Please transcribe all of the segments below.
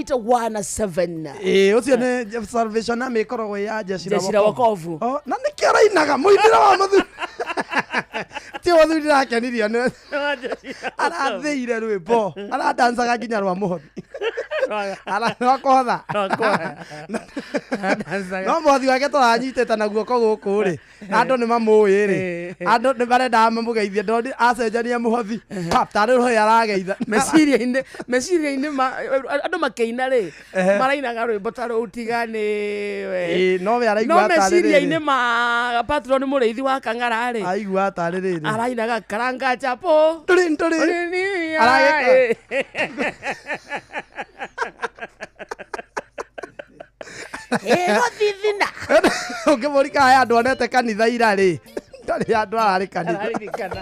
817. Ĩĩ, ũcio nĩ Salvation Army ĩkoragwo ĩ ya jeshi Jeshi la wokovu. Oh, na nĩkĩo arainaga mũinĩre wa mũthuri ti mũthuri ndĩrakenirio nĩ arathĩire rwĩmbo aradancaga nginya rwa mũhothi Rwa kũhotha. No mũhothi wake tũranyitĩte na guoko gũkũ rĩ, andũ nĩ mamũĩ rĩ, andũ nĩ marendaga mamũgeithie, ndoni acenjania mũhothi pap, tarĩ rũhĩ arageitha. Meciria-inĩ andũ makĩina rĩ, marainaga rwĩmbo ta rũu tiga nĩ we. Ĩĩ, no we araigua No tarĩ meciria-inĩ rĩrĩ. ma patron mũrĩithi wa kang'ara rĩ, Aigua tarĩ rĩrĩ. Arainaga karanga chapo. Tũrĩ tũrĩ. Aragĩka. Ĩgũthithina. Ũngĩmũrika haya andũ onete kanitha ira rĩ, ndarĩ andũ ararĩ kanitha. Araririkana.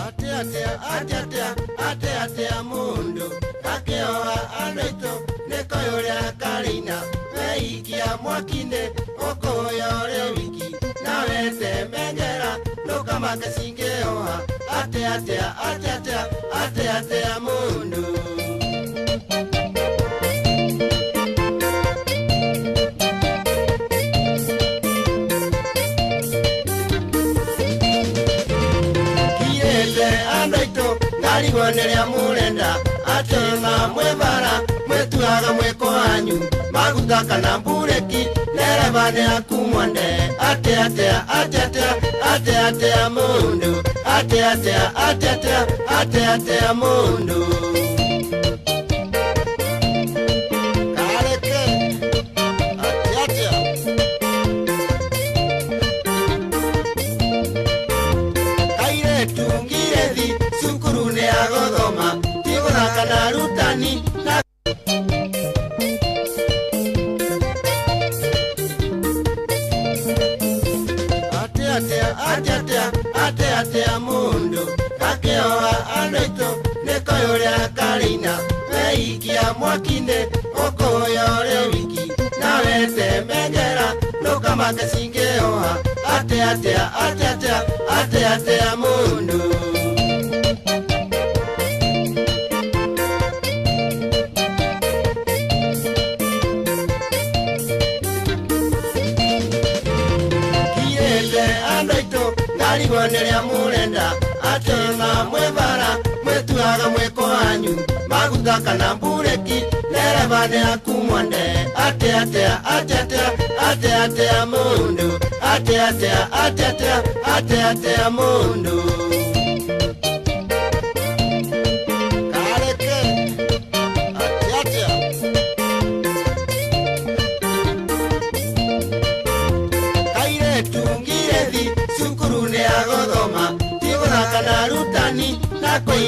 Atia atia atia atia atia atia mundu akĩoa andũ aitũ nĩkoĩ ũrĩa karĩina weikia mwaki-inĩ ũkũya ũrĩ wiki nawe temengera ndũkamake cingĩoha atia atia atia atia atia atia mundu. Kiete andũ aitũ ngarigwo nĩrĩa mũrenda atĩ ona mwĩ bara mwĩtuaga mwĩko wanyu maguta kana mburĩki ndereba nĩ aku mwende atĩ atĩa atĩ atĩa atĩ atĩa mũndũ atĩ atĩa atĩ atĩa atĩ atĩa mũndũ. Kareke atĩ atĩa. Kairetu ngirethi cukuru nĩ agũthoma ti gũthaka na arutani na atĩ atĩa atĩ atĩa atĩ atĩa mũndũ gakĩoa andũ aitũ nĩkoĩ ũrĩa karĩina weikia mwaki-inĩ ũkũya ũrĩ wiki nawe temengera ndũkamake cingĩoha atĩ atĩa atĩ atĩa atĩ atĩa mũndũ. Kiete andũ aitũ ngarigwo nĩrĩa mũrenda atĩ ona mwĩ bara mwĩtuaga mwĩko wanyu maguta kana mburĩki ndereba nĩ aku mwende atĩ atĩa atĩ atĩa atĩ atĩa mũndũ atĩ atĩa atĩ atĩa atĩ atĩa mũndũ. Kareke atĩ atĩa. Kairetu ngirethi cukuru nĩ agũthoma ti gũthaka na arutani na kũi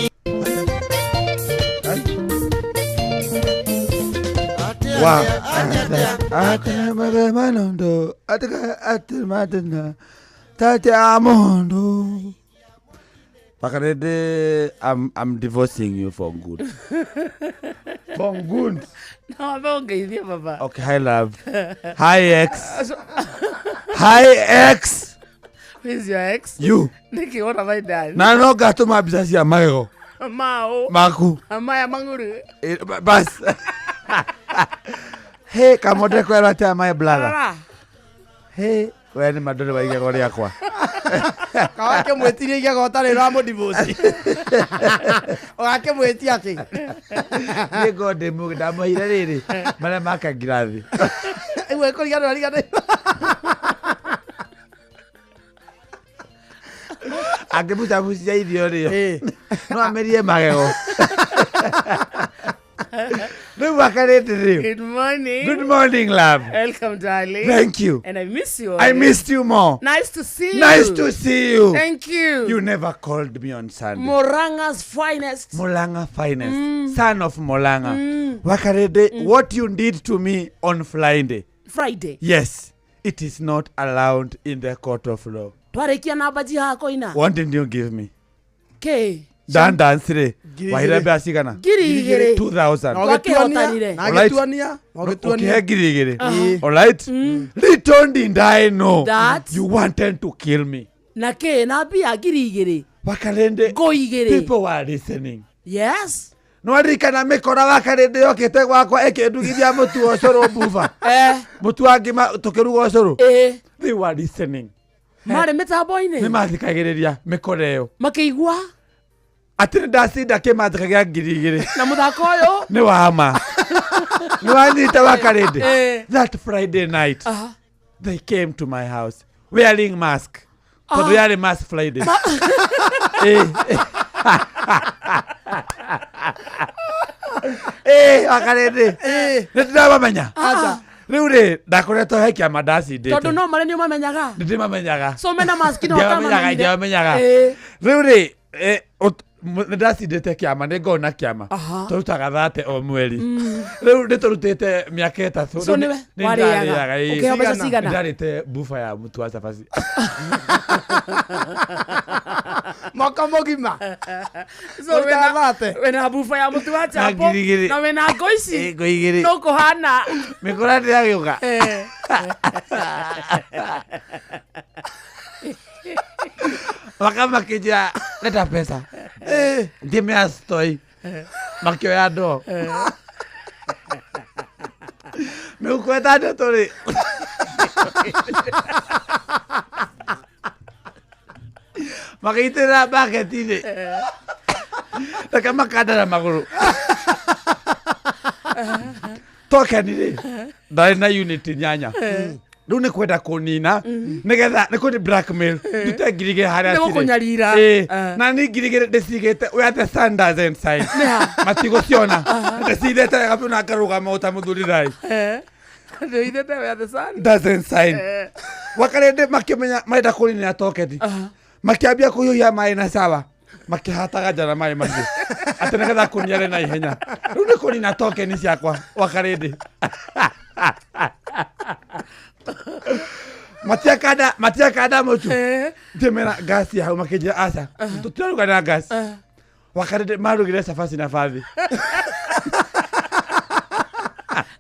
Wow. Atĩ atĩa. Pakarede, I'm divorcing you for good. For good. No ambe ũngeithie baba. Okay, hi love. Hi ex. Hi ex. Who is your ex? You. Nĩkĩ what have I done? Na no ngatũma mbica cia magego Mao. maku. Maya mang'uru. Bas. Hey, kamote kwera atia my brother. Rora. Hey, we nĩ mandũrĩ wa igego rĩakwa. Kawakĩmwĩtirie igego ũtarĩ ũramũdivoci ũgakĩmwĩtia kĩ? Niĩ ngorwo ndĩ mũgĩ ndamũheire rĩrĩ marĩa maka ngirathi. Ĩguo ĩkũriganĩrwo ariganĩrwo. Angĩbucabucia irio rĩ, Ĩĩ. no amerie magego. Rĩu wakarĩte rĩu. Good morning. Good morning, love. Welcome, darling. Thank you. And I miss you. I already. missed you more. Nice to see you. Nice to see you. Thank you. You never called me on Sunday. Moranga's finest. Molanga finest. Son of Molanga. Wakarede, what you did to me on Friday. Friday. Yes, it is not allowed in the court of law. Twarĩkia na mbaji hako ina. What did you give me? K. Dan dance Ngiri Waire igĩrĩ. mbeca cigana? 2000. 2000. Na ũgĩtuania, Twakĩhotanire. na agĩtuania, na Ũkĩhe ũgĩtuania. 2000. Ĩĩ. All right? Little did I know That- you wanted to kill me. Na kĩ na mbia 2000. Wakarĩndĩ, Ngo igĩrĩ. people were listening. Yes. Nĩwaririkana mĩkora wakarĩndĩ yokĩte gwakwa ĩkĩndugithia mũtu wa ũcũrũ mbuba? Eh. Mũtu wa ngima tũkĩruga ũcũrũ. Eh. They were listening. Marĩ mĩtambo-inĩ. Nĩ mathikagĩrĩria mĩkora ĩyo. Makĩigua. Atĩ nĩ ndacinda kĩmanjĩka gĩa 2000. Na mũthako ũyũ. Nĩ wa ma. Nĩ wanyita wakarĩndĩ. Eh. That Friday night. Aha. They came to my house wearing mask. Tondũ yarĩ mask Friday. Eh. Eh, wakarĩndĩ. Nĩ ndĩramamenya. Rĩu rĩ, ndakoretwo he kĩama ndacindĩte. Tondũ no marĩ nĩ ũmamenyaga. Nĩ ndĩmamenyaga. So mena mask no Ndiamamenyaga, ũtamamenyire. ndiamamenyaga. Eh. Rĩu rĩ, nĩ ndacindĩte kĩama, nĩ ngoragwo na kĩama. Aha. Tũrutaga 30 o mweri. Rĩu nĩ tũrutĩte mĩaka 3. So nĩwe Nĩ warĩaga. ndarĩaga, ĩĩ. Ũkĩheo mbeca cigana? Nĩ ndarĩte buba ya mũtu wa cabaci. Mwaka mũgima. So wĩna Ũrutaga wĩna buba ya mũtu wa chapo 2000. na wĩna ngo ici Ĩ, ngo igĩrĩ. no kũhana. Mĩkora ndĩragĩũka. Eh. Makamakĩnjĩra leta pesa. Ngĩmea stoi. Makĩoya ndoo. Mĩhuko 6 rĩ. Magĩitĩrĩra baketi-inĩ. Reke makanda na magũrũ. Tokeni rĩ, ndarĩ na unit 8. Rĩu nĩ kwenda kũnina nĩgetha nĩ kũni blackmail ndute 2000 harĩa Nĩ cirĩ. gũkũnyarira. Ĩĩ. Eh. Na ni 2000 ndĩcigĩte where the sun doesn't shine. Matigũciona. Ndĩcigĩte wega biũ na ngarũgama o ta mũthuri thai. Eh. Ndĩoithĩte where the sun. Doesn't shine. Eh. Wakarĩndĩ makĩmenya marenda kũninĩra tokeni. Makĩambia kũhiũhia maĩ na cawa. Makĩhataga nja na maĩ mahiũ. Atĩ nĩgetha kũniare na ihenya. Rĩu nĩ kũnina tokeni ciakwa wakarĩndĩ. Matiakanda matiakanda mũtu. Eh. Ndĩmera ngasi hau makĩnjĩra aca. Tũtiraruga na ngasi. Wakarĩndĩ marugire cabaci na bathi.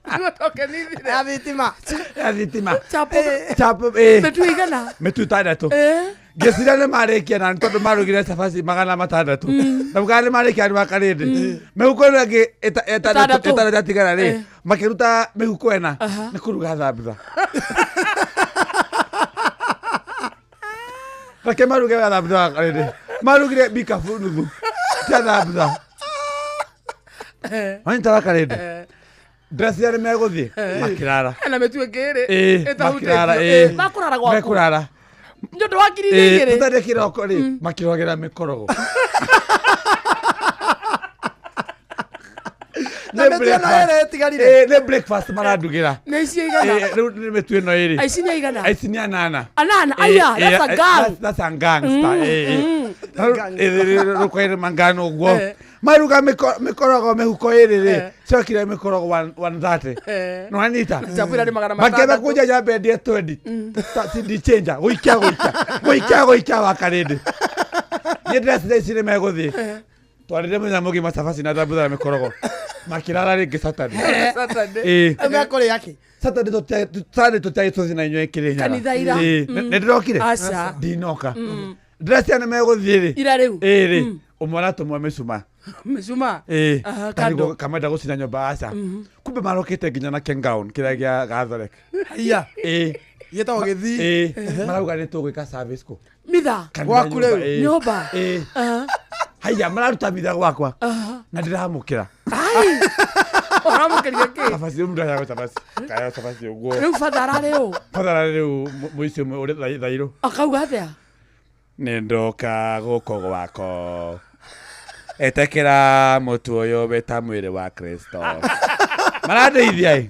Nĩguo tokeni ithire. Ya thitima. Ya thitima. Chapo. Chapo ĩĩ. Mĩtu igana. Mĩtu 6. Eh. Ngĩciria nĩ marĩkia na nĩ tondũ marugire cabaci 600. Ndauga nĩ marĩkia nĩ wakarĩndĩ. Mĩhuko ĩno ĩngĩ 6. 6 yatigara rĩ, Eh. makĩruta mĩhuko 4 Aha. nĩ kũruga thambutha. Reke maruge thambutha wakarĩndĩ. Marugire bikabu nuthu cia thambutha. Eh. Wanyita wakarĩndĩ. Eh. Ndĩreciria nĩ megũthiĩ makĩrara. Hena mĩtu ĩngĩ ĩrĩ. Ĩĩ, makĩrara, Ĩtahutĩtio. ĩĩ. Eh, Makũrara gwaku. Mekũrara. Nĩ ũndũ wa 2000. Tũtarĩ kĩroko rĩ, makĩrogera mĩkorogo. Na mĩtu ĩno ĩrĩ ĩtigarire. Ĩĩ, nĩ breakfast marandugĩra. Nĩ ici igana. Ĩĩ, rĩu nĩ mĩtu ĩno ĩrĩ. Aici nĩ aigana. Aici nĩ 8. 8. Aya, that's a gang. That's a gangster. Ĩĩ, ĩĩ. Rũkwaire mangano ũguo. Eh. Maruga mĩkorogo mĩhuko ĩrĩ rĩ, Eh. ciokire mĩkorogo 130. Eh. Nĩwanyita? Chapo ĩrarĩ magana Makĩenda 6. kũnja nyambe ndie 20. Ta CD changer, gũikia gũikia. Gũikia gũikia wakarĩndĩ. Niĩ ndĩreciria ici nĩ megũthiĩ. Twarĩre mũthenya mũgima cabaci na thambutha na mĩkorogo. Makĩrara rĩngĩ Saturday. Saturday. Ĩĩ. Rĩu mekũrĩa kĩ? Saturday Saturday tũtiagĩ tũthiĩ na inyuĩ Kĩrĩnyaga. Kanitha ira. Ĩĩ. Nĩ ndĩrokire? Aca. Ndinoka. Ndĩreciria nĩ megũthiĩ rĩ. Ira rĩu. Ĩĩ rĩ. Ũmwe aratũmwo mĩcuma. Mĩcuma. Ĩĩ. Aha, Tarigwo kando. kamenda gũcina nyũmba aca. Kumbe marokĩte nginya na kengaon kĩrĩa gĩa gatholek. Haiya. Ĩĩ. Gĩtagwo gĩthii. Ĩĩ. Marauga nĩ tũgwĩka service kũ. Mitha. Kanitha Gwaku nyũmba, rĩu? ĩĩ. Nyũmba. Ĩĩ. Aha. Haiya mararuta mitha gwakwa. Aha. Na ndĩramũkĩra. Ai. Ũramũkĩria kĩ? Cabaci rĩu mũndũ aheagwo cabaci. Kaheo cabaci ũguo. Rĩu batha ararĩ ũ? Bathara rĩu mũici ũmwe ũrĩ thairũ. Akauga atĩa? Nĩ ndoka gũkũ gwako. Etĩkĩra mũtu ũyũ wĩ ta mwĩrĩ wa Kristo. Marandeithia ĩ.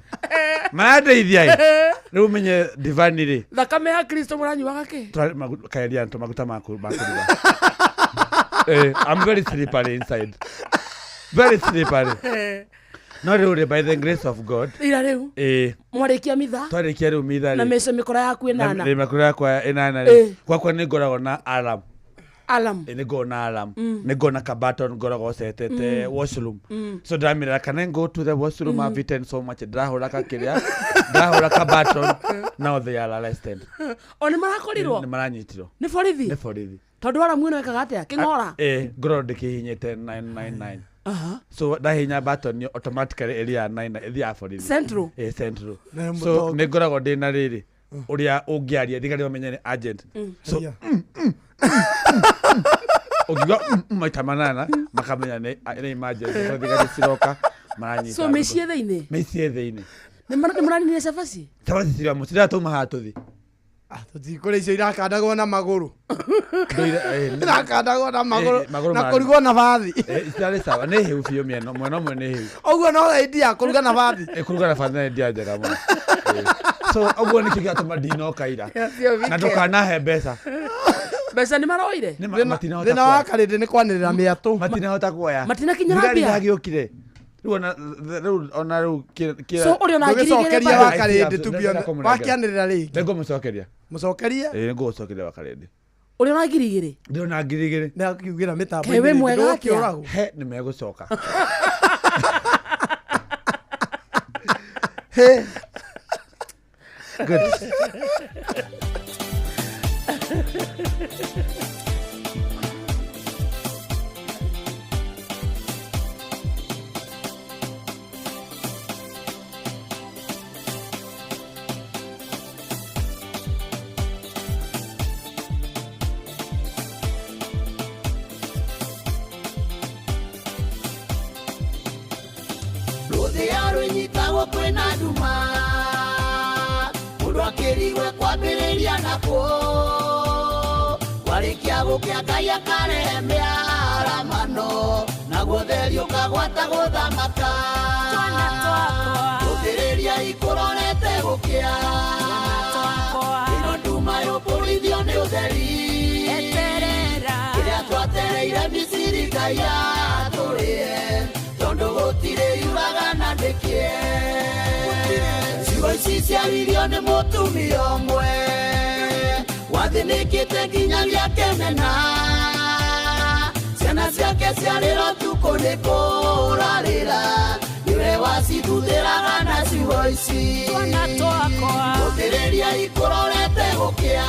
Marandeithia ĩ. Rĩu menye divani rĩ. Thakame ya Kristo mũranyuaga kĩ? Kaeria maguta ma kũruga. Eh, I'm very slippery inside. Very slippery. Eh. No rĩu rĩ, by the grace of God. Ira rĩu Eh, mwarĩkia mitha twarĩkia rĩu mitha na rĩ. mĩce mĩkora yaku Na 8. mĩkora yakwa 8 Eh. rĩ. Gwakwa nĩ ngoragwo na alarm. Alam. Ĩ, nĩ ngoragwo na alarm. Nĩ ngoragwo na kabaton ngoragwo cetete washroom. So ndĩramĩra can I go to the washroom? I've eaten so much. Ndĩrahũra kakĩrĩa. Ndĩrahũra kabaton. Now they are arrested. O nĩ marakorirwo? Nĩ maranyitirwo. Nĩ borithi? Nĩ borithi. Tondu ara mwino ekaga atia king'ora ngorwo ndikihinyite 999. So ndahinya button automatically area 9 na ithia borithi central. Central. So nĩ ngoragwo ndĩ na rĩrĩ ũrĩa ũngĩaria thigari mamenye nĩ agent. So ũngiuga maita manana makamenya nĩ emergency. So thigari ciroka maranyita. So mĩciĩ thĩinĩ. Mĩciĩ thĩinĩ. Nĩ mũraninire cabaci? Cabaci ciramo ciratũma haha tũthi. Tũtikũrĩa icio irakandagwo na magũrũ. Irakandagwo na magũrũ na kũrugwo na bathi. Cirarĩ sawa nĩ hĩu biũ mĩena mwena ũmwe nĩ hĩu. Ũguo no idea kũruga na bathi. Kũruga na bathi nĩ idea njega mũno. So ũguo nĩkĩo gĩatũma ndinoka ira. Na ndũkanahe mbeca. Mbeca nĩ maroire? Thĩna wa Karĩndĩ nĩ kwanĩrĩra mĩatũ. Matinahota kuoya. Matinakinyĩra mbia. Thigari iragĩũkire. Rĩu ona rĩu So ũrĩ ona ngiri igĩrĩ ndũgĩcokeria wa Karĩndĩ tubio wakĩanĩrĩra rĩngĩ. Nĩngũmũcokeria. Mũcokerie? Nĩngũgũcokeria wa Karĩndĩ. Ũrĩ ona ngiri igĩrĩ? Ndĩ ona ngiri igĩrĩ. Nĩ akiugĩra mĩtambo Kaĩ wĩ mwega atĩa? He nĩ megũcoka. He. Good. Rũthĩa kwĩna nduma mũndũ akĩrigwe kwambĩrĩria nakwo kwarĩkia gũkĩa Ngai akarehe mĩaramano naguo theri ũkagwata gũthamaka. Rũthĩrĩria ikũrorete gũkĩa ĩno nduma yũmbũrithio nĩ ũtheri kĩrĩa twatereire Misiri Ngai atũrĩe tondu gũtirĩ yuraga na ndĩkĩe. Ciugo ici ciaririo nĩ mũtumia ũmwe wathĩnĩkĩte nginyagia akĩmena. Ciana ciake ciarĩra ũtukũ nĩ kũrarĩra nĩwe wacithuthĩraga na ciugo ici. Rũthĩrĩria ikũrorete gũkĩa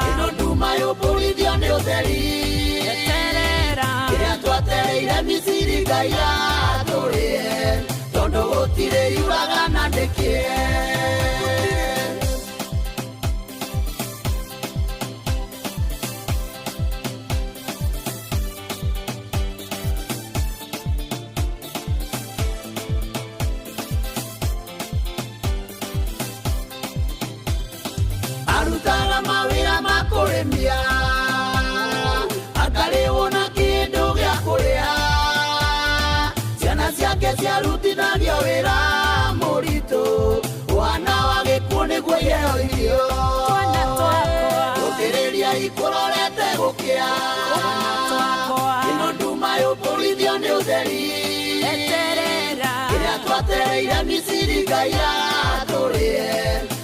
ĩno nduma yũmbũrithio nĩ ũtheri kĩrĩa twatereire Misiri Ngai atũrĩe tondu gũtirĩ yuraga na ndĩkĩe. Arutaga mawĩra ma kũrĩmia akarĩhwo na kĩndũ gĩa kũrĩa. Ciana ciake ciarutithagio wĩra mũritũ wana wa gĩkuũ nĩguo iheo irio. Rũthĩrĩria ikũrorete gũkĩa ĩno nduma yũmbũrithio nĩ ũtheri kĩrĩa twatereire Misiri Ngai atũrĩe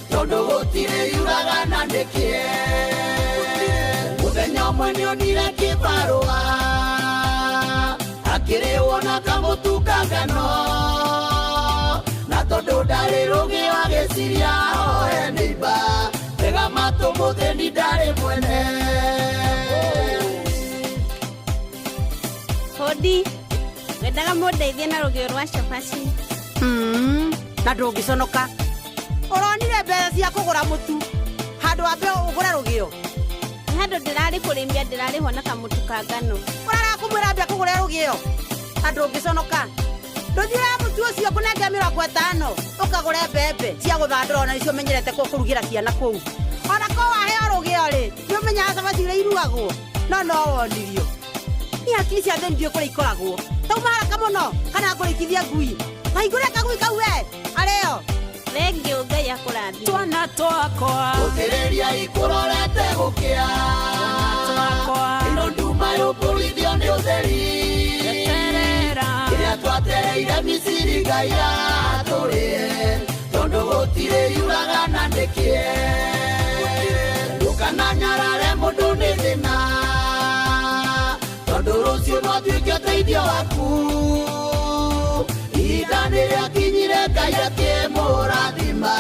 tondu gũtirĩ yuraga na ndĩkĩe. Mũthenya ũmwe nĩonire kĩbarũa akĩrĩhwo na kamũtu ka ngano na tondũ ndarĩ rũgĩo agĩciria ahoe nĩimba tega matũ mũthĩni ndarĩ mwene. Hodi wendaga mũndeithie na rũgĩo rwa cabaci. Na ndũngĩconoka ũronire mbeca cia kũgũra mũtu handũ wambe ũgũre rũgĩo. Nĩ handũ ndĩrarĩ kũrĩmia ndĩrarĩhwo na kamũtu ka ngano. Ũrarega kũmwĩra ambia kũgũre rũgĩo na ndũngĩconoka. Ndũthiĩra mũtu ũcio ngũnengera 50 ũkagũre mbembe cia gũthandũra ona nĩcio ũmenyerete kũrugĩra ciana kũu. Ona ko waheo rũgĩo rĩ nĩ ũmenyaga cabaci ũrĩa irugagwo no no wonirio. Niĩ hakiri cia thĩni ndiũĩ kũrĩa ikoragwo. Tauma haraka mũno kana ngũrĩkithia ngui. Mahingũre kagui kau we arĩo. Thengiũ Ngai akũrathime. Twana twakwa rũthĩrĩria ikũrorete gũkĩa ĩno nduma yũmbũrithio nĩ ũtheri kĩrĩa twatereire Misiri Ngai atũrĩe tondu gũtirĩ yuraga na ndĩkĩe. Ndũkananyarare mũndũ nĩ thĩna tondu rũciũ no atuĩke ũteithio waku. Ihinda nĩrĩakinyire Ngai akĩmũrathima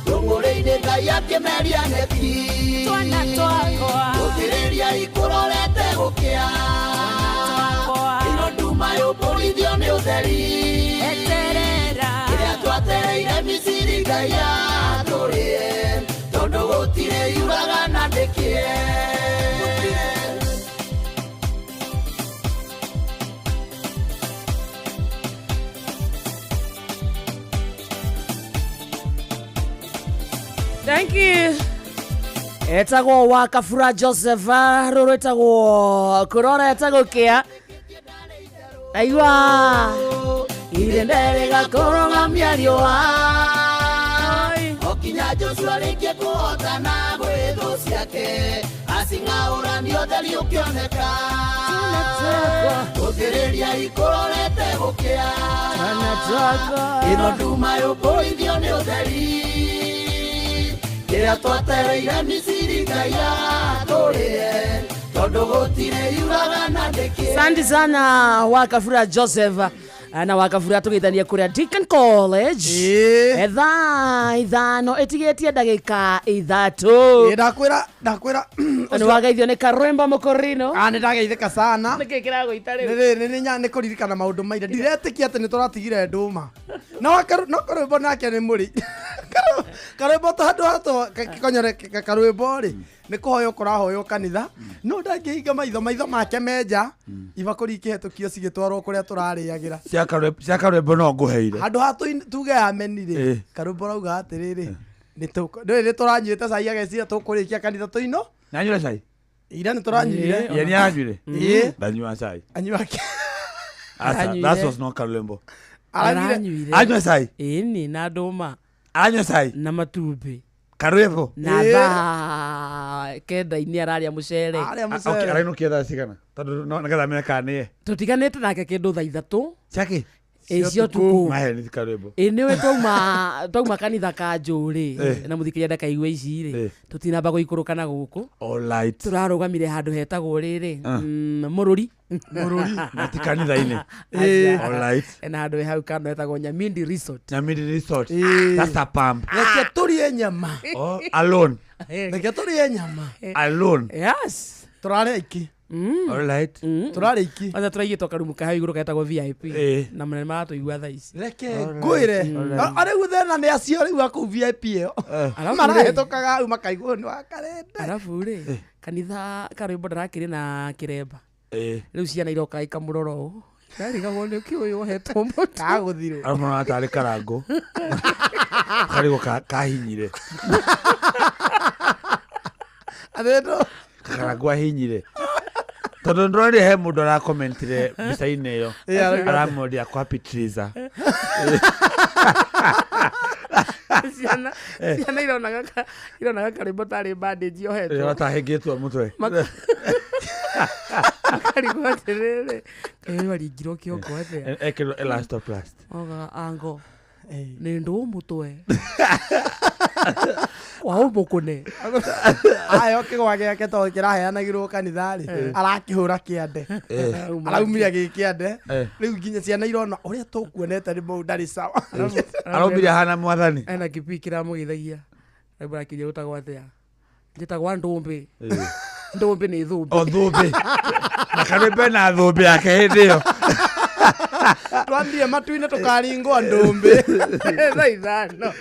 rũng'ũrĩ-inĩ Ngai akĩmeria nyeki. Twana twakwa Rũthĩrĩria Ikũrorete gũkĩa ĩno nduma yũmbũrithio nĩ ũtheri kĩrĩa twatereire Misiri Ngai atũrĩe tondũ gũtirĩ yuraga na ndĩkĩe. Thank you. Etagwo wa Kabura Joseph rũrũ ĩtagwo kũrorete gũkĩa. Aigua irĩnde rĩgakũrũgamia riũa O kinya Joshua rĩkie kũhotana gwĩ thũ ciake acing'aũrani ũtheri ũkĩoneka gũthĩrĩria ikũrorete gũkĩa ĩno nduma yũmbũrithio nĩ ũtheri kĩrĩa twatereire Misiri Ngai atũrĩe tondũ gũtirĩ yuraga na ndĩkĩe. Asante sana wa Kabura Joseph na wa Kabura tũgĩtania kũrĩa Deacon College. Thaa 5 ĩtigĩtie ndagĩka 3. Ndakwĩra Nĩ wageithio nĩ Karwemba Mũkũrino. Nĩ ndageithĩka sana. Nĩkĩ kĩragũita rĩu? Nĩ kũririkana maũndũ maira. Ndiretĩkia atĩ nĩ tũratigire ndũma. No karwĩmbo nake nĩ mũrĩ. Karwĩmbo handũ hatwo konyore karwĩmbo rĩ nĩ kũhoywo kũrahoywo kanitha no ndangĩhinga maitho make menja ibakũri ikĩhetũkio cigĩtwarwo kũrĩa tũrarĩagĩra. Cia karwĩmbo no ngũheire. Handũ ha tuge ameni rĩ karwĩmbo rauga atĩrĩrĩ nĩ tũranyuĩte cai ageciria tũkũrĩkia kanitha tũino. Nanyuire cai? Ira nĩ tũranyuire. Ye nĩ aranyuire? Ĩĩ. Ndanyua cai. Anyua kĩ? That was not karwĩmbo. Aranyuire. Anyua cai? Ĩni na ndũma. Anyua cai? Na matumbĩ. Karwĩmbo? Na thaa 9 ararĩa mũcere. Arainũkia thaa cigana? Tondũ nĩgetha menye kana nĩye. Tũtiganĩte nake kĩndũ thaa 3. Ciakĩ? Ĩcio ũtukũ. Maheni ti karwĩmbo. Ĩ nĩũĩ twauma kanitha ka Njũrĩ na mũthikĩria ndakaigua ici rĩ tũtinamba gũikũrũka na gũkũ. Tũrarũgamire handũ hetagwo rĩrĩ Mũrũri. Mũrũri na ti kanitha-inĩ. Na handũ he hau kando hetagwo Nyamindi Resort. Nyamindi Resort. That's a pump. Reke tũrĩe nyama. Alone. Reke tũrĩe nyama. Alone. Yes. Tũrarĩa iki. Tũrarĩa iki. Kwanza tũraigĩtwo karumu ka hau igũrũ getagwo VIP. Na mũnene maratũigua thaa ici. Reke ngwĩre. Rĩu thĩna nĩ acio rĩu a kũu VIP ĩyo. Marahĩtũkaga hau makaigua nĩ wa karende. Arabu rĩ kanitha karwĩmbo ndarakĩrĩ na kĩremba. Rĩu ciana iroka ikamũrora ũũ. Ndarigagwo nĩ kĩ ũyũ ohetwo mũtwe. Kagũthirwo. Aramũrora tarĩ karangũ. Karigwo kahinyire. Athĩndũ. Karangũ ahinyire. Tondũ ndĩronire he mũndũ arakomentire mbica-inĩ ĩyo. Aramũria kwa Patriza. Ciana ironaga karwĩmbo tarĩ bandage yohetwo. Ĩrona ta ahĩngĩtwo mũtwe. Makarigwo atĩrĩrĩ kaĩ ũyũ aringirwo kĩongo atĩa. Ekĩrwo elastoplast. Oga ango nĩ ndũ mũtwe. Wa ũmũkũne. Ayo kĩgwa gĩake tondũ kĩraheanagĩrwo kanitha rĩ arakĩhũra kĩande. Araumire gĩ kĩande. Rĩu nginya ciana irona ũrĩa tũkuonete nĩ mũu ndarĩ sawa. Araumire ahana mwathani. Ena kĩbii kĩramũgeithagia. Rĩu arakĩria gũtagwo atĩa. Njĩtagwo Ndũmbĩ. Ndũmbĩ nĩ thũmbĩ. O thũmbĩ. Na karwĩmbo na thũmbĩ yake hĩndĩ ĩyo. Twambie matu-inĩ tũkaringwo ndũmbĩ. Thaa 5.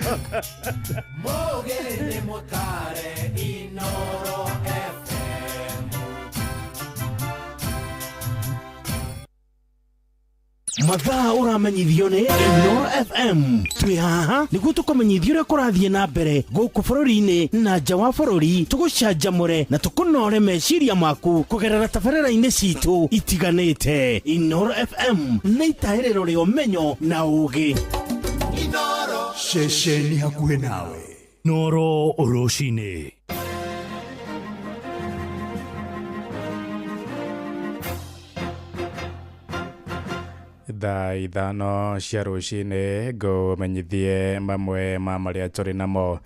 Mũgĩrĩ mũtare Inoro FM. Mathaa ũramenyithio nĩ Inoro FM. Twĩ haha nĩguo tũkũmenyithie ũrĩa kũrathiĩ na mbere gũkũ bũrũri-inĩ na nja wa bũrũri, tũgũcanjamũre na tũkũnore meciria maku kũgerera tabarĩra-inĩ citũ itiganĩte. Inoro FM nĩ itahĩrĩro rĩa ũmenyo na ũũgĩ. Ceceni hakuhĩ nawe. Noro rũcinĩ. Thaa 5 cia rũcinĩ ngũmenyithie mamwe ma marĩa tũrĩ namo.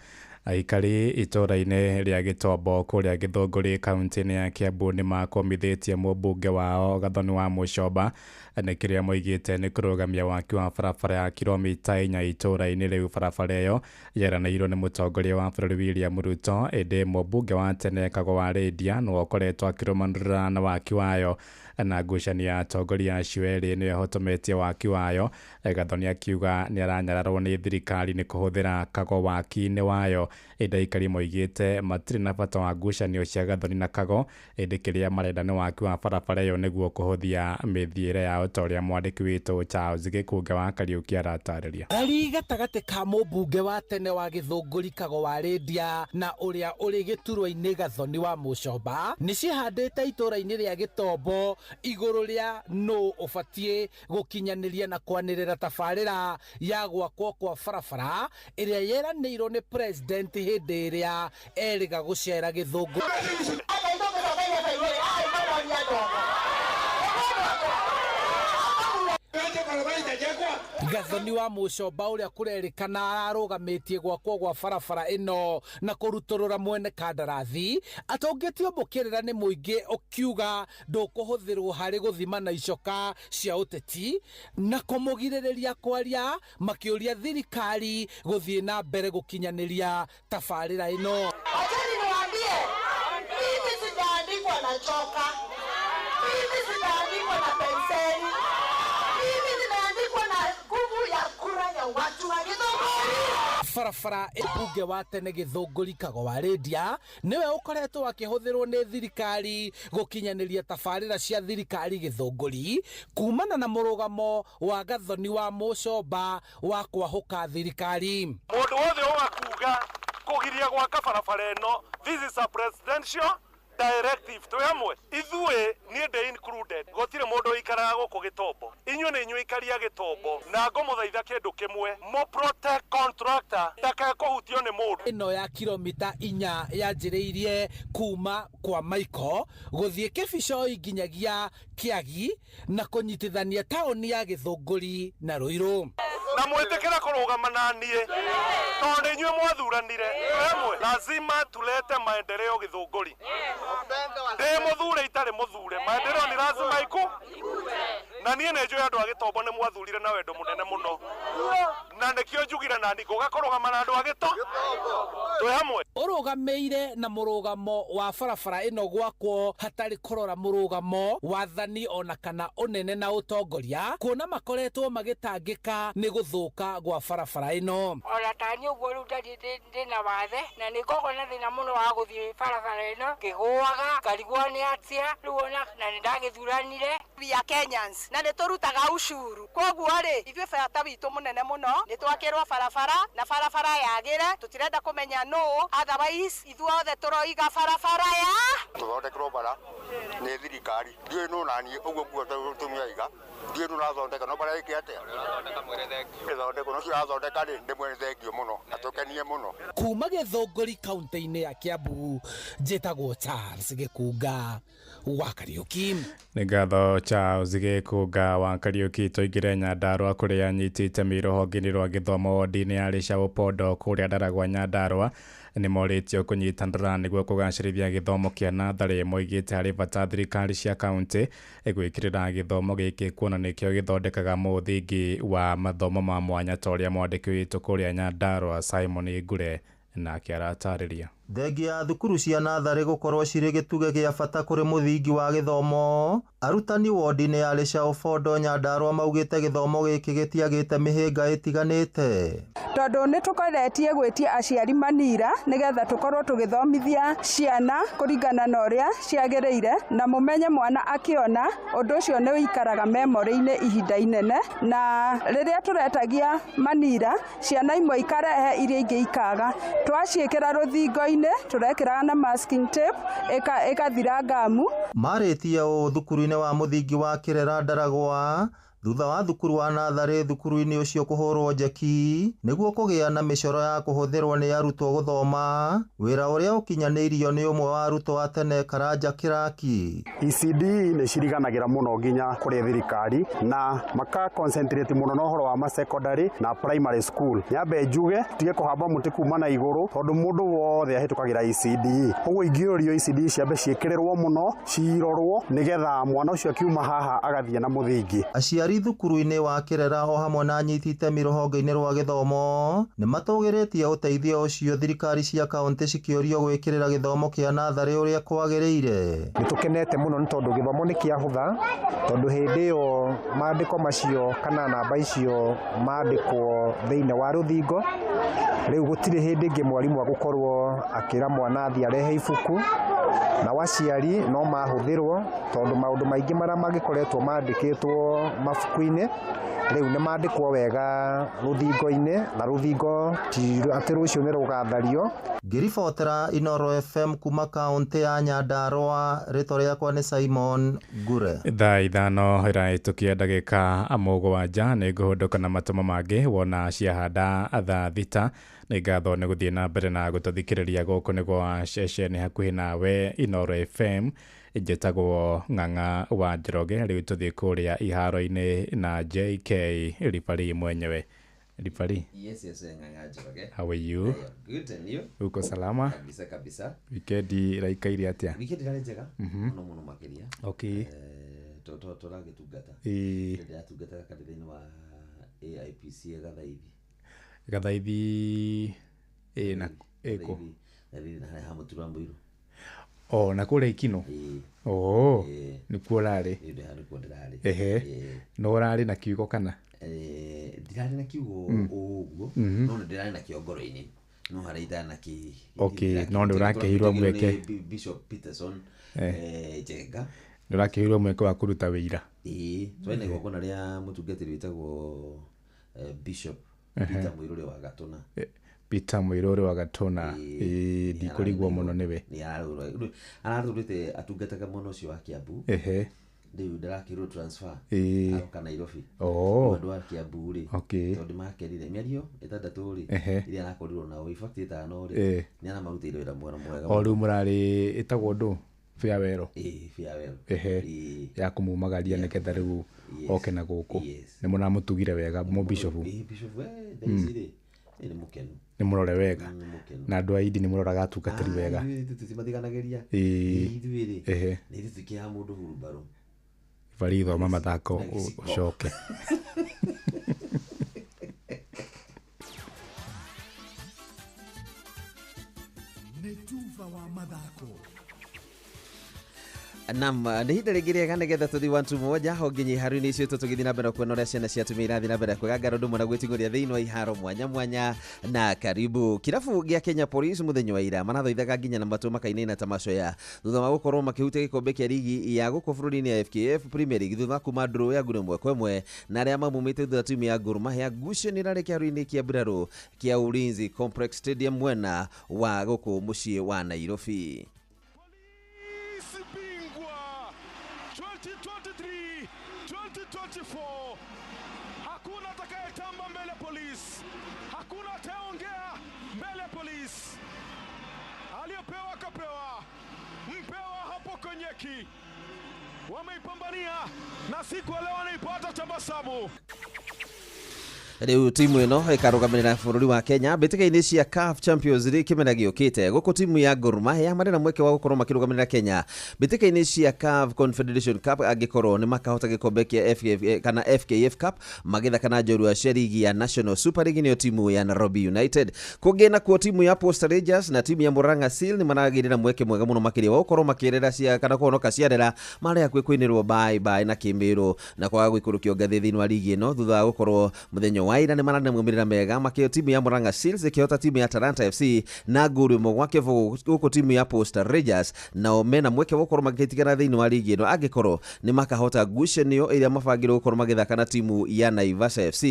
Aikari itũũra-inĩ rĩa Gĩtombo kũrĩa Gĩthũngũri kaunti-inĩ ya Kiambu nĩ makomithĩtie mũmbunge wao Gathoni wa Mũcomba nĩ kĩrĩa moigĩte nĩ kũrũgamia waki wa barabara ya kilomita 4 itũũra-inĩ rĩu. Barabara ĩyo yeranĩirwo nĩ mũtongoria wa bũrũri William Ruto, ĩndĩ mũmbunge wa tene Kago wa Rĩndia nĩwe ũkoretwo akĩrũmanĩrĩra na waki wayo, na ngucanio ya atongoria acio erĩ nĩyo ĩhotometie waki wayo. Gathoni akiuga nĩ aranyararwo nĩ thirikari nĩ kũhũthĩra Kago waki-inĩ wayo, ĩndĩ aikari moigĩte matirĩ na bata wa ngucanio cia Gathoni na Kago, ĩndĩ kĩrĩa marenda nĩ waki wa barabara ĩyo nĩguo kũhũthia mĩthiĩre yao, ta ũrĩa mwandĩki witũ Charles Gĩkũnga wa Kariũki aratarĩria. Ngari gatagatĩ ka mũmbunge wa tene wa Gĩthũngũri Kago wa Rĩndia na ũrĩa ũrĩ gĩturwa-inĩ Gathoni wa Mũcomba nĩ cihandĩte itũũra-inĩ rĩa Gĩtombo igũrũ rĩa nũ ũbatiĩ gũkinyanĩria na kwanĩrĩra tabarĩra ya gwakwo kwa barabara ĩrĩa yeranĩirwo nĩ president hĩndĩ ĩrĩa erĩga gũcera Gĩthũngũ. Gathoni wa Mũcomba ũrĩa kũrerĩkana ararũgamĩtie gwakwo gwa barabara ĩno na kũrutũrũra mwene kandarathi atũngĩtio mũkĩrĩra nĩ mũingĩ ũkiuga ndũkũhũthĩrwo harĩ gũthima na icoka cia ũteti na kũmũgirĩrĩria kwaria, makĩũria thirikari gũthiĩ na mbere gũkinyanĩria tabarĩra ĩno. Wacheni niwaambie, mimi sijaandikwa na choka, mimi sijaandikwa na penseli, mimi nimeandikwa na nguvu ya kura ya watu wa Githũngũri. Barabara mbunge wa tene Gĩthũngũri Kago wa Rĩndia nĩwe ũkoretwo akĩhũthĩrwo nĩ thirikari gũkinyanĩria tabarĩra cia thirikari Gĩthũngũri kumana na mũrũgamo wa Gathoni wa Mũcomba wa kwahũka thirikari. Mũndũ wothe ũgakuga kũgiria gwaka barabara ĩno, this is a presidential directive. Twĩ hamwe ithuĩ, niĩ ndĩ included, gũtirĩ mũndũ ũikaraga gũkũ Gĩtombo. Inyuĩ nĩ inyuĩ ikaria Gĩtombo, na ngũmũthaitha kĩndũ kĩmwe, mũ protect contractor ndakae kũhutio nĩ mũndũ. Ĩno ya kilomita 4 yanjĩrĩirie kuma kwa Michael gũthiĩ Kĩbicoi nginyagia Kĩagi na kũnyitithania taũni ya Gĩthũngũri na Rũirũ. Na mwĩtĩkĩra kũrũgama na niĩ tondũ nĩ inyuĩ mwathuranire. Twĩ hamwe, lazima tulete maendeleo Gĩthũngũri. Ndĩ mũthure itarĩ mũthure, maendeleo ni lazima iku na niĩ nĩ njũĩ andũ a Gĩtombo nĩ mwathurire na wendo mũnene mũno, na nĩkĩo njugire na niĩ ngũga kũrũgama na andũ a Gĩtombo. Twĩ hamwe. Ũrũgamĩire na mũrũgamo wa barabara ĩno gwakwo hatarĩ kũrora mũrũgamo wathani ona kana ũnene na ũtongoria, kuona makoretwo magĩtangĩka nĩ gũthũka gwa barabara ĩno. Ona tani ũguo rĩu ndarĩ ndĩna wathe na nĩ ngoragwo na thĩna mũno wa gũthiĩ barabara ĩno ngĩgũaga ngarigwo nĩ atĩa rĩu ona na nĩ ndagĩthuranire. We are Kenyans na nĩ tũrutaga ucuru, koguo rĩ ithuĩ bata witũ mũnene mũno nĩ twakĩrwo barabara na barabara yagĩre, tũtirenda kũmenya nũ, otherwise ithuothe tũroiga barabara ya tũthondekerwo bara nĩ thirikari. Ndiũĩ nũ naniĩ ũguo nguo tũmia iga ndiũĩ nũ ũrathondeka no bara ĩke atĩa ĩthondekwo no ũcio ũrathondeka rĩ ndĩmwĩre thengio mũno na tũkenie mũno. Kuma Gĩthũngũri kaunti-inĩ ya Kiambu njĩtagwo Charles Gĩkũnga wa Kariũki. Nĩ ngatho Charles Gĩkũnga wa Kariũki. Tũingĩre Nyandarũa kũrĩa anyiti itemi rũhonge-inĩ rwa gĩthomo wodi-inĩ ya Rĩcaũ Pondo kũrĩa Ndaragwa Nyandarũa nĩ morĩtio kũnyitanĩra nĩguo kũgacĩrithia gĩthomo kĩa natharĩ. Moigĩte harĩ bata thirikari cia kaunti gwĩkĩrĩra gĩthomo gĩkĩ kuona nĩkĩo gĩthondekaga mũthingi wa mathomo ma mwanya, ta ũrĩa mwandĩki witũ kũrĩa Nyandarũa Simon Ngure nake aratarĩria. Thengia ya thukuru cia natharĩ gũkorwo cirĩ gĩtugĩ gĩa bata kũrĩ mũthingi wa gĩthomo, arutani wodi-inĩ ya Rĩcaũ Bondo Nyandarũa maugĩte gĩthomo gĩkĩ gĩtiagĩte mĩhĩnga ĩtiganĩte. Tondũ nĩ tũkoretie gwĩtia aciari manira nĩgetha tũkorwo tũgĩthomithia ciana kũringana na ũrĩa ciagĩrĩire, na mũmenye mwana akĩona ũndũ ũcio nĩ ũikaraga memory-inĩ ihinda inene, na rĩrĩa tũretagia manira ciana imwe ikarehe iria ingĩ ikaga, twaciĩkĩra rũthingo-inĩ tũrekĩraga na masking tape ĩkathira ngamu. Marĩtie ũũ thukuru-inĩ wa mũthingi wa Kĩrera Ndaragwa Thutha wa thukuru wa natharĩ thukuru-inĩ ũcio kũhũrwo njeki nĩguo kũgĩa na mĩcoro ya kũhũthĩrwo nĩ arutwo gũthoma, wĩra ũrĩa ũkinyanĩirio nĩ ũmwe wa arutwo a tene Karanja Kĩraki. ECD nĩ ciriganagĩra mũno nginya kũrĩ thirikari na maka concentrate mũno na ũhoro wa ma secondary na primary school. Nyambe njuge tige kũhamba mũtĩ kuma na igũrũ tondũ mũndũ wothe ahĩtũkagĩra ECD. Ũguo ingĩũrio ECD ciambe ciĩkĩrĩrwo mũno cirorwo nĩgetha mwana ũcio akiuma haha agathiĩ na mũthingi. Aciari thukuru-inĩ wa Kĩrera o hamwe na anyiti itemi rũhonge-inĩ rwa gĩthomo nĩ matũgĩrĩtie ũteithio ũcio thirikari cia kaũntĩ cikĩũrio gwĩkĩrĩra gĩthomo kĩa natharĩ ũrĩa kwagĩrĩire. Nĩ tũkenete mũno nĩ tondũ gĩthomo nĩ kĩahũtha tondũ hĩndĩ ĩyo maandĩko macio kana namba icio maandĩkwo thĩinĩ wa rũthingo rĩu gũtirĩ hĩndĩ ĩngĩ mwarimũ agũkorwo akĩra mwana athiĩ arehe ibuku na waciari no mahũthĩrwo tondũ maũndũ maingĩ marĩa mangĩkoretwo mandĩkĩtwo mabuku-inĩ rĩu nĩ mandĩkwo wega rũthingo-inĩ na rũthingo ti atĩ rũciũ nĩ rũgathario. Ngĩribotera Inoro FM kuma kaũntĩ ya Nyandarũa, rĩtwa rĩakwa nĩ Simon Ngure. Thaa 5 ĩrahĩtũkia ndagĩka 7 nĩ ngũhũndũka na matũmo mangĩ wona ciahanda thaa 6. Nĩ ngatho nĩ gũthiĩ na mbere na gũtũthikĩrĩria gũkũ nĩ gwa ceceni hakuhĩ nawe Inoro FM. Njĩtagwo Ng'ang'a wa Njoroge. Rĩu tũthiĩ kũrĩa iharo-inĩ na JK Ribari mwenyewe. Ribari. Yes, yes, Ng'ang'a Njoroge. How are you? I am good, and you? Uko salama? Kabisa, kabisa. Wikendi ĩraikaire atĩa? Wikendi ĩrarĩ njega mũno mũno makĩria. Okay. Tũragĩtungata. Ndĩratungataga kanitha-inĩ wa AIPC Gathaithi. Gathaithi na ĩkũ? Gathaithi na harĩa ha Mũtura Mũirũ. Oh, na kũrĩa Ikino? Oh, nĩkuo ũrarĩ? Nĩkuo ndĩrarĩ. Ehe. No ũrarĩ na kiugo kana? Ndirarĩ na kiugo ũguo, no nĩ ndĩrarĩ na kĩo ngoro-inĩ. No harĩa itarĩ na kĩ. Okay, no nĩ ũrakĩheirwo mweke. Bishop Peterson Njenga. Nĩ ũrakĩheirwo mweke wa kũruta wĩira. Ĩĩ, twarĩ na igongona rĩa mũtungatĩri wĩtagwo Bishop Peter Mũirũrĩ wa Gatũna. Peter Mũirũrĩ wa Gatũna. Ĩĩ, ndikũrigwo mũno nĩwe. Nĩ aratũrĩte atungataga mwena ũcio wa Kiambu. Ehe. Rĩu ndarakĩrwo transfer. Ĩĩ. Aroka Nairobi. Oh. Andũ a Kiambu rĩ. Okay. Tondũ makerire mĩario 6 rĩ. Ĩrĩa arakorirwo nao in fact 5 rĩ. Nĩ aramarutĩire wĩra mwega. O rĩu mũrarĩ ĩtagwo ndũ? Farewell. Ĩĩ, farewell. Ehe. Ya kũmumagaria nĩgetha rĩu oke na gũkũ. Nĩ mũramũtugire wega mũbishopu. Ĩĩ, bishop thaa ici rĩ. Nĩ mũkenu. Nĩ mũrore wega. Na andũ a indi nĩ mũroraga atungatĩri wega. Tũtimatiganagĩria. Ĩĩ. Ithuĩ rĩ. Ehe. Nĩ ithuĩ tũikĩaga mũndũ hurumbarũ. Bari thoma mathako ũcoke. Nĩ tuba wa mathako. Nam, nĩ ihinda rĩngĩ rĩega nĩgetha tũthiĩ 1 2 1 ho nginya iharo-inĩ icio tũgĩthiĩ na mbere kuona ũrĩa ciana cia atumia irathiĩ na mbere kwĩgangara ũndũ ũmwe na gwĩting'ũria thĩinĩ wa iharo mwanya mwanya. Na karibu kirabu gĩa Kenya Police mũthenya wa ira marathoithaga nginya na matũ makainaina ta macoya thutha wa gũkorwo makĩhutia gĩkombe kĩa rigi ya gũkũ bũrũri-inĩ ya FKF Premier League thutha wa kuma draw ya nguru 1-1 na arĩa mamumĩte thutha timu ya Gor Mahia ngucanio ĩrarĩ kĩharo-inĩ kĩa mbirarũ kĩa Ulinzi Complex Stadium mwena wa gũkũ mũciĩ wa Nairobi. 2023 2024 hakuna atakayetamba mbele ya polisi, hakuna atayeongea mbele ya polisi. Aliyopewa akapewa, mpewa hapo konyeki. Wameipambania na siku ya leo wanaipata tabasamu. Rĩu timu ĩno ĩkarũgamĩrĩra bũrũri wa Kenya mbĩtĩka-inĩ cia CAF Champions League kĩmera gĩũkĩte. Gũkũ timu ya Gor Mahia marĩ na mweke wa gũkorwo makĩrũgamĩrĩra Kenya mbĩtĩka-inĩ cia CAF Confederation Cup angĩkorwo nĩ makahota gĩkombe kĩa FKF kana FKF Cup magĩthaka na njorua cia ligi ya National Super League nĩyo timu ya Nairobi United. Kũngĩ nakuo timu ya Posta Rangers na timu ya Murang'a Seal nĩ maragĩire na mweke mwega mũno makĩria wa gũkorwo makĩrera cia kana kũhonoka ciarera marĩ hakuhĩ kũinĩrwo bye bye na kĩmĩrũ na kwaga gũikũrũkio ngathĩ thĩinĩ wa ligi ĩno thutha wa gũkorwo mũthenya Mũthenya wa ira nĩ mararĩ na maumĩrĩra mega makĩo timu ya Murang'a Seals ĩkĩhota timu ya Talanta FC na ngolu ĩmwe gwa kĩbũgũ, gũkũ timu ya Posta Rangers nao mena mweke wa gũkorwo magĩtigana thĩinĩ wa ligi ĩno angĩkorwo nĩ makahota ngucanio ĩrĩa mabangĩrwo gũkorwo magĩthaka na timu ya Naivasha FC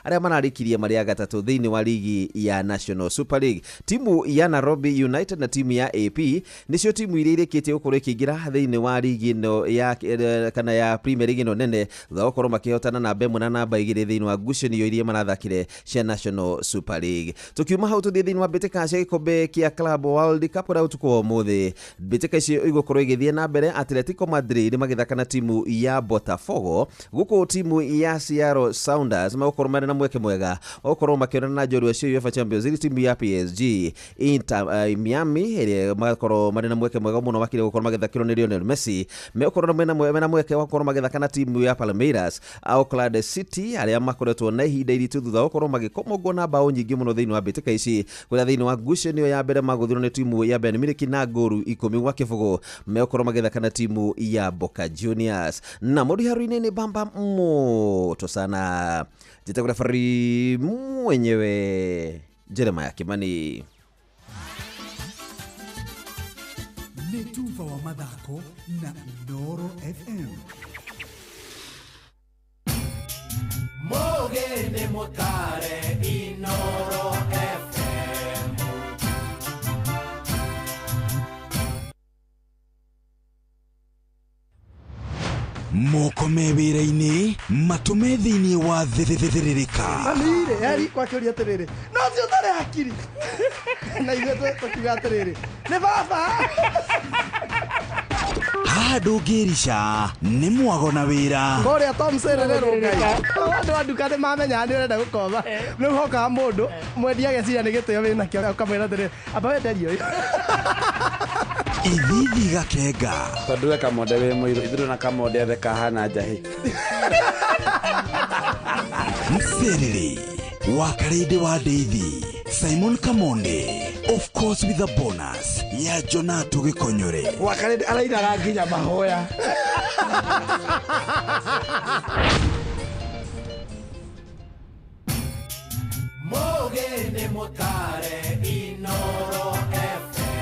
arĩa mararĩkirie marĩ a gatatũ thĩinĩ wa ligi ya National Super League. Timu ya Nairobi United na timu ya AP nĩcio timu iria irĩkĩtie gũkorwo ikĩingĩra thĩinĩ wa ligi ĩno ya kana ya Premier League ĩno nene thutha wa gũkorwo makĩhotana namba 1 na namba 2 thĩinĩ wa ngucanio iria marathakire cia National Super League. Tukiuma hau tũthiĩ thĩinĩ wa mbĩtĩka cia gĩkombe kĩa Club World Cup kũrĩa ũtukũ wa ũmũthĩ mbĩtĩka icio igũkorwo igĩthiĩ na mbere, Atletico Madrid magĩthaka na timu ya Botafogo, gũkũ timu ya Seattle Sounders magũkorwo marĩ na mweke mwega wa gũkorwo makĩonana na njorua cia UEFA Champions League timu ya PSG. Inter Miami ĩrĩa magakorwo marĩ na mweke mwega mũno makĩria gũkorwo magĩthakĩrwo nĩ Lionel Messi, megũkorwo mena mweke wa gũkorwo magĩthaka na timu ya Palmeiras. Auckland City arĩa makoretwo na ihinda iritũ thutha wa gũkorwo magĩkomogwo na bao nyingĩ mũno thĩinĩ wa mbĩtĩka ici, kũrĩa thĩinĩ wa ngucanio ya mbere magũthirwo nĩ timu ya Bayern Munich na ngoru 10 gwa kĩbũgũ, megũkorwo magĩthaka na timu ya Boca Juniors. Na mũndũ haru-inĩ nĩ bamba moto sana, njĩtagwo referee mwenyewe Jeremiah Kimani. Nĩ tuba wa mathako na Inooro FM. Mũgĩ nĩ mũtare Inooro FM. Moko me wĩra-inĩ matũme thĩinĩ wa thĩthĩrĩrĩka. Mami-rĩ, eri kwakĩũria atĩrĩrĩ, no ũcio ũtarĩ hakiri. Na ithuĩ tũkiuga atĩrĩrĩ, nĩ baba. Haha ndũngĩrica nĩ mwago na wĩra. Kũrĩa Tom Serererwo Ngai. Andũ a nduka nĩ mamenyaga nĩ ũrenda gũkomba. Rĩu hokaga mũndũ mwendia ageciria nĩ gĩtĩo wĩnakĩo ũkamwĩra atĩrĩrĩ, amba wenderie ũyũ. Ithithi gakenga. Tondũ we Kamonde wĩ mũirũ, ithuĩ na Kamonde othe kahana njahĩ. Mserere wa Karĩndĩ wa Ndeithi, Simon Kamonde, of course with a bonus ya Jonato Gĩkonyore. Wa Karĩndĩ arainaga nginya mahoya. Mũgĩ nĩ mũtare Inooro FM.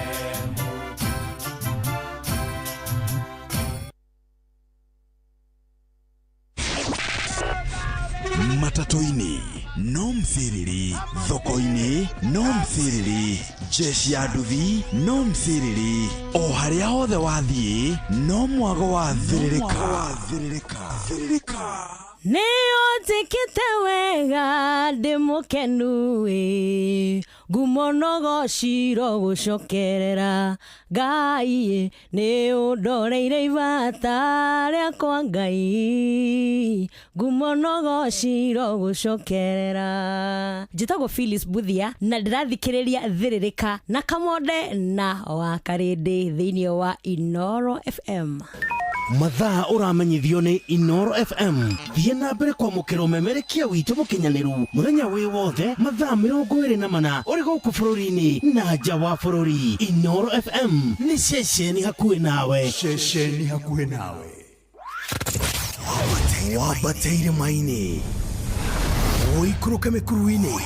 Matatũ-inĩ no msiriri, thoko-inĩ no msiriri, jeshi ya nduthi no msiriri, o harĩa hothe wathiĩ no mwago wa thĩrĩrĩka. Nĩ ũnjĩkĩte wega ndĩ mũkenu ĩ, ngumo no gociro gũcokerera Ngai, nĩ ũndoreire ibata rĩakwa Ngai, ngumo no gociro gũcokerera. Njĩtagwo Phyllis Buthia na ndĩrathikĩrĩria Thĩrĩrĩka na Kamonde na wa Karĩndĩ thĩinĩ wa Inooro FM. Mathaa ũramenyithio nĩ Inooro FM. Thiĩ na mbere kwamũkĩra ũmemerekia witũ mũkinyanĩru mũthenya wĩ wothe mathaa 24 ũrĩ gũkũ bũrũri-inĩ na nja wa bũrũri. Inooro FM nĩ ceceni hakuhĩ nawe. Ceceni hakuhĩ nawe. Wambateire maini, ũikũrũke mĩkuru-inĩ,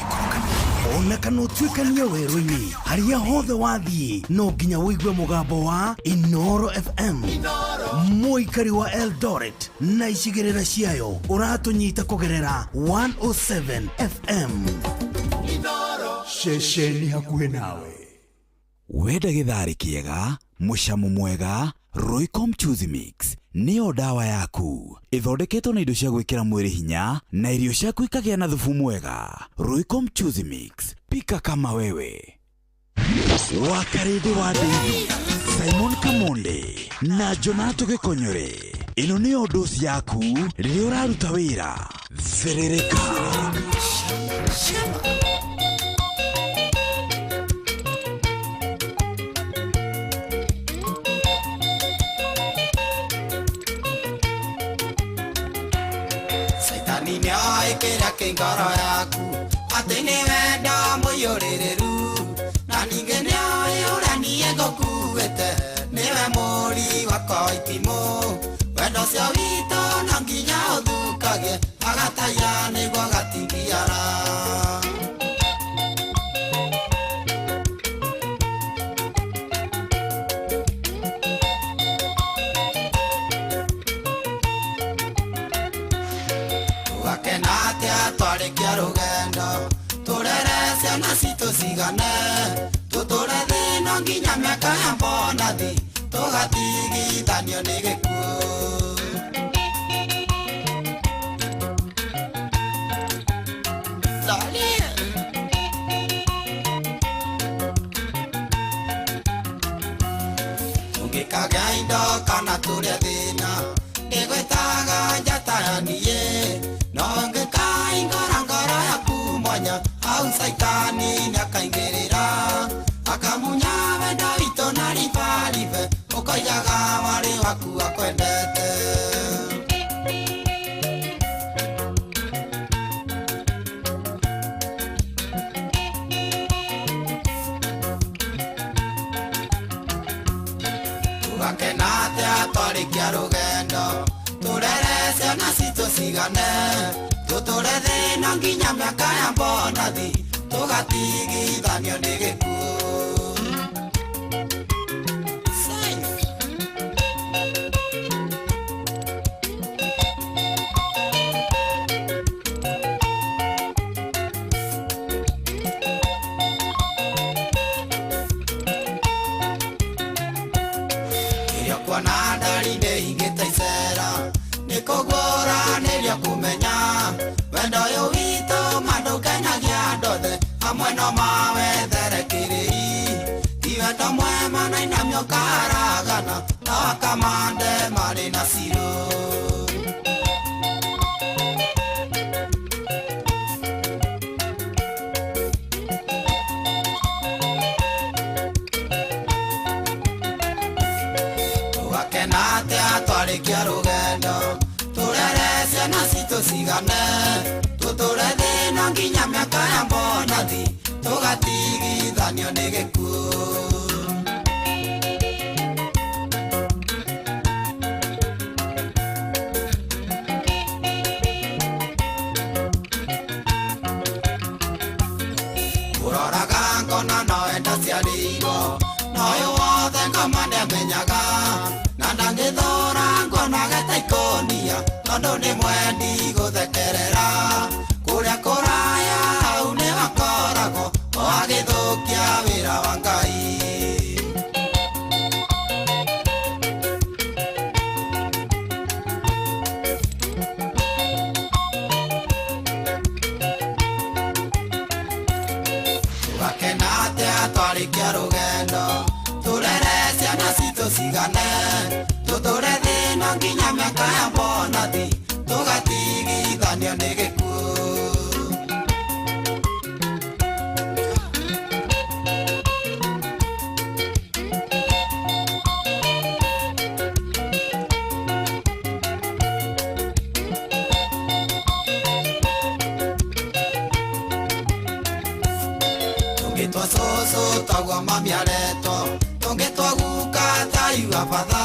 ona kana ũtuĩkanie werũ-inĩ, harĩa hothe wathiĩ no nginya ũigue mũgambo wa Inooro FM. Mũikari wa Eldoret na icigĩrĩra ciayo ũratũnyita kũgerera 107 FM. Ceceni hakuhĩ nawe. Wenda gĩtharĩ kĩega, mũcamo mwega, Royco Mchuzi Mix nĩyo ndawa yaku. Ĩthondeketwo na indo cia gwĩkĩra mwĩrĩ hinya na irio ciaku ikagĩa na thubu mwega. Royco Mchuzi Mix, pika kama wewe. Wa Karĩndĩ wa Ndeithi, Simon Kamonde na Jonato Gĩkonyore. Ĩno nĩyo ndoci yaku rĩrĩa ũraruta wĩra. Thĩrĩrĩka. Saitani nĩoĩ kĩrĩa kĩ ngoro yaku, atĩ nĩ wendo mũiyũrĩrĩru, na ningĩ nĩoĩ ũrĩa niĩ ngũkuĩte, nĩwe mũri wakwa itimũ. Wendo ũcio witũ no nginya ũthukage, agataiya nĩguo gatigiara. Tũgakena atĩa twarĩkia rũgendo tũrere ciana citũ cigane tũtũre thĩna nginya mĩaka ya mbonathi tũgatigithanio nĩ gĩkuũ. Salia. Tũngĩkagĩa indo kana tũrĩe thĩna ndĩgwĩtaga njata ya niĩ no ngĩkaingũra ngoro yaku mwanya hau caitani nĩakaingĩrĩra akamunya wendo witũ na ribaribe ũkoigaga warĩ waku akwendete. Tũgakena atĩa twarĩkia rũgendo tũrere ciana citũ cigane tũtũre thĩna nginya mĩaka ya mbonathi tũgatigithanio nĩ gĩkuũ. Rĩrĩa kuona ndari ndĩhingĩte icera nĩ kũgũranĩria kũmenya wendo ũyũ witũ mandũkenagia andũ othe amwe no mawethere kĩrĩi ti wendo mwema na inamio karagana no akamande marĩ na cirũ. Tũgakena atĩa twarĩkia rũgendo tũrere ciana citũ cigane tũtũre thĩna nginya mĩaka ya mbonathi tũgatigithanio nĩ gĩkuũ. Kũroraga ngona no enda ciarĩirwo na ũyũ wothe ngoma nĩamenyaga na ndangĩthũra nguonaga ta ikũnia tondũ nĩ mwendi gũthekerera kũrĩa kũraya hau nĩwakoragwo o agĩthũkia wĩra wa Ngai. Tũgakena atĩa twarĩkia rũgendo tũrere ciana citũ cigane tũtũre thĩna nginya mĩaka ya mbonathi tũgatigithanio nĩ gĩkuũ. Tũngĩtwa cũcũ toguo mami aretwo tũngĩtwa guka taiua batha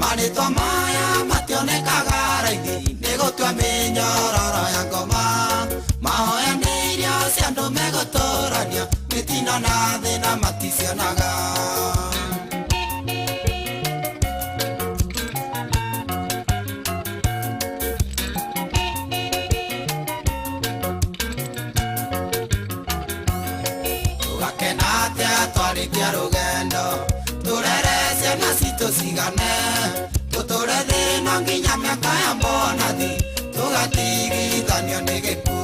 marĩtwa maya mationekaga raithi nĩ gũtua mĩnyororo ya ngoma mahoya nĩ irio cia andũ megũtũrania mĩtino na thĩna maticionaga. Tũgakena atĩa twarĩkia rũgendo tũrere ciana citũ cigane tũtũre thĩna nginya mĩaka ya mbonathi tũgatigithanio nĩ gĩkuũ.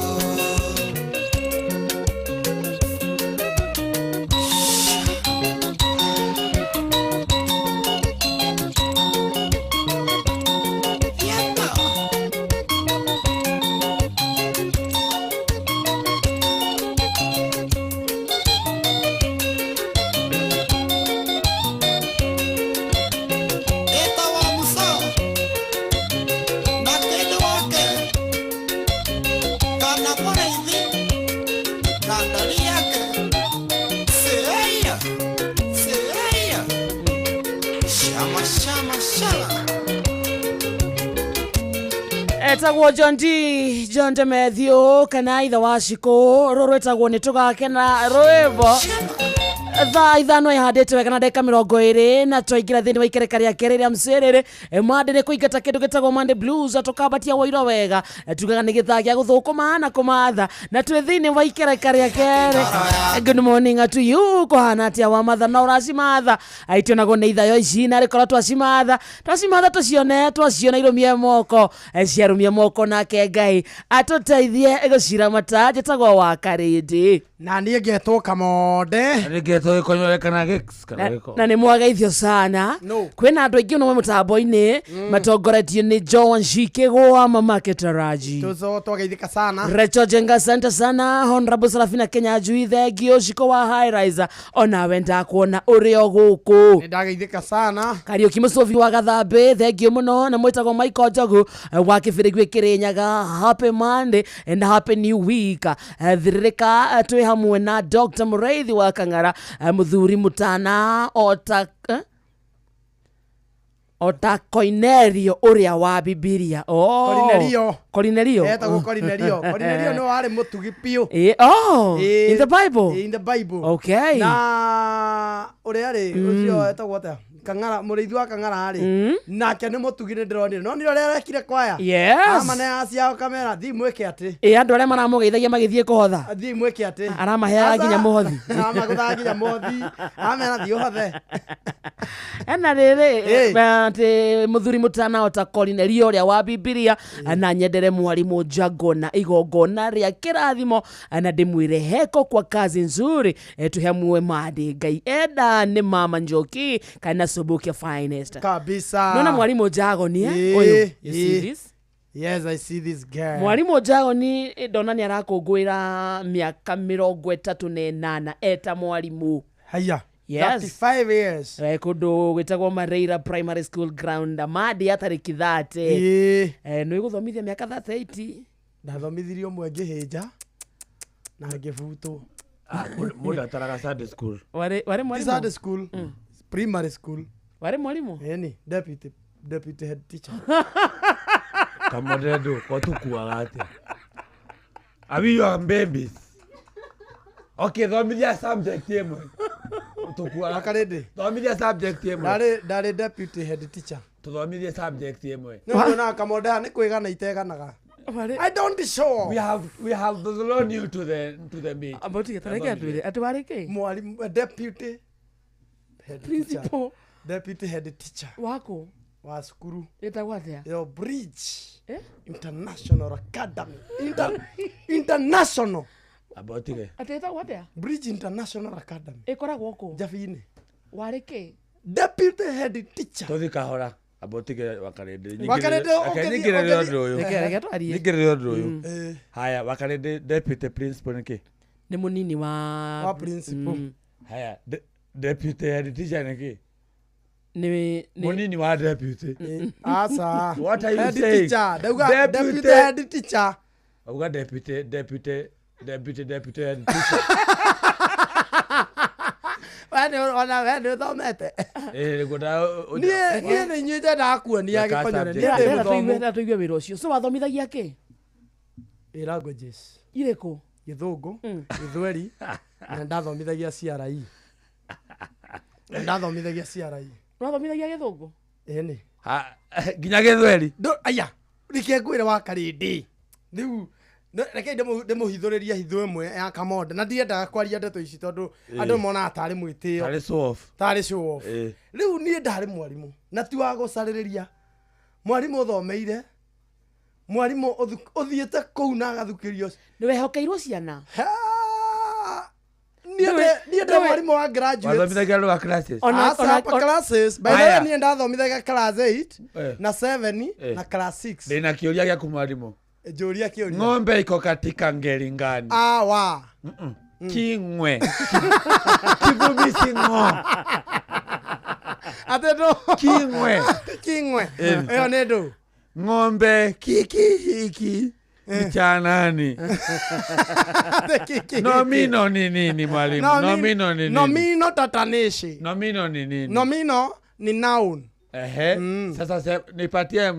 Ĩtagwo Musa na kĩndũ wake kana mũrĩithi na ndari yake seia seia shama shama shama. Etagwo John D John Demethiũ kana ithe wa Shikũ rũrũ rwĩtagwo nĩ tũgakena rwĩmbo. Thaa 5 ihandĩte wega na ndagĩka 20 na twaingĩra thĩinĩ wa ikereka rĩa kerĩ rĩa mcerere. Mande nĩ kũingata kĩndũ gĩtagwo Monday Blues, tũkambatia woiro wega. Tugaga nĩ gĩthaa gĩa gũthũkũma na kũmatha, na twĩ thĩinĩ wa ikereka rĩa kerĩ. Good morning to you. Kũhana atĩa wa matha na ũracimatha? Aitionagwo nĩ ithayo ici na rĩkorwo twacimatha twacimatha tũcione, twaciona irũmie moko. Ciarũmie moko, nake Ngai atũteithie gũciramata. Njĩtagwo wa Karĩndĩ. Na niĩ ngetwo Kamonde. Ngetwo gĩkonyore kana gĩks kana gĩko. Na nĩ mwageithio sana. Kwĩna andũ aingĩ mũno me mũtambo-inĩ matongoretio nĩ Joan Shikĩgũa, mamake Taraji. Tuzo twageithĩka sana. Recho Jenga, asante sana. Honorable Sarafina Kenya Njui, thengio. Ciko wa High Rise, onawe ndakuona ũrĩ o gũkũ. Nĩ ndageithĩka sana. Kariũki Mũcobi wa Gathambĩ, thengio mũno. Na mwĩtagwo Michael Njogu wa Kĩbĩrĩgui Kĩrĩnyaga, happy Monday and happy new week. Thirĩrĩka, twĩ hamwe na Dr. Mũreithi wa Kang'ara, mũthuri mũtana ota ota Koinerio ũrĩa wa Bibilia. Oh. Korinelio. Korinelio. Etagwo Korinelio. Korinelio nĩ warĩ mũtugi biũ. Oh, in the Bible. In the Bible. Okay. Na ũrĩa rĩ, ũcio etagwo atĩa, Kang'ara, mũrĩithi wa Kang'ara rĩ, nake nĩ mũtugi, nĩ ndĩronire no nĩ ũrĩa arekire kwaya. Amane ciao kamera thiĩ mwĩke atĩ. Ĩ, andũ arĩa maramũgeithagia magĩthiĩ kũhotha. Thiĩ mwĩke atĩ. Aramaheaga nginya mũhothi. Aramagũthaga nginya mũhothi, amera thiĩ ũhothe. Ena rĩrĩ atĩ mũthuri mũtana ota Korinelio ũrĩa wa Bibilia, na nyendere mwarimũ Njago na igongona rĩa kĩrathimo, na ndĩmwĩre heko kwa kazi nzuri. Tũhe mande Ngai enda nĩ mama Njoki kana Subukia finest. Kabisa. Nona mwarimũ Njagoni, ũyũ, you see this? Yes, I see this girl. Mwarimũ Njagoni ndona nĩ arakũngũĩra mĩaka 38 eta mwarimũ. Haya. Yes. 35 years. Kũndũ gwĩtagwo Mareira Primary School ground, mandi ya tarĩki 30. Nĩ gũthomithia mĩaka 38. Ndathomithirie ũmwe ngĩhĩnja na ngĩbutwo. Mũndũ ataraga Sunday school. Warĩ Ti mwarimũ? Sunday school, primary school. Warĩ mwarimũ? Ĩni, deputy head teacher. Kamonde ndũ ko tukuaga atĩa? Are we your babies? Okay, thomithia subject ĩmwe. Tukuaga. Akarĩndĩ. Thomithia subject ĩmwe. Ndarĩ deputy head teacher. Tuthomithie subject ĩmwe. Nĩ kuona Kamonde haha nĩ kwĩgana iteganaga. I don't show. We have thrown you to the meat. Amba ũtige, tareke atwĩre atĩ warĩ kĩ? Mwarimũ, deputy head teacher. Principal. Deputy head teacher. Waku? Wa cukuru. Ĩtagwo atĩa? Yo Bridge. Eh? International Academy. International. Amba ũtige. Atĩ ĩtagwo atĩa? Bridge International Academy. Ĩkoragwo kũ? Njabi-inĩ. Warĩ kĩ? Deputy head teacher. Tũthi kahora. Amba ũtige Wakarĩndĩ. Wakarĩndĩ, Nyingĩrĩre ũndũ ũyũ. Reke twarie. Nyingĩrĩre ũndũ ũyũ. Haya, Wakarĩndĩ, deputy principal nĩ kĩ? Nĩ mũnini wa Wa principal. Haya, deputy head teacher nĩ kĩ? Nĩ Mũnini wa deputy. Aca. What are you Head saying? teacher. Ndauga deputy head teacher. Auga deputy deputy deputy deputy head teacher. We nĩ ona we nĩ ũthomete. Nĩguo Niĩ nĩ inyuĩ nyendaga kuonia Weka gĩkonyore. subject. Niĩ ndĩ mũthomu. Rera tũigue wĩra ũcio. So wathomithagia kĩ? Ĩ languages. Irĩkũ? Gĩthũngũ, Gĩthweri, na ndathomithagia CRE. Na ndathomithagia CRE. Wathomithagia gĩthũngũ? Ĩni. Nginya Gĩthweri. Aya, reke ngwĩre wa Karĩndĩ. Rĩu reke ndĩmũhithũrĩrie hitho ĩmwe ya Kamonde, na ndiendaga kwaria ndeto ici tondũ andũ monaga tarĩ mwĩtĩo. Tarĩ show off. Tarĩ show off. Rĩu niĩ ndarĩ mwarimũ na ti wa gũcarĩrĩria, mwarimũ ũthomeire, mwarimũ ũthiĩte kũu na agathukĩrio. Nĩ wehokeirwo ciana? Niĩ ndĩ mwarimũ wa graduates. Wathomithagia andũ a classes. Aca, upper classes. By the way, Haya. niĩ ndathomithagia class 8 na 7 na class 6. Ndĩna kĩũria gĩaku mwarimũ. Njũria kĩũria. Ng'ombe iko katika ngeli ngani? Awa. King'we. Kivumisi ng'o. Atĩ ndũ? King'we. King'we. Ĩyo nĩ ndũ? Ng'ombe kiki hiki ni cha nani? Nomino ni nini, mwalimu? Nomino ni nini? Nomino tatanishi. Nomino ni nini? Nomino ni noun. Ehe. Sasa nipatie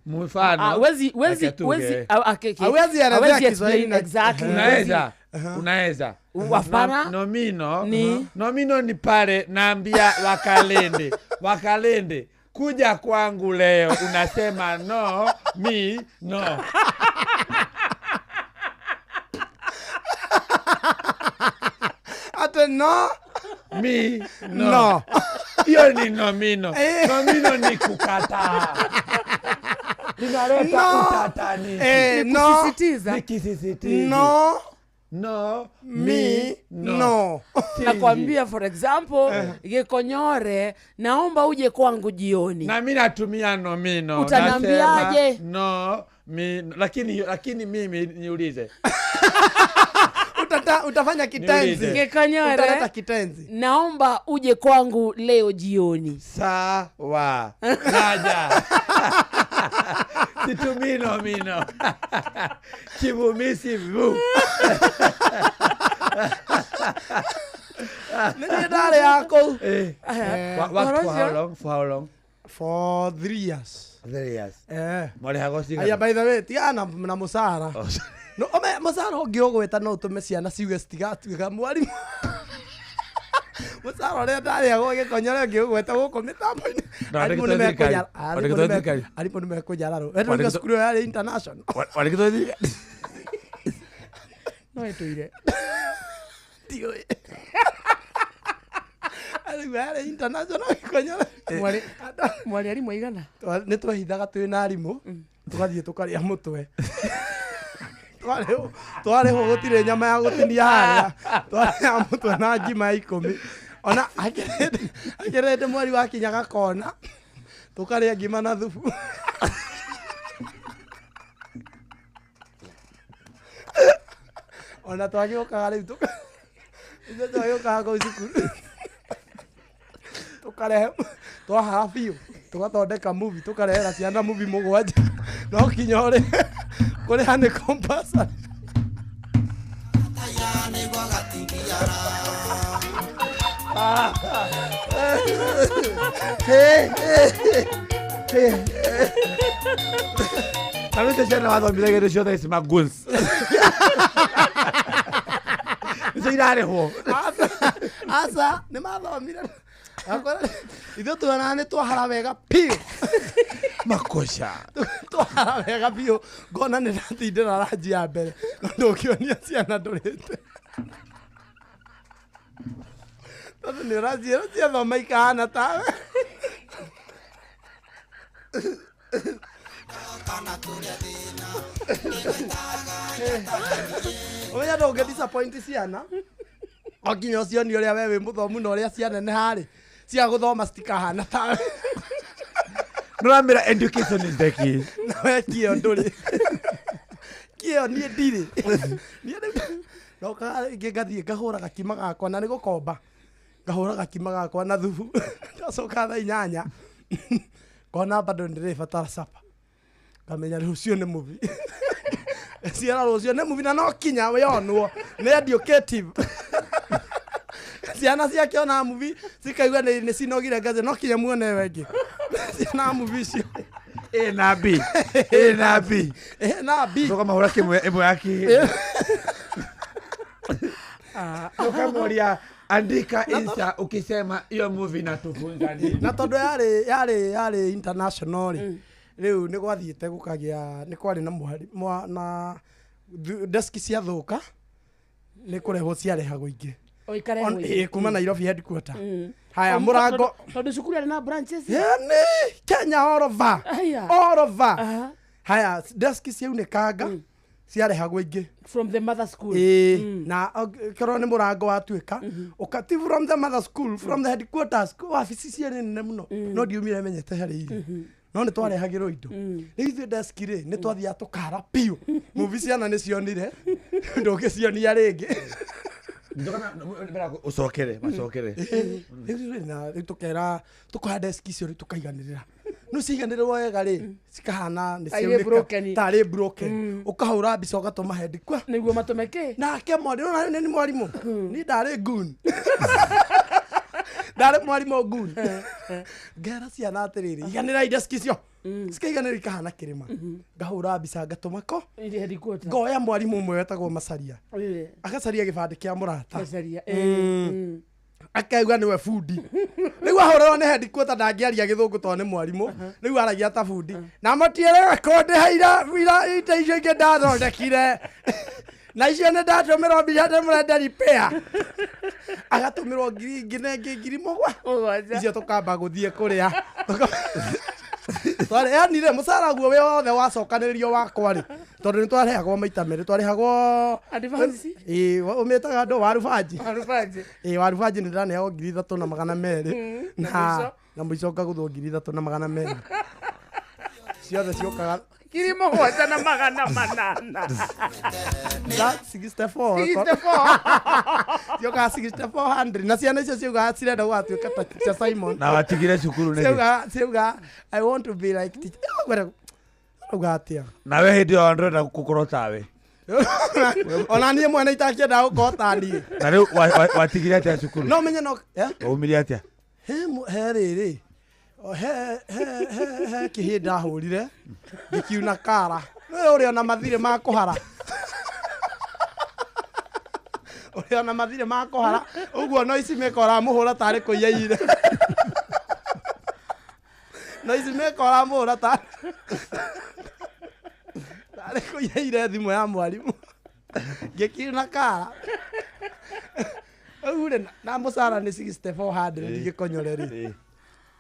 mfano. Ah, wezi Aketuge. wezi ah, okay. Hawezi elezea Hawezi Kiswahili explain exactly. Unaweza? Unaweza. Hapana. Nomino Ni? Nomino ni pale naambia Wakalende, Wakalende kuja kwangu leo, unasema no mi no. Ate no mi no. No. Hiyo ni nomino. Eh. Nomino ni kukataa. Inaleta No. utatanishi. Eh, no. Kusisitiza. Ni kisisitizo. No No mi no. Nakwambia for example, Gikonyore, naomba uje kwangu jioni. Na mi natumia nomino. Utaniambiaje? Nasema No mi no. Lakini mimi niulize. Utafanya kitenzi. Niulize. Gikonyore, Utaleta kitenzi. naomba uje kwangu leo jioni. Sawa. Naja. Situmii nomino. Kivumisi vu. Nĩ ndarĩ ya kũu. Eh. Worked for how long? For how long? For 3 years. 3 years. Eh. Marĩhagwo cigana? Aya, by the way, tigana na mũcara. Oh, sorry. No, ome mũcara ũngĩũgweta no ũtũme ciana ciuge citigatuĩka mwarimũ. Mũcara ũrĩa ndarĩhagwo Gĩkonyore ũngĩũgweta gũkũ mĩtambo-inĩ. No, Arimũ wandĩkĩtwo nĩ thirikari. mekũnyara- Wandĩkĩtwo thirikari. arimũ nĩ mekũnyararwo. We Wandĩkĩtwo- ndauga cukuru ĩyo yarĩ international. Wandĩkĩtwo thirikari. No ĩtũire. Ndiũĩ. Arĩu yarĩ international Gĩkonyore. Mwarĩ arimũ aigana? Nĩ twehithaga twĩ na arimũ tũgathiĩ tũkarĩa mũtwe. Twarĩhwo gũtirĩ nyama ya gũtinia harĩa, twarĩa mũtwe na ngima ya 10. Ona akĩrĩndĩ mweri wakinyaga kona tũkarĩa ngima na thubu. Ona twagĩũkaga rĩu ithuĩ twagĩũkaga kũu cukuru tũkarehe twahara biũ tũgathondeka movie tũkarehera ciana movie 7 no kinya ũrĩ kũrĩha nĩ compulsory. Na rĩu ciana wathomithagia nĩcio thaa ici maguns. Nĩcio irarĩhwo. Aca nĩ mathomire. Akora ithuĩ tuonaga nĩ twahara wega biũ. Makosa. Twahara wega biũ ngona nĩ ndatindĩra ranji ya mbere no ndũngĩonia ciana ndũrĩte. Tondũ nĩ ũraciĩra ciathoma ikahana tawe. Ũmenya ndũngĩ disappoint ciana o nginya ũcionie ũrĩa we wĩ mũthomu na ũrĩa cianeneha rĩ cia gũthoma citikahana tawe. Nĩũramĩra education is the key. Na we kĩo ndũrĩ. Kĩo niĩ ndirĩ. Niĩ rĩu ndokaga rĩngĩ ngathiĩ ngahũra gakima gakwa na nĩ gũkomba. Ngahũra gakima gakwa na thubu. Ndacoka thaa 8 ngona bado ndĩrĩbatara supper. Ngamenya rũciũ nĩ movie. Ciana rũciũ nĩ movie na no kinya yonwo nĩ educative. Ciana ciakĩona movie cikaigua nĩ cinogire ngathĩ no kinya muone ĩyo ĩngĩ. Ciana movie icio. A na B. A na B. A na B. Tũkamahũra kĩmwe ĩmwe ya kĩ. Tukamoria andika insha ukisema hiyo movie inatufunza nini. Na tondũ yarĩ international rĩ, rĩu nĩ gwathiĩte gũkagĩa nĩ kwarĩ na mũhari na deski ciathũka nĩ kũrehwo ciarehagwo ingĩ. O ikarehwo ingĩ. Kuma Nairobi headquarter. Haya, mũrango. Tondũ cukuru yarĩ na branches. Nĩ Kenya all over. Aya. All over. Haya, deski ciaunĩkanga ciarehagwo ingĩ. From the mother school. Ĩĩ, na korwo nĩ mũrango watuĩka, ũka ti from the mother school, from the headquarters, wabici ciarĩ nene mũno. No ndiumire menyete harĩa irĩ. No nĩ twarehagĩrwo indo. Rĩu ithuĩ deski rĩ, nĩ twathiaga tũkara biũ. Movie ciana nĩ cionire, ndũngĩcionia rĩngĩ. Ũcokere, macokere. Rĩu tũkera, tũkoya deski icio rĩu tũkaiganĩrĩra. No ciiganĩrĩrwo wega rĩ, cikahana nĩ Tarĩ ciaunĩka. broken. Tarĩ broken. Ũkahũra mbica ũgatũma head kwa. Nĩguo matũme kĩ? Nake mwarimũ, nĩ mwarimũ. Niĩ ndarĩ goon. Ndarĩ mwarimũ nguni. Ngera ciana atĩrĩrĩ, iganĩrai desk icio. Cikaiganĩra ikahana kĩrĩma. Ngahũra mbica ngatũma ko. Ile headquarter. Ngoya mwarimũ ũmwe wetagwo Macaria. Ĩĩ. Agacaria gĩbandĩ kĩa mũrata. Macaria, Akauga nĩwe bundi. Rĩu ahũrĩrwo nĩ headquarter ndangĩaria gĩthũngũ tondũ nĩ mwarimũ. Rĩu aragia ta bundi. Na mũtiĩrĩga kũndĩha ira ira ite icio ingĩ ndathondekire. Na icio nĩ ndatũmĩrwo mbica ndĩmũrenda repair. Agatũmĩrwo ngiri ingĩ na ĩngĩ 7,000. Icio tũkamba gũthiĩ kũrĩa. Twarĩ yani rĩ mũcara guo wothe wacokanĩrĩrio wakwa rĩ tondũ nĩ twarĩhagwo maita merĩ twarĩhagwo Advance? ĩĩ ũmĩtaga andũ warubanji Warubanji. Ĩĩ warubanji nĩ ndĩraneagwo 3,200 Na na mũico? na mũico ngagũthwo 3,200 ciothe ciũkaga 7,800. That 64 64. Ciũkaga 6400 na ciana icio ciugaga cirenda gũgatuĩka ta teacher Simon. Na watigire cukuru nĩkĩ? Ciugaga I want to be like teacher. Arauga atĩa? Nawe hĩndĩ ĩyo ndũrenda gũkorwo tawe. Ona niĩ mwene itakĩendaga gũkorwo ta niĩ. Na rĩu watigire atĩa cukuru? No menye no eh? Waumire atĩa? He he rĩrĩ O, he he he he kĩhĩ ndahũrire ngĩkiuna kara nĩwe ũrĩa ona mathirĩ ma kũhara ũrĩa ona mathirĩ ma kũhara ũguo no ici mĩka ũramũhũra tarĩ kũiya ire no ici mĩka ũramũhũra tarĩ kũiya ire thimũ ya mwarimũ ngĩkiuna kara rĩu rĩ na mũcara nĩ 6400 gĩkonyore rĩ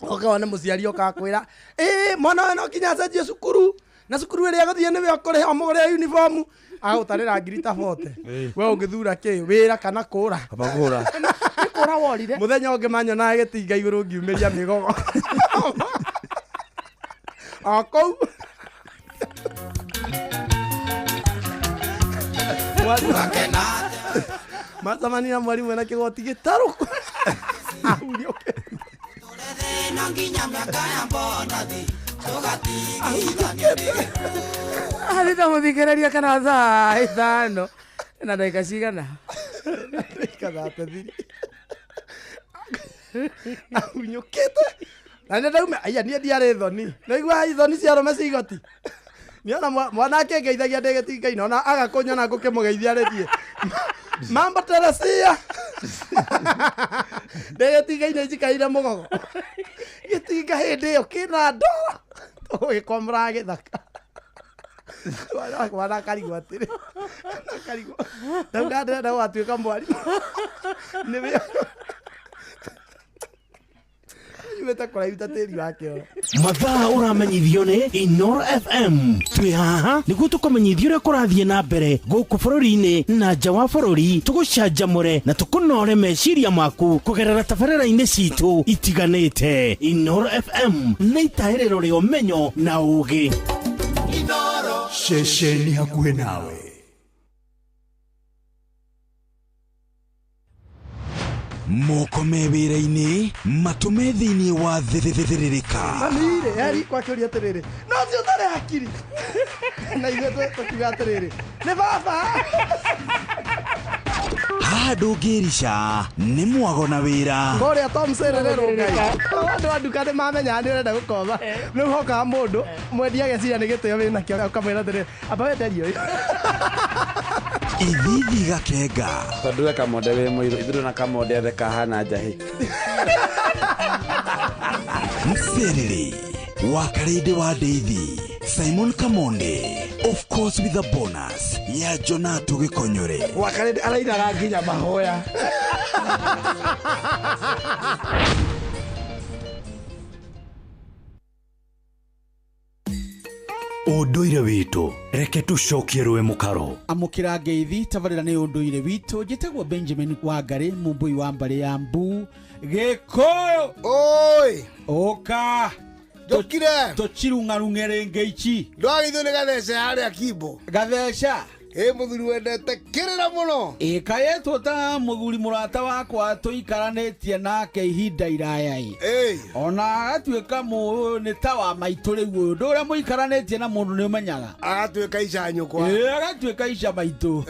ũkaona mũciari oka akwĩra ĩ mwana ũyũ no nginya acenjie cukuru na cukuru ĩrĩa agũthiĩ nĩwe ũkũrĩha ũmũgũrĩre uniform agũtarĩra ngiri ta 40 we ũngĩthura kĩ wĩra kana kũra Kaba kũra. Nĩ kũra worire. Mũthenya ũngĩ manyonaga gĩtinga igũrũ ngiumĩria mĩgogo o kũu. Macemania na mwarimũ ena kĩgoti gĩtarũku. Athita mũthikĩrĩria kana thaa ithano na ndagĩka cigana? Ndagĩka 33. Ahunyũkĩte na nĩ ndauma aya niĩ ndiarĩ thoni naigua thoni cia arũme cia igoti niona mwana akĩngeithagia ndĩ gĩtinga-inĩ ona aga kũnyona ngũkĩmũgeithia rĩthiĩ mambo teresia ndĩ gĩtinga-inĩ njikarire mũgogo gĩtinga hĩndĩ ĩyo kĩna ndora tũgĩkomora gĩthaka mwana akarigwo atĩrĩ akarigwo ndauga ndĩrenda gũgatuĩka mwarimũ nĩwe yumĩte kũraihu ta tĩri wa kĩoro. Mathaa ũramenyithio nĩ Inoro FM twĩ haha nĩguo tũkũmenyithia ũrĩa kũrathiĩ na mbere gũkũ bũrũri-inĩ na nja wa bũrũri tũgũcanjamũre na tũkũnore meciria maku kũgerera tabarĩra-inĩ citũ itiganĩte. Inoro FM nĩ itahĩrĩro rĩa ũmenyo na ũũgĩ. Ceceni hakuhĩ nawe. Moko me wĩra-inĩ matũme thĩinĩ wa thĩrĩrĩka. Mami rĩ eri kwakĩũria atĩrĩrĩ no ũcio ũtarĩ hakiri na ithuĩ tũkiuga atĩrĩrĩ nĩ baba. Haha ndũngĩrica nĩ mwago na wĩra. Kũrĩa Tom Serere rũngai andũ a nduka nĩ mamenyaga nĩ ũrenda gũkomba rĩu hokaga mũndũ mwendia ageciria nĩ gĩtĩo wĩnakĩo ũkamwĩra atĩrĩrĩ amba wenderie ũyũ. Ithithi gakenga. Tondũ we kamonde wĩ mũirũ ithuĩ na kamonde othe kahana njahĩ. Mserere wa Karĩndĩ wa Ndeithi Simon Kamonde of course with a bonus ya Jonato Gĩkonyore. Wa Karĩndĩ arainaga nginya mahoya. Ũndũire witũ reke tũcokie rũĩ mũkaro. Amũkĩra ngeithi tabarĩra nĩ ũndũire witũ njĩtagwo Benjamin Wangari mũmbũi wa mbarĩ ya mbu Gĩkũyũ. Oi ũka njũkire tũchirung'arung'e rĩngĩ ici ndwagithio nĩ gatheca harĩa kimbo gatheca Ĩ mũthuri wendete kĩrĩra mũno. Ĩ kayetwo ta mũthuri mũrata wakwa tũikaranĩtie nake ihinda iraya ĩ. Ona agatuĩka nĩ ta wa maitũ rĩu ũyũ. Ũndũ ũrĩa mũikaranĩtie na mũndũ nĩ ũmenyaga. Agatuĩka ica nyũkwa. Ĩ agatuĩka ica maitũ.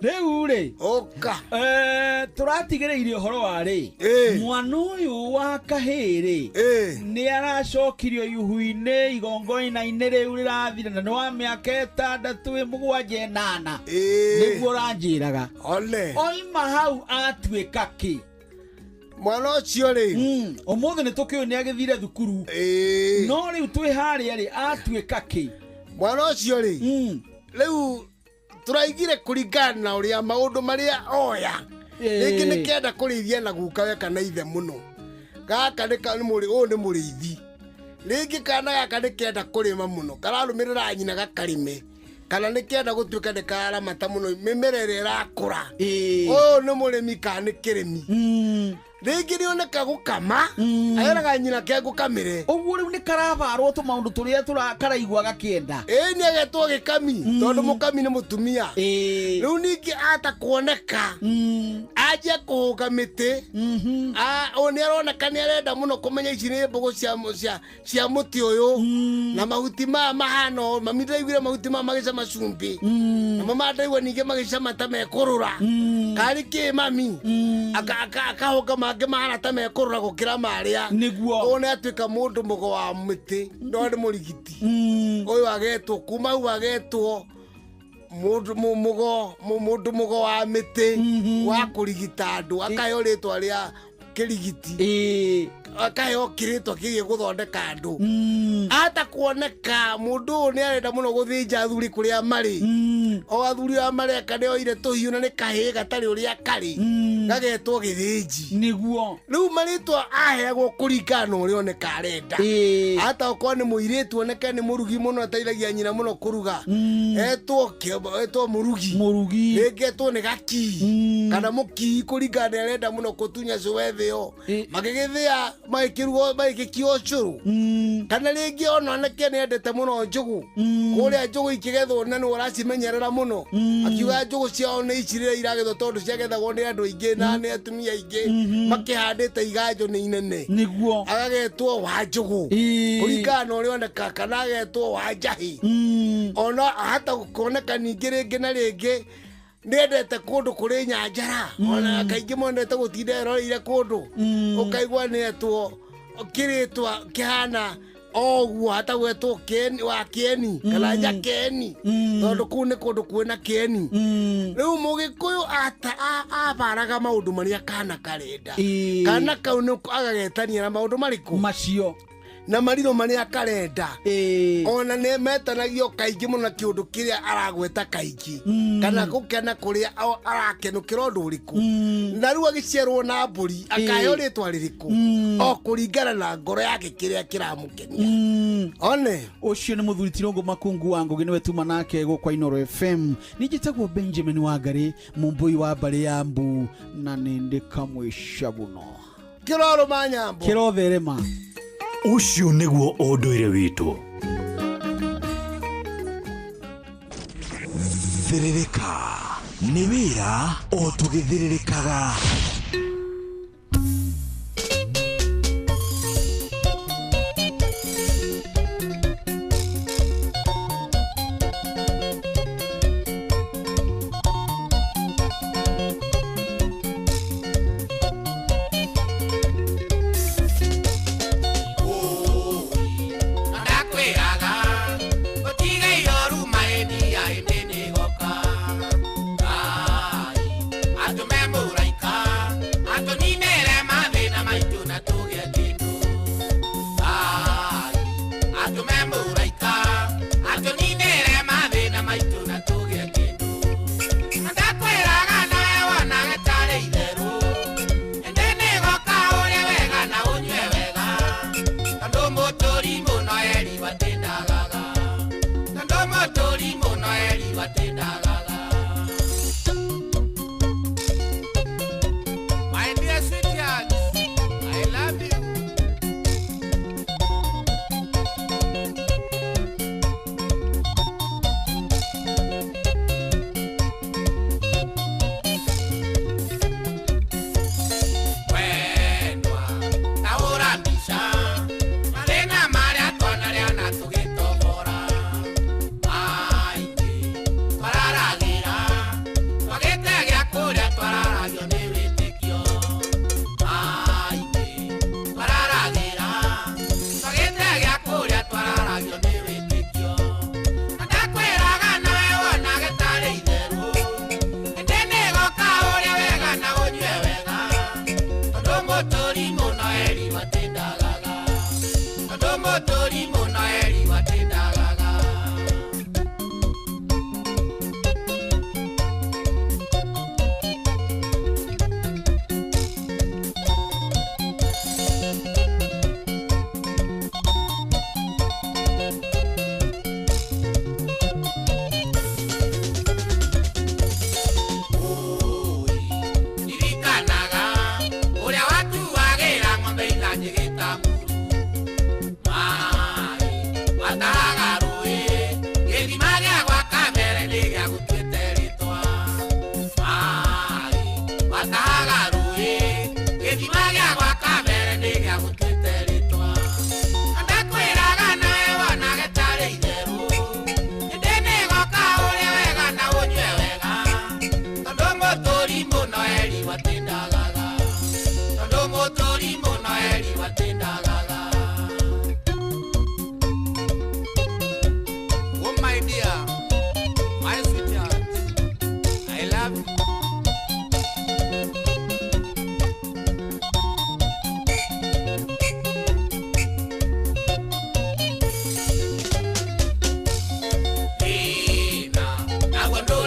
Rĩu rĩ. Ũka. Tũratigĩrĩire ũhoro wa rĩ. Mwana ũyũ wa kahĩĩ rĩ. Nĩ aracokirio ihu-inĩ igongona-inĩ rĩu rĩrathira na nĩ wa mĩaka 6 7 8. Nĩguo ũranjĩraga. Ole. Oima hau atuĩka kĩ? Mwana ũcio rĩ. Ũmũthĩ nĩ tũkĩũĩ nĩ agĩthire thukuru. No rĩu twĩ harĩa rĩ atuĩka kĩ? Mwana ũcio rĩ. Rĩu tũraigire kũringana na ũrĩa maũndũ marĩa oya. Rĩngĩ nĩ kenda kũrĩithia na gukawe kana ithe mũno. Gaka nĩ ũyũ nĩ mũrĩithi. Rĩngĩ kana gaka nĩ kenda kũrĩma mũno. Kararũmĩrĩra nyina gakarĩme. Kana nĩ kenda gũtuĩka nĩ karamata mũno mĩmera ĩrĩa ĩrakũra. Ũyũ nĩ mũrĩmi kana nĩ kĩrĩmi. Rĩngĩ nĩoneka gũkama. Aeraga nyina ke ngũkamĩre. Ũguo rĩu nĩ karabarwo tũmaũndũ tũrĩa karaigua gakĩenda. Ĩĩ nĩ agetwo gĩkami tondũ mũkami nĩ mũtumia. Rĩu ningĩ ata kuoneka anjia kũhũga mĩtĩ. Ũyũ nĩ aroneka nĩ arenda mũno kũmenya ici nĩ mbũgũ cia mũtĩ ũyũ. Na mahuti maya mahana ũũ. Mami ndaiguire mahuti maya magĩcama cumbĩ. Namo maya ndaigua ningĩ magĩcama ta mekũrũra. Karĩ kĩ mami? Akahũga mangĩ mahana ta mekũrũra gũkĩra marĩa. Nĩguo. Ũyũ nĩ atuĩka mũndũ mũgo wa mĩtĩ no nĩ mũrigiti. Ũyũ agetwo kuma hau agetwo mũndũ mũgo wa mĩtĩ wa kũrigita andũ. Akaheo rĩtwa rĩa kĩrigiti. Akaheo kĩrĩtwa kĩgiĩ gũthondeka andũ. Ata kuoneka mũndũ ũyũ nĩ arenda mũno gũthĩnja athuri kũrĩa marĩ. O athuri aya mareka nĩ oire tũhiũ na nĩ kahĩĩ gatarĩ ũrĩa karĩ. Gagetwo gĩthĩnji. Nĩguo. Rĩu marĩtwa aheagwo kũringana na ũrĩa oneka arenda. Ata okorwo nĩ mũirĩtu oneke nĩ mũrugi mũno ateithagia nyina mũno kũruga. Etwo mũrugi. Mũrugi. Rĩngĩ etwo nĩ gakii. Kana mũkii kũringana na arenda mũno kũtunya cũwe thĩo. Magĩgĩthĩa magĩkĩrugwo magĩkĩkio ũcũrũ. Kana rĩngĩ ona oneke nĩ endete mũno njũgũ. Kũrĩa njũgũ ikĩgethwo na nĩ ũracimenyerera mũno. Akiuga njũgũ ciao nĩ ici rĩrĩa iragethwo tondũ ciagethagwo nĩ andũ aingĩ na nĩ atumia aingĩ makĩhandĩte iganjo nĩ inene. Nĩguo. Agagetwo wa njũgũ. Kũringana na ũrĩa oneka kana agetwo wa njahĩ. Ona hata kuoneka ningĩ rĩngĩ na rĩngĩ nĩendete kũndũ kũrĩ nyanjara. Ona kaingĩ monete gũtinda eroreire kũndũ. Ũkaigua nĩetwo kĩrĩtwa kĩhana oguo hata gwetwo wa kĩeni kana njakeni tondũ kũu nĩ kũndũ kwĩna kĩeni. Rĩu mũgĩkũyũ abaraga maũndũ marĩa kana karenda. Kana kau nĩ agagetania na maũndũ marĩkũ? Macio. Na mariro marĩa karenda. Ona nĩ metanagio kaingĩ mũno na kĩũndũ kĩrĩa aragweta kaingĩ. Kana gũkena kũrĩa arakenũkĩra ũndũ ũrĩkũ. Na rĩu agĩciarwo na mbũri akaheo rĩtwa rĩrĩkũ. O kũringana na ngoro yake kĩrĩa kĩramũkenia. One. Ũcio nĩ mũthuri Tirũngũ Makungu wa Ngũgĩ nĩwe tuma nake gũkũ Inooro FM. Niĩ njĩtagwo Benjamin Wangari mũmbũi wa mbarĩ ya Mbu na nĩ ndĩ kamwĩca mũno. Kĩrorũma nyambo. Kĩrotherema. Ũcio nĩguo ũndũire witũ. Thĩrĩrĩka nĩ wĩra o tũgĩthĩrĩrĩkaga. Atume muraika.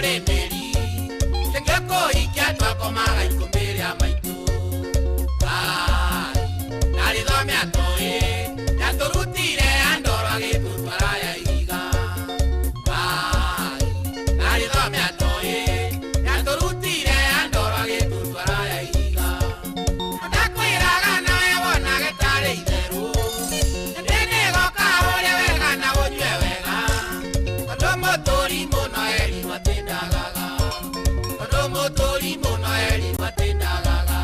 mũrĩmĩri Tengekũhikia twakomaga ikũmbĩ rĩa maitũ Ai, ndarĩthome atoĩ Ndatũrutire andoro agĩtũtwara ya ihiga Ai, ndarĩthome atoĩ Ndatũrutire andoro agĩtũtwara ya ihiga Ndakwĩraga nawe wonage tarĩ itherũ Ĩndĩ nĩgoka ũrĩe wega na ũnyue wega Tondũ mũtũri mũno erirwo atĩ ndagaga Tondũ mũtũri mũno erirwo atĩ ndagaga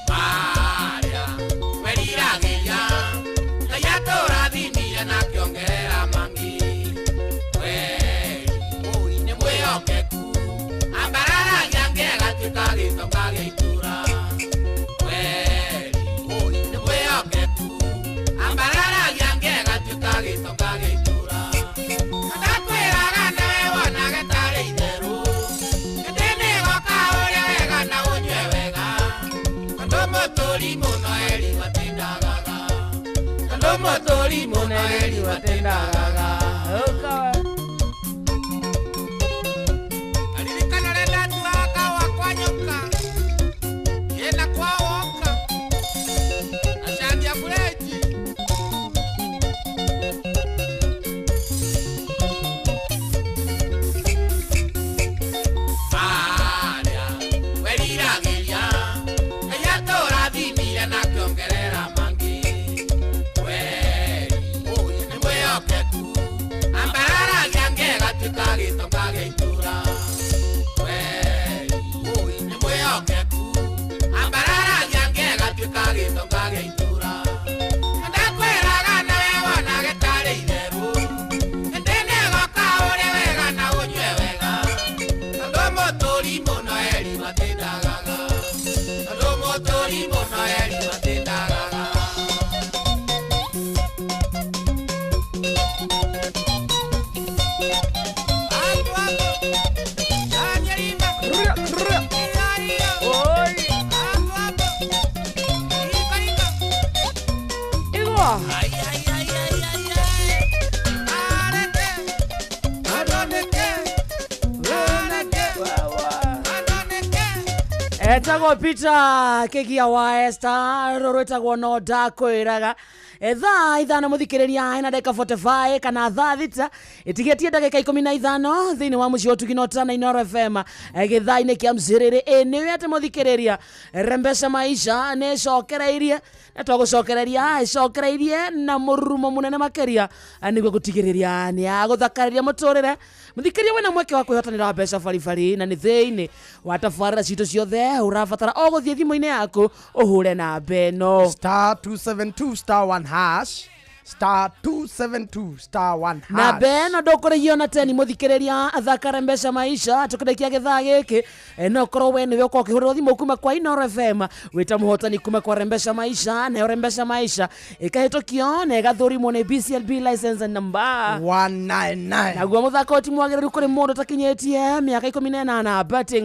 Maria weriragĩria Ngai atũrathimire na akĩongerera mangĩ Kweri nĩ mwĩhokeku ambararagia ngegatuĩka gĩtonga gĩa itũra Kweri nĩ mwĩhokeku ambararagia ngegatuĩka gĩtonga gĩa itũra Ndakwĩraga nawe wonage tarĩ itherũ Ĩndĩ nĩgoka ũrĩe wega na ũnyue wega Tondũ mũtũri mũno erirwo atĩ ndagaga Tondũ mũtũri mũno erirwo atĩ ndagaga Ririkana ũrĩa ndatuaga kahũa kwa nyoka Ĩna kwa woka Acambia burenji Maria weriragĩria Ngai atũrathimire na akĩongerera mangĩ Kweri nĩ mwĩhokeku ambararagia ngegatuĩka gĩtonga gĩa itũra Kweri nĩ mwĩhokeku ambararagia ngegatuĩka gĩtonga gĩa itũra Ndakwĩraga nawe wonage tarĩ itherũ Ĩndĩ nĩgoka ũrĩe wega na ũnyue wega Tondũ mũtũri mũno erirwo atĩ ndagaga Tondũ mũtũri mũno erirwo atĩ ndagaga Igwa. Etagwo Peter Kigia wa Esther rũrũ rwĩtagwo no ndakwĩraga thaa ithano mũthikĩrĩria ĩna ndagĩka 45 kana thaa thita ĩtigĩtie ndagĩka 15 thĩinĩ wa mũciĩ wa ũtugi na ũtana Inooro FM gĩthaa-inĩ kĩa mcĩrĩrĩ ĩ nĩwe atĩ mũthikĩrĩria rembesha maisha nĩ ĩcokereirie na twagũcokereria ĩcokereirie na mũrurumo mũnene makĩria nĩguo gũtigĩrĩria nĩ agũthakarĩria mũtũrĩre mũthikĩrĩria wĩna mweke wa kwĩhotanĩra mbeca baribari na nĩ thĩinĩ wa tabarĩra citũ ciothe ũrabatara o gũthiĩ thimũ-inĩ yaku ũhũre namba ĩno star 272 star 1 hash star 272 star 1 hash na beno ndũkũrĩhio na teni mũthikĩrĩria thakare mbeca maisha tũkĩrĩkia gĩthaa gĩkĩ no korwo we nĩwe ũkorwo ũkĩhũrĩrwo thimũ kuma kwa Inooro FM wĩta mũhotani kuma kwa Rembesha Maisha nayo Rembesha Maisha ĩkahĩtũkio na ĩgathũrimwo nĩ BCLB license number 199 naguo mũthako ti mwagĩrĩru kũrĩ mũndũ ũtakinyĩtie mĩaka 18 betting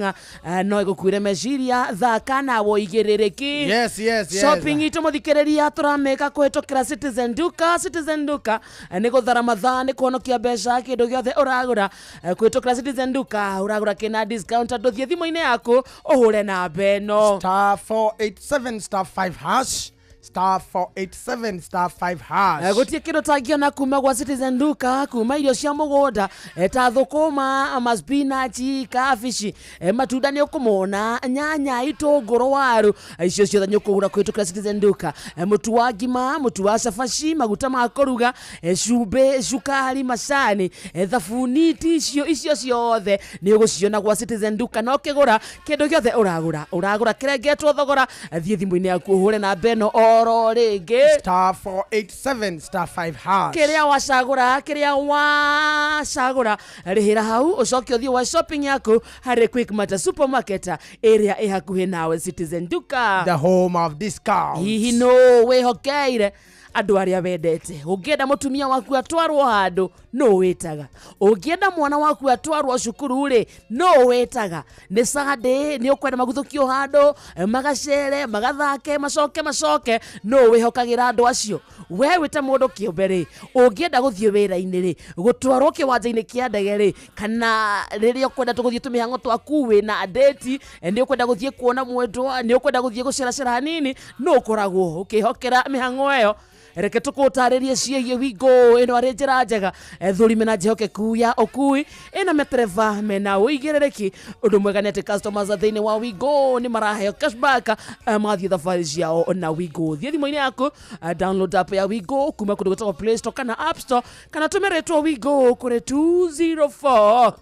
no ĩgũkuire meciria thaka na woigĩrĩrĩki Yes, yes, yes. shopping itũ mũthikĩrĩria tũramĩka kũhĩtũkĩra Citizen Duka Citizen Duka nĩ gũthara mathaa nĩ kũhonokia mbeca kĩndũ gĩothe ũragũra kũhĩtũkĩra Citizen Duka ũragũra kĩna discount andũ thiĩ thimũ-inĩ yaku ũhũre namba ĩno star 487 star 5 hash star 487 star 5 hash Gũtirĩ kĩndũ tangĩona kuma gwa Citizen Duka kuma irio cia mũgũnda ta thũkũma maspinachi kabici matunda nĩ ũkũmona nyanya itũngũrũ waru icio ciothe nĩ ũkũgũra kũhĩtũkĩra Citizen Duka mũtu wa ngima mũtu wa cabaci maguta ma kũruga cumbĩ cukari macani thabuni tissue icio ciothe nĩ ũgũciona gwa Citizen Duka na ũkĩgũra kĩndũ gĩothe ũragũra ũragũra kĩrengetwo thogora thiĩ thimũ-inĩ yaku ũhũre namba ĩno oro rĩngĩ star 487 star 5 hash kĩrĩa wacagũra kĩrĩa wacagũra rĩhĩra hau ũcoke ũthiĩ wa shopping yaku harĩ Quickmart supermarket ĩrĩa ĩ hakuhĩ nawe Citizen Duka the home of discount hihi no wĩhokeire Andũ arĩa wendete. Ũngĩenda mũtumia waku atwarwo handũ, nũ wĩtaga? Ũngĩenda mwana waku atwarwo cukuru rĩ, nũ wĩtaga? Nĩ Sunday, nĩ ũkwenda maguthũkio handũ, magacere, magathake, macoke macoke, nũ wĩhokagĩra andũ acio? We wĩ ta mũndũ kĩũmbe rĩ, ũngĩenda gũthiĩ wĩra-inĩ rĩ, gũtwarwo kĩwanja-inĩ kĩa ndege rĩ, kana rĩrĩa ũkwenda tũgũthiĩ tũmĩhang'o twaku wĩna date, nĩ ũkwenda gũthiĩ kuona mwendwa, nĩ ũkwenda gũthiĩ gũceracera hanini, nũ ũkoragwo ũkĩhokera mĩhang'o ĩyo? Reke tũkũtarĩrie ciĩgiĩ Wingo ĩno arĩ njĩra njega thũrime na njĩhokeku ya ũkui ĩna matereba mena ũigĩrĩrĩki. Ũndũ mwega nĩ atĩ customers thĩinĩ wa Wingo nĩ maraheo cashback mathiĩ thabarĩ ciao na Wingo. Thiĩ thimũ-inĩ yaku, download app ya Wingo kuma kũndũ gwĩtagwo Play Store kana App Store, kana tũmĩrĩtwo Wingo kũrĩ 204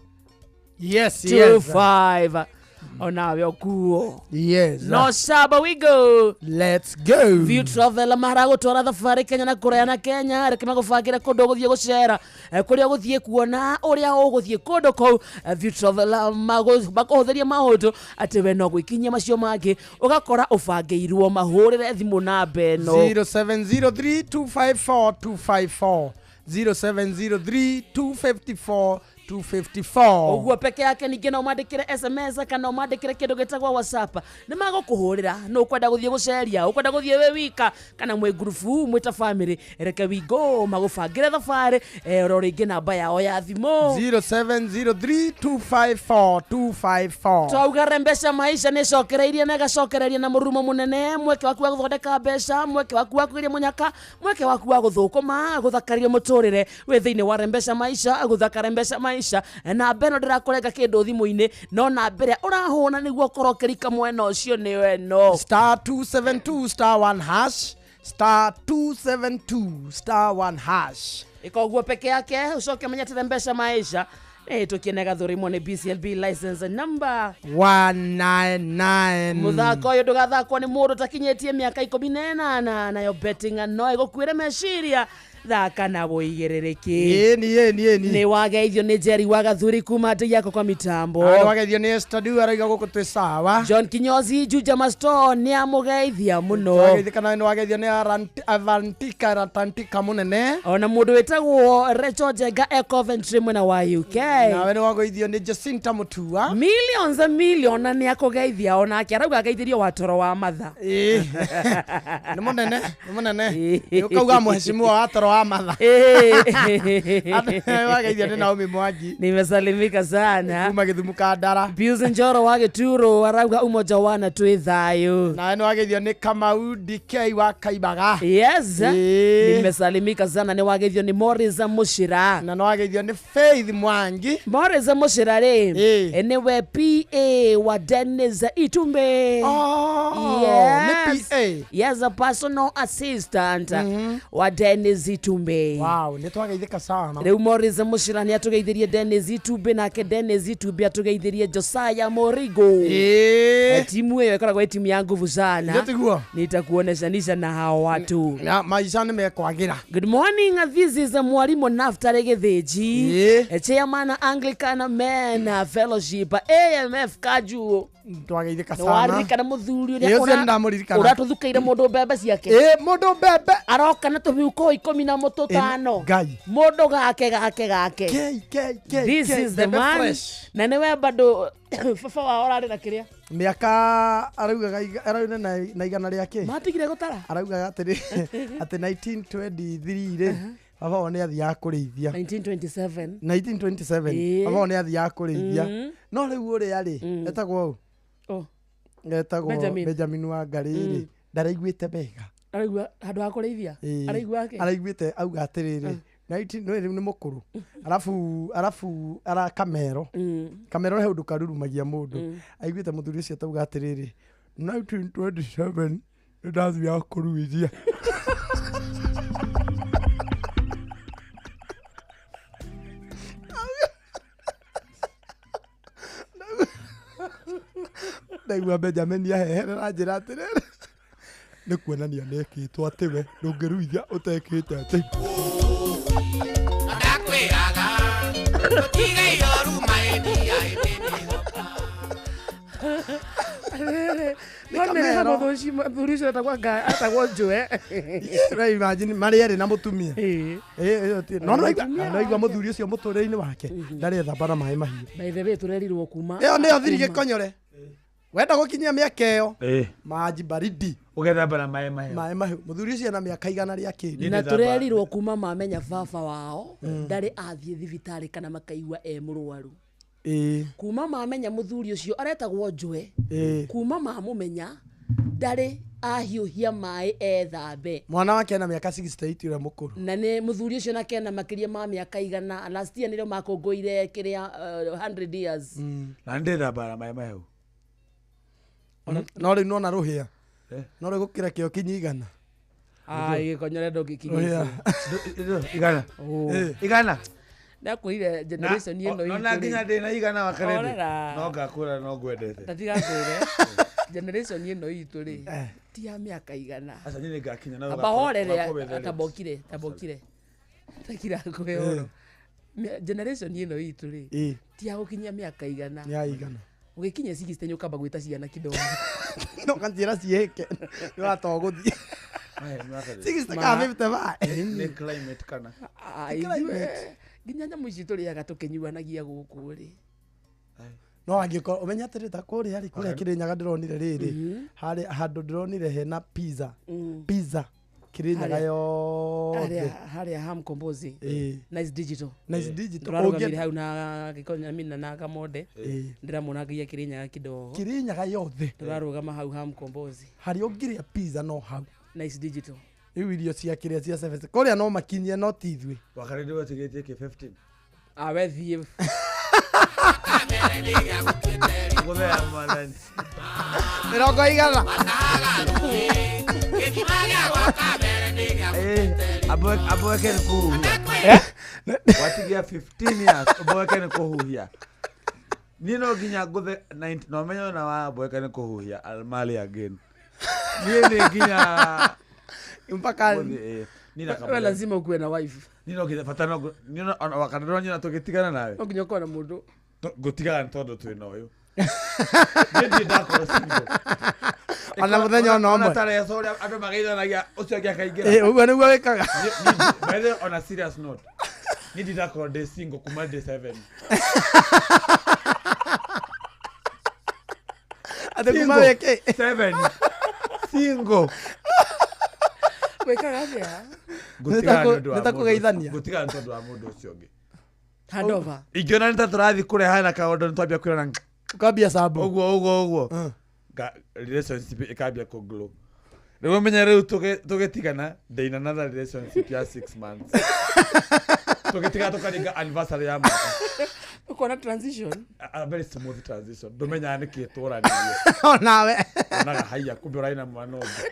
Yes, yes. 25 onawe ũkuo. Yes. No shaba Wigo. Let's go. View Travel maragũtwara thabarĩ Kenya na kũraya na Kenya. Reke magũbangĩre kũndũ ũgũthiĩ gũcera, kũrĩa ũgũthiĩ kuona, ũrĩa ũgũthiĩ kũndũ kũu. View Travel makũhũthĩria maũndũ atĩ we no gwĩkinyia macio mangĩ ũgakora ũbangĩirwo. Mahũrĩre thimũ namba ĩno 0703 254 254, 0703 254 254. Ũguo peke yake. Ningĩ no ũmandĩkĩre SMS kana ũmandĩkĩre kĩndũ gĩtagwo WhatsApp, nĩ magũkũhũrĩra. Nũ ũkwenda gũthiĩ gũceria, ũkwenda gũthiĩ wĩ wika kana mwĩ ngurubu, mwĩ ta family, reke Wingo magũbangĩre thabarĩ. Oro rĩngĩ namba yao ya thimũ 0703 254 254. Twauga Rembesha Maisha nĩ cokereirie na ĩgacokereria na mũrurumo mũnene. Mweke waku wa gũthondeka mbeca, mweke waku wa kũgeria mũnyaka, mweke waku wa gũthũkũma gũthakaria mũtũrĩre wĩ thĩinĩ wa Rembesha Maisha. Gũthaka Rembesha Maisha, namba ĩno ndĩrakũrenga kĩndũ thimũ-inĩ, no namba ĩrĩa ũrahũra nĩguo ũkorwo ũkĩrika mwena ũcio nĩyo ĩno: Star 272 star 1 hash, star 272 star 1 hash. Ĩkoguo peke yake. Ũcoke menyete Mbeca Maisha nĩ gathũrimwo nĩ BCLB license number 199. Mũthako ũyũ ndũgathakwo nĩ mũndũ ũtakinyĩtie mĩaka 18, nayo betting no ĩgũkuĩre meciria. Thaka na wũigĩrĩrĩki. Ĩni, ĩni, ĩni. Nĩ wageithio nĩ Jerry wa Gathuri kuma ndĩ yako kwa mitambo. Nĩ wageithio nĩ Esther Du, arauga gũkũ twĩ sawa. John Kinyozi Juja Masto nĩ amũgeithia mũno. Wageithĩka nawe. Nĩ wageithio nĩ Avantika Ratantika mũnene. Ona mũndũ wĩtagwo Rachel Njenga e Coventry mwena wa UK. Nawe nĩ wageithio nĩ Jacinta Mutua. Millions a million, na nĩ akũgeithia onake, arauga ageithirio watoro wa matha. Ĩĩ. Nĩ mũnene, nĩ mũnene. Nĩ ũkauga mheshimiwa watoro wa matha. Wageithio nĩ Naomi Mwangi. Nimesalimika sana. Kuma Gĩthumu Kandara. Pius Njoro wa Gĩturo arauga umoja wana twĩ thayũ. Nawe nĩ wageithio nĩ Kamau DK wa Kaibaga. Yes. Ĩĩ. Nimesalimika sana. Nĩ wageithio nĩ Morris Mushira. Na nĩ wageithio nĩ Faith Mwangi. Morris Mushira rĩ, nĩwe PA wa Dennis Itumbe. Oh, Yes. nĩ PA. Yes, a personal assistant wa Dennis Itumbe. Wow, nĩ twageithĩka sana. Rĩu Morris Mushira nĩ atũgeithirie Dennis Itumbe, nake Dennis Itumbe atũgeithirie Josiah Morigo. Timu ĩyo ĩkoragwo ĩ timu ya nguvu sana. Ndio tiguo. Nitakuoneshanisha na hao watu. Na maica nĩ mekwagĩra. Good morning, this is mwalimu Naftali Gĩthĩnji, chairman Anglican Men Fellowship AMF Kajuo. Twageithĩka sana. Nĩwaririkana mũthuri Ĩĩ, ũcio nĩndamũririkana. ũratũthukĩire mũndũ mbembe ciake? Ĩĩ, mũndũ mbembe aroka na tũmiuko 15. Ngai. Mũndũ gake gake gake. K, K, K, This K, is the mbembe man. fresh. Na nĩwe bado baba wao ũrarĩ na kĩrĩa Mĩaka araugaga arauga na igana rĩa kĩ matigire gũtara. Araugaga atĩrĩ atĩ 1923 rĩ, baba wao nĩ athiaga kũrĩithia. 1927. 1927. Ĩĩ. Baba wao nĩ athiaga kũrĩithia. No rĩu ũrĩa rĩ etagwo ũ? Oh. Etagwo Benjamin. Benjamin Wangari rĩ, ndaraiguĩte wega. Araigua handũ ha kũrĩithia. Ĩĩ. Araigua ake. Araiguĩte auga atĩrĩrĩ 19 no rĩu nĩ mũkũrũ, arabu ara kamero kamero he ũndũ karurumagia mũndũ. Aiguĩte mũthuri ũcio atauga atĩrĩrĩ 1927 nĩ ndathiaga kũruithia. Ndaigua Benjamin aheherera njĩra atĩrĩrĩ nĩ kuonania nĩekĩtwo atĩ we ndũngĩruithia ũtekĩte atĩ. Ndakwĩraga tũtige ioru maĩnia. No nĩ mũthuri ũcio etagwo etagwo Njue. Rĩu imagine marĩ erĩ na mũtumia. Ĩĩ, no no igua mũthuri ũcio mũtũrĩre-inĩ wake ndarethamba na maĩ mahiũ. By the way, tũrerirwo kuma Ĩyo nĩyo thiri gĩkonyore. Wenda gũkinyia mĩaka ĩyo maji baridi ũgethamba na maĩ mahiũ. Maĩ mahiũ. Mũthuri ũcio ena mĩaka 100 rĩa kĩndũ. Na tũrerirwo kuma mamenya baba wao ndarĩ athiĩ thibitarĩ kana makaigua e mũrwaru. Kuma mamenya mũthuri ũcio aretagwo Njue, kuma mamũmenya ndarĩ ahiũhia maĩ ethambe. Mwana wake ena mĩaka 68 ũrĩa mũkũrũ. Na nĩ mũthuri ũcio nake ena makĩria ma mĩaka 100. Last year nĩrĩo makũngũire kĩrĩa 100 years. Na ndĩthamba na maĩ mahehu. No rĩu nona rũhĩa no rĩu gũkĩra kĩo kinyi 100. Ai, gĩkonyore ndũngĩkinyia. 100 100. Ndakwĩrire generation ĩno itũ nona nginya ndĩna 100 wakarĩndĩ Horera. No ngakũra no ngwendete. Tatigakwĩre generation ĩno itũ rĩ ti ya mĩaka 100. Aca niĩ nĩngakinya na Amba horere, tambokire tambokire takira ngũhe ũhoro. Generation ĩno itũ rĩ ti ya gũkinyia mĩaka 100. Ya 100. Ũgĩkinyia 60 nĩ ũkamba gwĩta ciana kidogo. No kanjĩra ciĩke nĩ watogũthiĩ 60 ka 55. Nĩ climate kana nginya nyamũ ici tũrĩaga tũkĩnyuanagia gũkũ rĩ. No angĩkorwo ũmenye atĩrĩ ta kũrĩa rĩ kũrĩa Kĩrĩnyaga ndĩronire rĩrĩ harĩ handũ ndĩronire hena pizza pizza Kĩrĩnyaga yothe harĩa Ham Kombozi. Nice Digital. Nice Digital. Tũrarũgamire hau na Gĩkonya mina na Kamonde, ndĩramona nginya Kĩrĩnyaga kidogo. Kĩrĩnyaga yothe tũrarũgama hau Ham Kombozi harĩa ũngĩrĩa pizza no hau Nice Digital. Rĩu irio cia kĩrĩa cia service kũrĩa no makinyie no ti ithuĩ. Wakarĩndĩ wetigĩtie kĩ 15. Awe thiĩ. Gũthea mwathani. 100. Aboeke nĩ kũhuhia. Watigia 15 years aboeke nĩ kũhuhia. Niĩ no nginya ngũthe 90 no menye ona wa aboeke nĩ kũhuhia I'll marry again. Niĩ nĩ nginya mpaka we lazima ukuwe na wife. Niĩ no nginya bata no niĩ ona wakandĩrwo nyina tũgĩtigana nawe. No nginya ũkorwo na mũndũ. Ngũtigana nĩ tondũ twĩna ũyũ. Niĩ ndirĩ ndakorwo single. Ona mũthenya ona ũmwe. Ona ta reco ũrĩa andũ mageithanagia ũcio ũngĩ akaingĩra. Ũguo nĩguo wĩkaga. By the way, on a serious note, niĩ ndirĩ ndakorwo ndĩ single kuma ndĩ 7. Atĩ kuma wĩ kĩ? 7. Single. Wĩkaga atĩa? Ngũtigana nĩ ũndũ wa Nĩ ta mũndũ kũgeithania. Ngũtigana nĩ tondũ wa mũndũ ũcio ũngĩ. Handover. Ingĩona nĩ ta tũrathiĩ kũrehana kaũndũ nĩ twambia kwĩrana Ũkambia sambo. Ũguo ũguo ũguo. Relationship ĩkambia kũ glow. Rĩu ũmenye rĩu tũgĩtigana ndĩ in another relationship ya 6 months. Tũgĩtigana tũkaringa anniversary ya mwaka. Ũkona transition. A very smooth transition. Ndũmenyaga nĩkĩ tũranĩirie. Onawe. Onaga haiya kumbe ũrarĩ na mwana ũngĩ.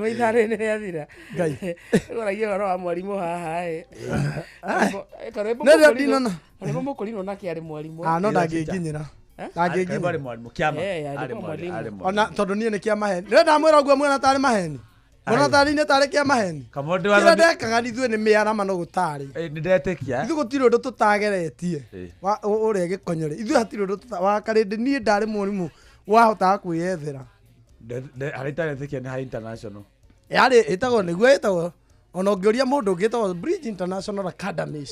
Ithaa rĩrĩ nĩrĩathira. Ngai. Ũragia ũhoro wa mwarimũ haha ĩ. Nĩrĩo ndinona. Karĩmũ mũkũrinwo nake arĩ mwarimũ. Ah, no ndangĩnginyĩra. Ndangĩnginyĩra. Arĩ mwarimũ kĩama. Arĩ mwarimũ. Ona tondũ niĩ nĩ kĩa maheni. Rĩrĩa ndamwĩra ũguo muona tarĩ maheni. Muona tarĩ inĩ tarĩ kĩa maheni. Kamonde Kĩrĩa ndekaga ithuĩ nĩ mĩarama no gũtarĩ. Nĩ ndetĩkia. Ithuĩ gũtirĩ ũndũ tũtageretie. Ũrĩa gĩkonyore. Ithuĩ hatirĩ ũndũ wakarĩndĩ niĩ ndarĩ mwarimũ wahotaga kwĩyethera. Harĩa itaretĩkia nĩ ha international. Yarĩ ĩtagwo nĩguo ĩtagwo ona ũngĩũria mũndũ ũngĩ ĩtagwo Bridge International Academies.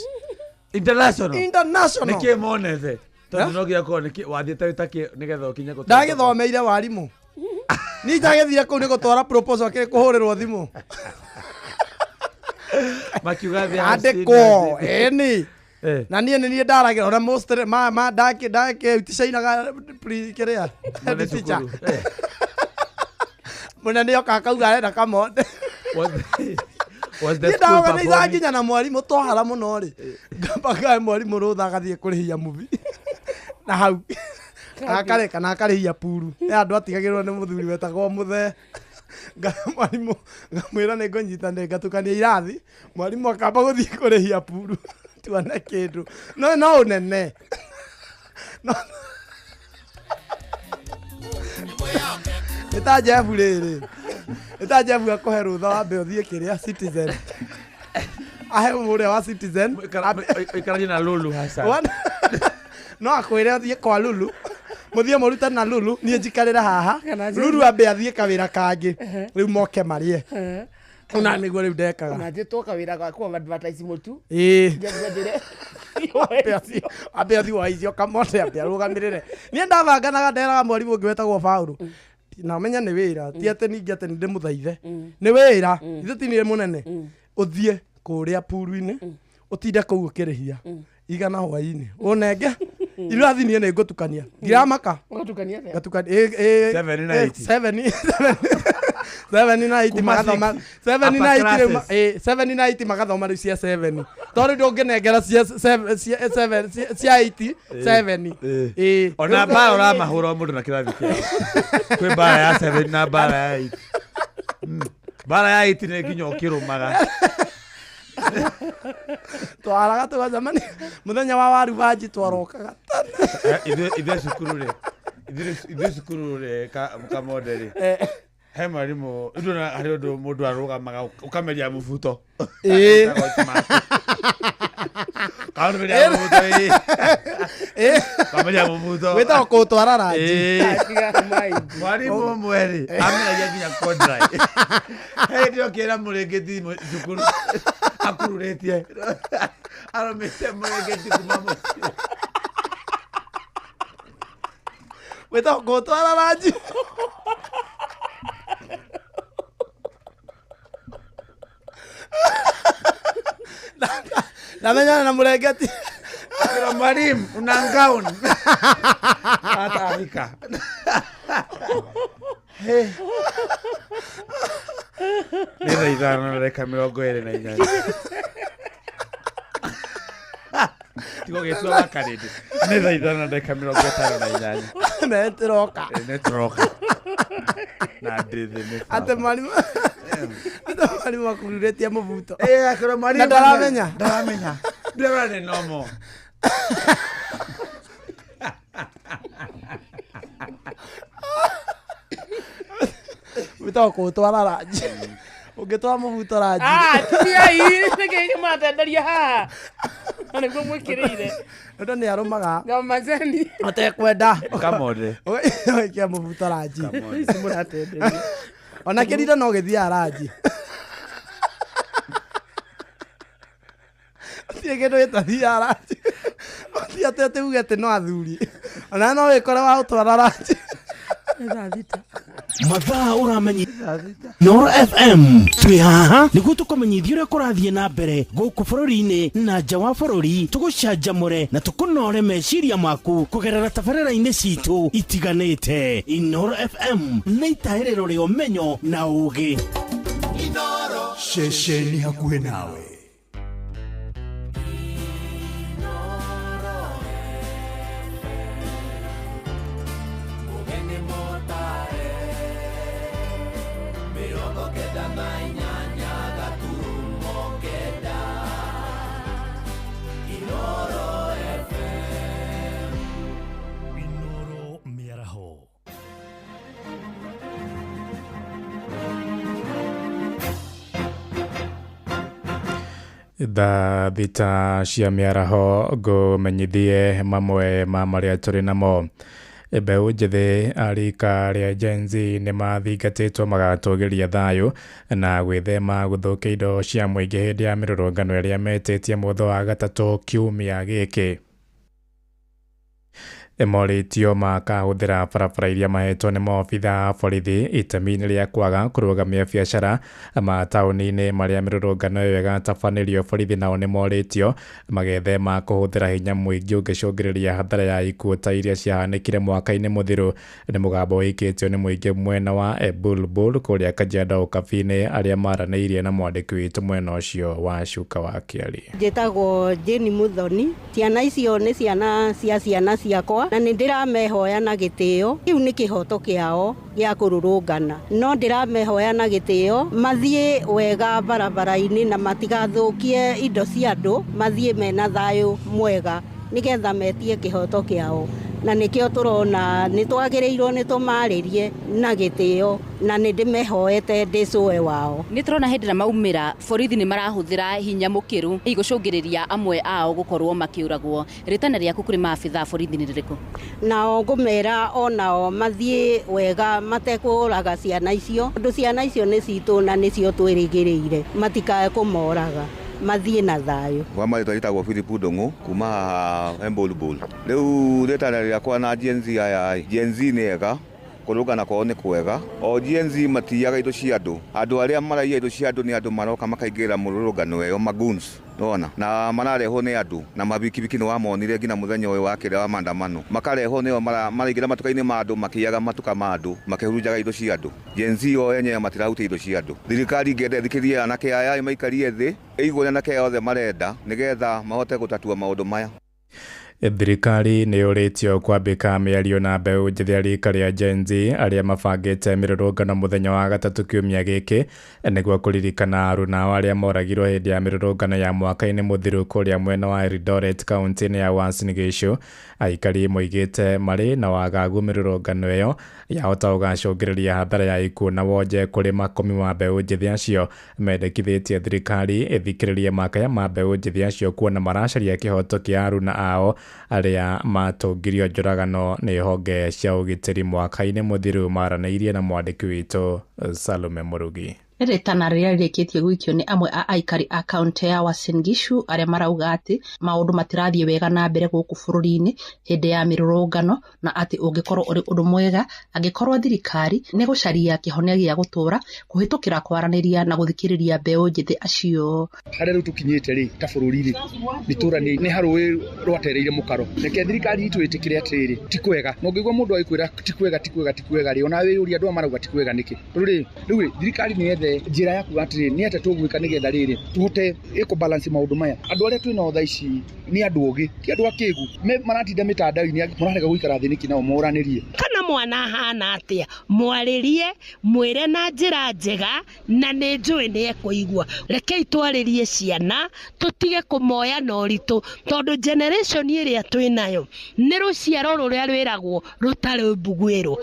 International. International. Nĩkĩ monete? Tondũ no nginya korwo nĩkĩ wathiĩte wĩ ta kĩ nĩgetha ũkinye gũtwara. Ndagĩthomeire warimũ. Niĩ ndagĩthire kũu nĩ gũtwara proposal akĩrĩ kũhũrĩrwo thimũ. Makiuga thĩ Andĩkwo ĩni. Na niĩ nĩ niĩ ndaragĩra ona most ma ma ndake ndake uticainaga kĩrĩa head teacher. Mũnene oka akauga arenda kamonde. Was the Niĩ school ndaorganizaga performing? nginya na mwarimũ twahara mũno rĩ ngamba ngahe mwarimũ rũtha agathiĩ kũrĩhia mubi na hau akare kana akarĩhia puru nĩ andũ atigagĩrwo nĩ mũthuri wetagwo mũthee. Ngahe mwarimũ ngamwĩra nĩ ngũnyitanĩra ngatukania irathi mwarimũ akamba gũthiĩ kũrĩhia puru tuone kĩndũ no no ũnene. Nĩ ta Jeff rĩrĩ nĩ ta Jeff akũhe rũtha wambe ũthiĩ kĩrĩa Citizen ahe ũrĩa wa Citizen Ũikaranie na Lulu Hassan. No akwĩre ũthiĩ kwa Lulu, mũthiĩ mũrute na Lulu, niĩ njikarĩre haha. Kana njĩre- Lulu ambe athiĩ kawĩra kangĩ, rĩu moke marĩe. Ehe. Ona nĩguo rĩu ndekaga. Na njĩtwo kawĩra ga kũ advertise mũtu. Ĩĩ. Njĩre. Ambe athiĩ wa icio kamote, ambe arũgamĩrĩre. Niĩ ndabanganaga, nderaga mwarimũ ũngĩ wetagwo Paũlũ, na ũmenye nĩ wĩra, ti atĩ ningĩ atĩ nĩ ndĩmũthaithe, nĩ wĩra, ithe ti niĩ mũnene. Ũthiĩ kũrĩa puru-inĩ, ũtinde kũu ũkĩrĩhia igana hwainĩ, ũnenge irathi, niĩ nĩ ngũtukania, ndiramaka. Ũgatukania atĩa? Ngatukania ĩ Seven na eight. Seven na eight. Kuma Magathoma six. seven na Upper eight rĩu classes. 7 na 8 magathoma rĩu cia 7, tondũ ndũngĩnengera cia seven, cia seven, cia 8 7. Ĩ. Ona mbara ũramahũra o mũndũ na kĩrathi kĩao. Kwĩ mbara ya 7 na mbara ya 8. Mbara ya 8 nĩ nginya ũkĩrũmaga. Twaraga tũgacemania mũthenya wa waru banji, twarokaga. Ithuĩ cukuru rĩ, ithuĩ cukuru rĩ, kamonde rĩ, he mwarimũ ndona harĩ ũndũ mũndũ arũgamaga ũkameria mũbuto. Ĩĩ. Kameria mũbuto, ĩĩ. Kameria mũbuto. Wĩtagwo kũũtwara ranji. Ĩĩ. Mwarimũ ũmwe rĩ, ameragia nginya kondrai. Hĩndĩ ĩyo kĩra mũrĩngĩti cukuru akururĩtie, arũmĩte mũrĩngĩti kuma mũciĩ. Wĩtagwo kũũtwara ranji. Ndamenyana na mũrengeti. Akĩra mwalimu una gown atahika. Nĩ thaa 5:28. Tigo gĩtua wa karĩndĩ. Nĩ thaa 5:58. Nĩ tũroka. Nĩ tũroka na ndĩ thĩ nĩ atĩ mwarimũ, atĩ mwarimũ akururĩtie mũbuto. Ĩĩ, akĩra mwalimu Na ndaramenya. Ndaramenya, ndĩrona nĩ nomo. Wĩtagwo kũũtwara ranji, ũngĩtwara mũbuto ranji. Ah, tiai, nĩkĩ mũratenderia haha? Na nĩguo mwĩkĩrĩire. Ũndũ nĩ arũmaga Na macani. ũtekwenda. Kamonde. Ũgaikia mũbuto ranji. Ici mũratenderia. Ona kĩrinda no gĩthiaga ranji, gũtirĩ kĩndũ gĩtathiaga ranji. Ti atĩ atĩ uge atĩ no athuri, ona no wĩkore wa ũtwara ranji. Thaa 6. Mathaa ũramenyi Noro FM twĩ haha nĩguo tũkũmenyithia ũrĩa kũrathiĩ na mbere gũkũ bũrũri-inĩ na nja wa bũrũri, tũgũcanjamũre na tũkũnore meciria maku kũgerera tabarĩra-inĩ citũ itiganĩte. Inoro FM nĩ itahĩrĩro rĩa ũmenyo na ũũgĩ. Ceceni hakuhĩ nawe. Mũgeni mũtare 98.9 Inoro FM. Inoro mĩaraho. Thaa 6 cia mĩaraho, ngũmenyithie mamwe ma marĩa tũrĩ namo. Mbeũ njĩthĩ a rika rĩa Gen Z nĩ mathingatĩtwo magatũgĩria thayũ na gwĩthema gũthũkia indo cia mũingĩ hĩndĩ ya mĩrũrũngano ĩrĩa metĩtie mũthĩ wa gatatũ kiumia gĩkĩ. Morĩtio makahũthĩra barabara iria mahetwo nĩ maobitha a borithi itemi-inĩ rĩa kwaga kũrũgamia biacara mataũni-inĩ marĩa mĩrũrũngano ĩyo ĩgatabanĩrio. Borithi nao nĩ morĩtio magethema kũhũthĩra hinya mũingĩ ũngĩcũngĩrĩria hathara ya ikuũ ta iria ciahanĩkire mwaka-inĩ mũthiru. Nĩ mũgambo ũikĩtio nĩ mũingĩ mwena wa Ebulbul kũrĩa Kajiado Ũkabi-inĩ, arĩa maranĩirie na mwandĩki witũ mwena ũcio wa Cuka wa Kĩari. Njĩtagwo Jane Muthoni. Ciana icio nĩ ciana cia ciana ciakwa, na nĩ ndĩramehoya na gĩtĩo. Kĩu nĩ kĩhoto kĩao gĩa kũrũrũngana, no ndĩramehoya na gĩtĩo mathiĩ wega barabara-inĩ na matigathũkie indo cia andũ, mathiĩ mena thayũ mwega nĩgetha metie kĩhoto kĩao. Na nĩkĩo tũrona nĩ twagĩrĩirwo nĩ tũmarĩrie na gĩtĩo, na nĩ ndĩmehoete ndĩ cũwe wao. Nĩ tũrona hĩndĩ ĩrĩa maumĩra borithi nĩ marahũthĩra hinya mũkĩru gũcũngĩrĩria amwe ao gũkorwo makĩũragwo. Rĩtana rĩaku kũrĩ maabitha a borithi nĩ rĩrĩkũ? Nao ngũmera onao mathiĩ wega matekũraga ciana icio, tondũ ciana icio nĩ citũ na nĩcio twĩrĩgĩrĩire, matikae kũmoraga, mathiĩ na thayũ. Kwa marĩtwa njĩtagwo Philip Ndung'u kuma haha Embulbul. Rĩu rĩtana rĩakwa na Gen Z aya, Gen Z nĩ ega, kũrũngana kwao nĩ kwega. O Gen Z matiiyaga indo cia andũ. Andũ arĩa maraiya indo cia andũ nĩ andũ maroka makaingĩra mũrũrũngano ĩyo magoons. Nona na mararehwo nĩ andũ na mabikibiki nĩ wamonire nginya mũthenya ũyũ wa kĩrĩa wa maandamano, makarehwo nĩo maraingĩra matuka-inĩ ma andũ, makĩiyaga matuka ma andũ, makĩhurunjaga indo cia andũ. Gen Z o enyewe matirahutia indo cia andũ. Thirikari ingĩenda ĩthikĩrie anake aya maikarie thĩ, ĩigue anake aya othe marenda nĩgetha mahote gũtatua maũndũ maya. Thirikari nĩ yũrĩtio kwambĩka mĩario na mbeũ njĩthĩ a rika rĩa Gen Z arĩa mabangĩte mĩrũrũngano mũthenya wa gatatũ kiumia gĩkĩ nĩguo kũririkana aruna ao arĩa moragirwo hĩndĩ ya mĩrũrũngano ya mwaka-inĩ mũthiru kũrĩa mwena wa Eldoret kaunti-inĩ ya Uasin Gishu. Aikari moigĩte marĩ na wagagu mĩrũrũngano ĩyo yahota gũgacũngĩrĩria hathara ya ikuũ na wonje kũrĩ makũmi ma mbeũ njĩthĩ acio. Mendekithĩtie thirikari ĩthikĩrĩrie makaya ma mbeũ njĩthĩ acio kuona maracaria kĩhoto kĩa aruna ao arĩa matũngirio njũragano nĩ honge cia ũgitĩri mwaka-inĩ mũthiru. Maranĩirie na mwandĩki witũ Salome Mũrugi. Nĩ rĩtana rĩrĩa rĩrĩkĩtie gũikio nĩ amwe a aikari a kaunti ya Uasin Gishu arĩa marauga atĩ maũndũ matirathiĩ wega na mbere gũkũ bũrũri-inĩ hĩndĩ ya mĩrũrũngano, na atĩ ũngĩkorwo ũrĩ ũndũ mwega angĩkorwo thirikari nĩ gũcaria kĩhonia gĩa gũtũũra kũhĩtũkĩra kwaranĩria na gũthikĩrĩria mbeũ njĩthĩ acio. Harĩa rĩu tũkinyĩte rĩ ta bũrũri rĩ nĩ tũra nĩ harũĩ rwatereire mũkaro. Reke thirikari itũ ĩtĩkĩre atĩrĩrĩ ti kwega, na ũngĩigua mũndũ agĩkwĩra ti kwega ti kwega ti kwega rĩ, ona wĩyũria andũ aya marauga ti kwega nĩkĩ? Tondũ rĩ rĩu rĩ thirikari nĩ yethe njĩra ya kuga atĩrĩrĩ nĩ atĩa tũgwĩka nĩgetha rĩrĩ tũhote ĩkũ balance maũndũ maya. Andũ arĩa twĩnao thaa ici nĩ andũ ogĩ, ti andũ akĩgu, maratinda mĩtandao-inĩ, mararega gũikara thĩ nĩkĩ nao moranĩrie. Kana mwana ahana atĩa, mwarĩrie, mwĩre na njĩra njega na nĩ njũĩ nĩ ekũigua. Rekei twarĩrie ciana tũtige kũmoya na ũritũ, tondũ generation ĩrĩa twĩnayo nĩ rũciaro rũrĩa rwĩragwo rũtarĩ mbuguĩro.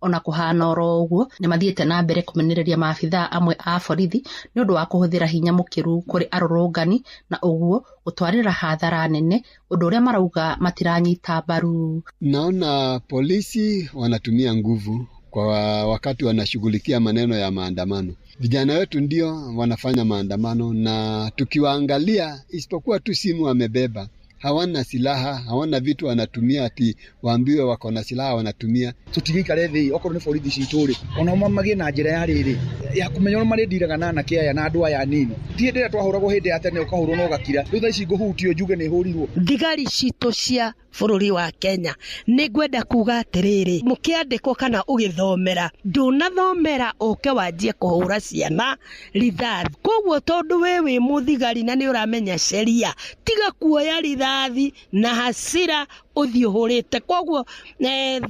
Ona kũhana oro ũguo nĩ mathiĩte na mbere kũmenereria maabithaa amwe a borithi nĩ ũndũ wa kũhũthĩra hinya mũkĩru kũrĩ arũrũngani na ũguo gũtwarĩra hathara nene, ũndũ ũrĩa marauga matiranyita mbaru. Naona polisi wanatumia nguvu kwa wakati wanashughulikia maneno ya maandamano. Vijana wetu ndio wanafanya maandamano, na tukiwaangalia, isipokuwa tu simu wamebeba, hawana silaha, hawana vitu wanatumia ati waambiwe wako na silaha wanatumia. Tũtigĩikare thĩ okorwo nĩ borithi citũ rĩ, ona magĩe na njĩra ya rĩrĩ ya kũmenya ũrĩa marĩndiraga na anake aya na andũ aya anini. Ti hĩndĩ ĩrĩa twahũragwo hĩndĩ ya tene ũkahũrwo na ũgakira, rĩu thaa ici ngũhutio njuge nĩ hũrirwo. Thigari citũ cia bũrũri wa Kenya nĩ ngwenda kuga atĩrĩrĩ, mũkĩandĩkwo kana ũgĩthomera, ndũnathomera ũke wanjie kũhũra ciana rithathi. Koguo tondũ we wĩ mũthigari na nĩ ũramenya sheria, tiga kuoya rithathi na hasira ũthiĩ ũhũrĩte. Koguo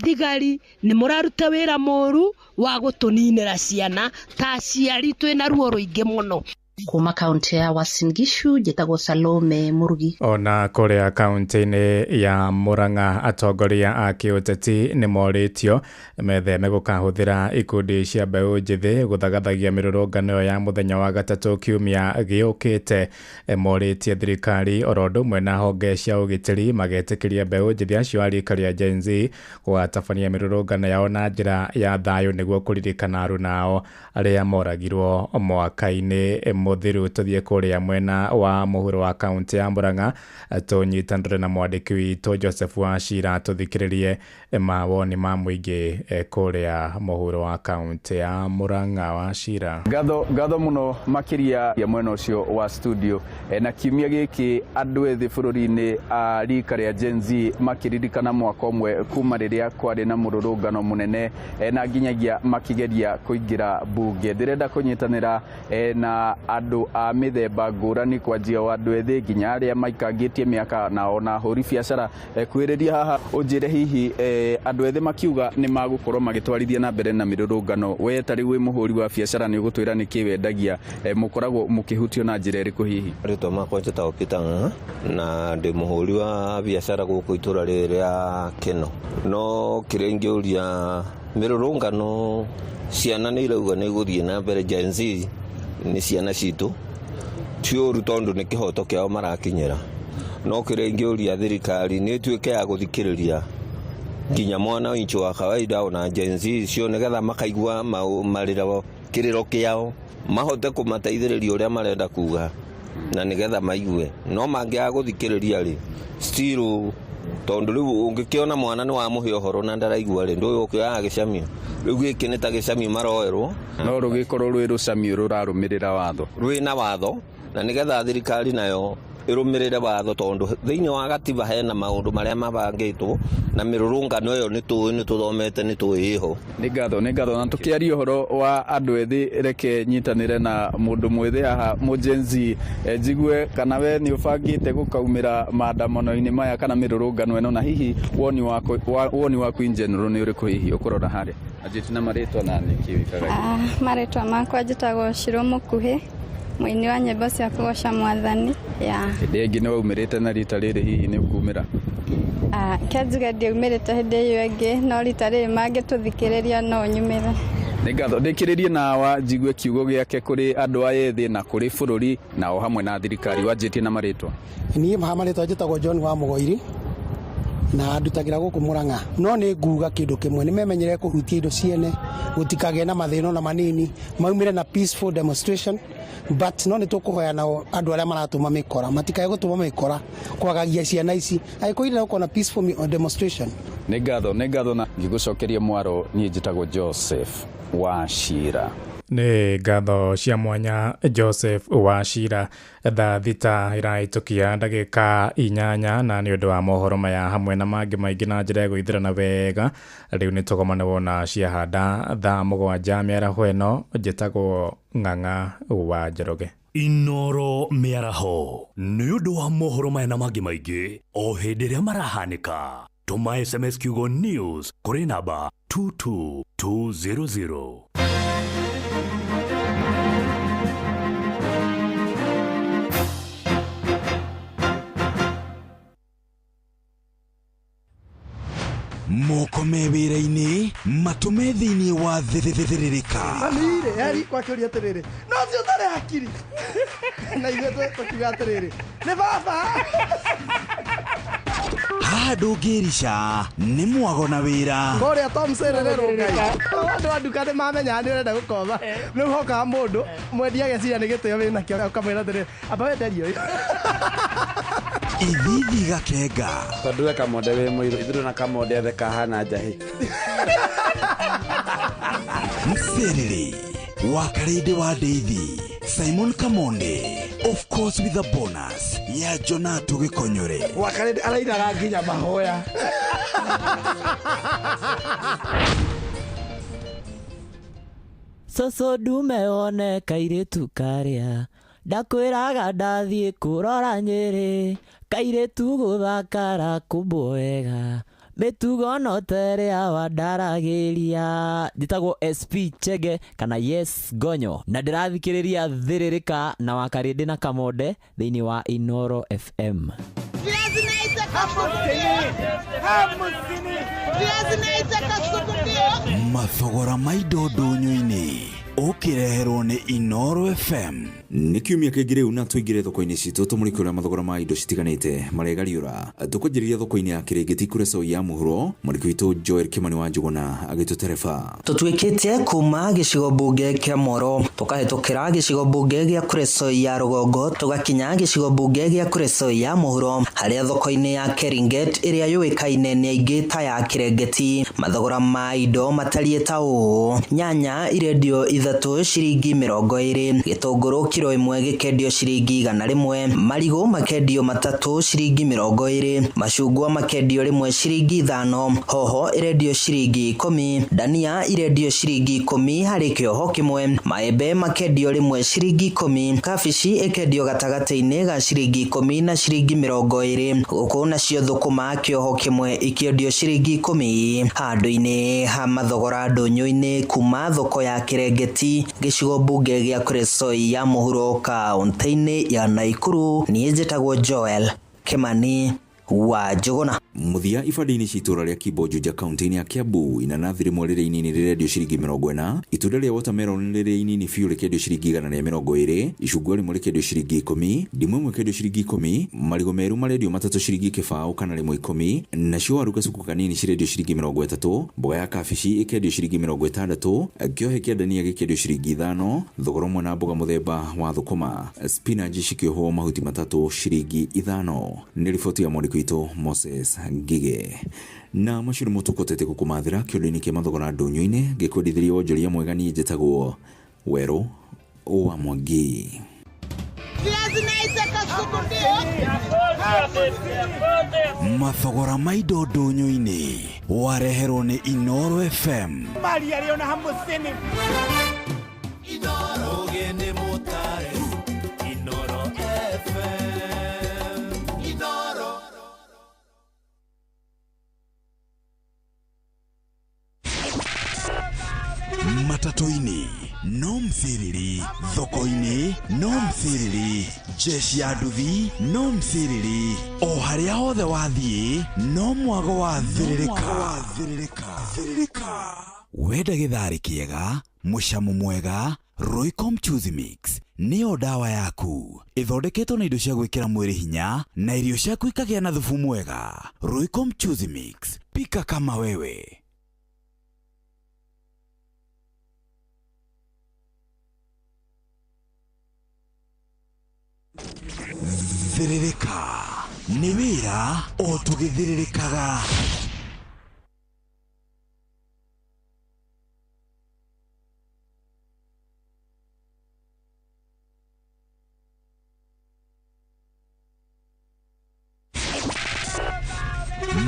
thigari nĩ mũraruta wĩra mũru wa gũtũninĩra ciana ta aciari twĩna ruo rũingĩ mũno. Kuma kaunti ya Uasin Gishu njĩtagwo Salome Mũrugi. Ona kũrĩa kaunti-inĩ ya Murang'a atongoria a kĩũteti nĩ morĩtio metheme gũkahũthĩra ikundi cia mbeũ njĩthĩ gũthagathagia mĩrũrũngano ya mũthenya wa gatatũ kiumia gĩũkĩte. Morĩtie thirikari oro ũndũ ũmwe na honge cia ũgitĩri magetĩkĩria mbeũ njĩthĩ acio a rika rĩa Gen Z gũgatabania mĩrũrũngano yao na njĩra ya thayũ nĩguo kũririkana aruna ao arĩa moragirwo mwaka-inĩ mũthiru. Tũthiĩ kũrĩa mwena wa mũhuro wa kaunti ya Murang'a tũnyitanĩre na mwandĩki witũ Joseph Wachira tũthikĩrĩrie mawoni ma mũingĩ kũrĩa mũhuro wa kaunti ya Murang'a. Wachira, ngatho mũno makĩria ya mwena ũcio wa studio. Na kiumia gĩkĩ andũ ethĩ bũrũri-inĩ a rika rĩa Gen Z makĩririkana mwaka ũmwe kuma rĩrĩa kwarĩ na mũrũrũngano mũnene, na nginyagia makĩgeria kũingĩra bunge. Ndĩrenda kũnyitanĩra na andũ a mĩthemba ngũrani kwanjia o andũ ethĩ nginya arĩa maikangĩtie mĩaka na ona ahũri biacara. Kwĩrĩria haha ũnjĩre hihi andũ ethĩ makiuga nĩ magũkorwo magĩtwarithia na mbere na mĩrũrũngano, we ta rĩu wĩ mũhũri wa biacara nĩ ũgũtwĩra nĩkĩ wendagia, mũkoragwo mũkĩhutio na njĩra ĩrĩkũ hihi? Rĩtwa makwa njĩtagwo Peter Ng'ang'a na ndĩ mũhũri wa biacara gũkũ itũra rĩrĩ rĩa Keno. No kĩrĩa ingĩũria mĩrũrũngano ciana nĩ irauga nĩ igũthiĩ na mbere, Gen Z nĩ ciana citũ, ti ũru tondũ nĩ kĩhoto kĩao marakinyĩra. No kĩrĩa ingĩũria thirikari nĩ ĩtuĩke ya gũthikĩrĩria nginya mwana wananchi wa kawaida ona Gen Z icio nĩgetha makaigua marĩro kĩrĩro kĩao mahote kũmateithĩrĩria ũrĩa marenda kuga na nĩgetha maigue. No mangĩaga gũthikĩrĩria rĩ, still tondũ rĩu ũngĩkĩona mwana nĩ wamũhe ũhoro na ndaraigua rĩ, ndũĩ ũkĩoyaga gĩcamio. Rĩu gĩkĩ nĩ ta gĩcamio maroerwo. No rũgĩkorwo rwĩ rũcamio rũrarũmĩrĩra watho, rwĩna watho, na nĩgetha thirikari nayo ĩrũmĩrĩre watho tondũ thĩinĩ wa gatiba hena maũndũ marĩa mabangĩtwo na mĩrũrũngano ĩyo nĩ tũĩ, nĩ tũthomete, nĩ tũĩ ĩho. Nĩ ngatho, nĩ ngatho. Na tũkĩaria ũhoro wa andũ ethĩ, reke nyitanĩre na mũndũ mwĩthĩ haha mũ Gen Z, njigue kana we nĩ ũbangĩte gũkaumĩra maandamano-inĩ maya kana mĩrũrũngano ĩno, na hihi woni waku in general nĩ ũrĩkũ hihi ũkũrora harĩa? Anjĩti na marĩtwa na nĩkĩ wĩkaga? Marĩtwa makwa njĩtagwo Shiro Mũkuhĩ, mũini wa nyĩmbo cia kũgoca mwathani. Ya hĩndĩ ĩngĩ nĩ waumĩrĩte na rita rĩrĩ hihi nĩ ũkumĩra? Ke njuge ndiaumĩrĩte hĩndĩ ĩyo ĩngĩ, no rita rĩrĩ mangĩtũthikĩrĩria no nyumĩre. Nĩ ngatho. Ndĩkĩrĩrie na wa njigue kiugo gĩake kũrĩ andũ aya ethĩ na kũrĩ bũrũri na o hamwe na thirikari. Wanjĩtie na marĩtwa? Niĩ marĩtwa njĩtagwo John wa Mũgoiri na ndutagĩra gũkũ Murang'a. No nĩ nguga kĩndũ kĩmwe, nĩ memenyere kũhutia indo ciene, gũtikagĩe na mathĩna ona manini, maumĩre na peaceful demonstration, but no nĩ tũkũhoya nao andũ arĩa maratũma mĩkora matikae gũtũma mĩkora kwagagia ciana ici, angĩkorwo irenda gũkorwo na peaceful demonstration. Nĩ ngatho, nĩ ngatho. Na ngĩgũcokeria mwaro, niĩ njĩtagwo Joseph Wachira. Nĩ ngatho cia mwanya Joseph Wachira. Thaa 6 ĩrahĩtũkia ndagĩka 8, na nĩ ũndũ wa mohoro maya hamwe na mangĩ maingĩ na njĩra ya gwĩthĩrana wega, rĩu nĩ tũgomane wona ciahanda thaa 7 mĩaraho ĩno. Njĩtagwo Ng'ang'a wa Njoroge. Inoro mĩaraho nĩ ũndũ wa mohoro maya na mangĩ maingĩ o hĩndĩ ĩrĩa marahanĩka, tũma SMS kiugo news kũrĩ namba 22200. Moko me wĩra-inĩ matũme thĩinĩ wa thĩthĩrĩrĩka. Mami-rĩ, eri kwakĩũria atĩrĩrĩ, no ũcio ũtarĩ hakiri, na ithuĩ tũkiuga atĩrĩrĩ, nĩ baba. Haha ndũngĩrica nĩ mwago na wĩra. Kũrĩa Tom Serere Rũngai, andũ a nduka nĩ mamenyaga nĩ ũrenda gũkomba, rĩu hokaga mũndũ mwendia ageciria nĩ gĩtĩo wĩnakĩo, ũkamwĩra atĩrĩrĩ, amba wenderie ũyũ. Ithithi gakenga. Tondũ we Kamonde wĩ mũirũ, ithuĩ na Kamonde ethe kahana njahĩ. Mserere wa Karĩndĩ wa Ndeithi, Simon Kamonde, of course with a bonus ya Jonato Gĩkonyore. Wa Karĩndĩ arainaga nginya mahoya. Cũcũ ndume wone kairĩtu karĩa ndakwĩraga ndathiĩ kũrora Nyĩrĩ, kairĩtu gũthakara kũmbwo wega, mĩtugo no ta ĩrĩa wandaragĩria. Njĩtagwo SP Chege kana Yes Gonyo, na ndĩrathikĩrĩria Thĩrĩrĩka na Wakarĩndĩ na Kamonde thĩinĩ wa Inoro FM. Mathogora ma indo ndũnyũ-inĩ ũkĩreherwo nĩ Inoro FM. Nĩ kiumia kĩngĩ rĩu na tũingĩre thoko-inĩ citũ tũmũrĩke ũrĩa mathogora ma indo citiganĩte maregariũra. Tũkwanjĩrĩria thoko-inĩ ya Kĩrĩngĩti kũrĩa ya mũhuro, mwandĩki witũ Joel Kimani wa Njũgũna agĩtũtereba. Tũtuĩkĩte kuma gĩcigo mbunge kĩa Moro tũkahĩtũkĩra gĩcigo mbunge gĩa Kuresoi ya rũgongo tũgakinya gĩcigo mbunge gĩa Kuresoi ya mũhuro, harĩa thoko-inĩ ya Keringet ĩrĩa yũĩkaine nĩ aingĩ ta ya Kĩrengeti, mathogora ma indo matariĩ ta ũũ: nyanya irendio ithatũ ciringi 20, gĩtũngũrũ kiro ĩmwe gĩkendio ciringi 100, marigũ makendio matatũ ciringi 20, macungwa makendio rĩmwe ciringi 5, hoho ĩrendio ciringi 10, ndania irendio ciringi 10 harĩ kĩoho kĩmwe, maembe makendio rĩmwe ciringi 10, kabici ĩkendio gatagatĩ-inĩ ga ciringi 10 na ciringi 20, gũkũ nacio thũkũma kĩoho kĩmwe ikĩendio ciringi 10. Handũ-inĩ ha mathogora ndũnyũ-inĩ kuma thoko ya Kĩrengeti gĩcigo mbunge gĩa Kuresoi ya mũhuro kaũntĩ-inĩ ya Naikuru, niĩ njĩtagwo Joel Kimani wa Njũgũna. Mũthia ibanda-inĩ cia itũũra rĩa Kimbo Juja kaunti-inĩ ya Kiambu, inanathi rĩmwe rĩrĩa inini rĩrendio ciringi 40, itunda rĩa watermelon rĩrĩa inini biũ rĩkendio ciringi 120, icungwa rĩmwe rĩkendio ciringi 10, ndimũ ĩmwe ĩkendio ciringi 10, marigũ meru marendio matatũ ciringi 0 kana rĩmwe 10, nacio waru gacuku kanini cirendio ciringi 30, mboga ya kabici ĩkendio ciringi 60, kĩohe kĩa ndania gĩkendio ciringi 5, thogora ũmwe na mboga mũthemba wa thũkũma, spinach cikĩohwo mahuti matatũ ciringi 5. Nĩ riboti ya mwandĩki witũ Moses Ngige. Na macio nĩmo tũkotete gũkũmathĩra kĩũndũ-inĩ kĩa mathogora ndũnyũ-inĩ, ngĩkwendithĩria wonjoria mwega. Niĩ njĩtagwo Werũ wa Mwangi. Mathogora ma indo ndũnyũ-inĩ wareherwo nĩ Inooro FM. Maria rĩona hamũcini Inooro mutare Inooro FM Inooro. Matatũ-inĩ no mthiriri, thoko-inĩ no mthiriri, jeshi ya nduthi no mthiriri, o harĩa hothe wathiĩ no mwago wa thĩrĩrĩka. Wenda gĩtharĩ kĩega, mũcamo mwega, Royco Mchuzi Mix nĩyo ndawa yaku. Ĩthondeketwo na indo cia gwĩkĩra mwĩrĩ hinya na irio ciaku ikagĩa na thubu mwega. Royco Mchuzi Mix, pika kama wewe. Thĩrĩrĩka nĩ wĩra o tũgĩthĩrĩrĩkaga.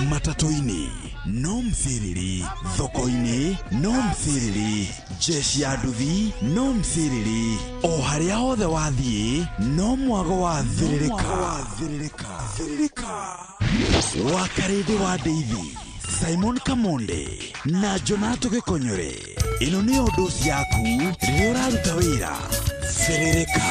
Matatũ-inĩ no mthiriri, thoko-inĩ no mthiriri, jeshi ya nduthi no mthiriri, o harĩa hothe wathiĩ no mwago wa thĩrĩrĩka. Wa Karĩndĩ wa Ndeithi, Simon Kamonde na Jonato Gĩkonyore. Ĩno nĩyo ndoci yaku rĩrĩa ũraruta wĩra. Thĩrĩrĩka.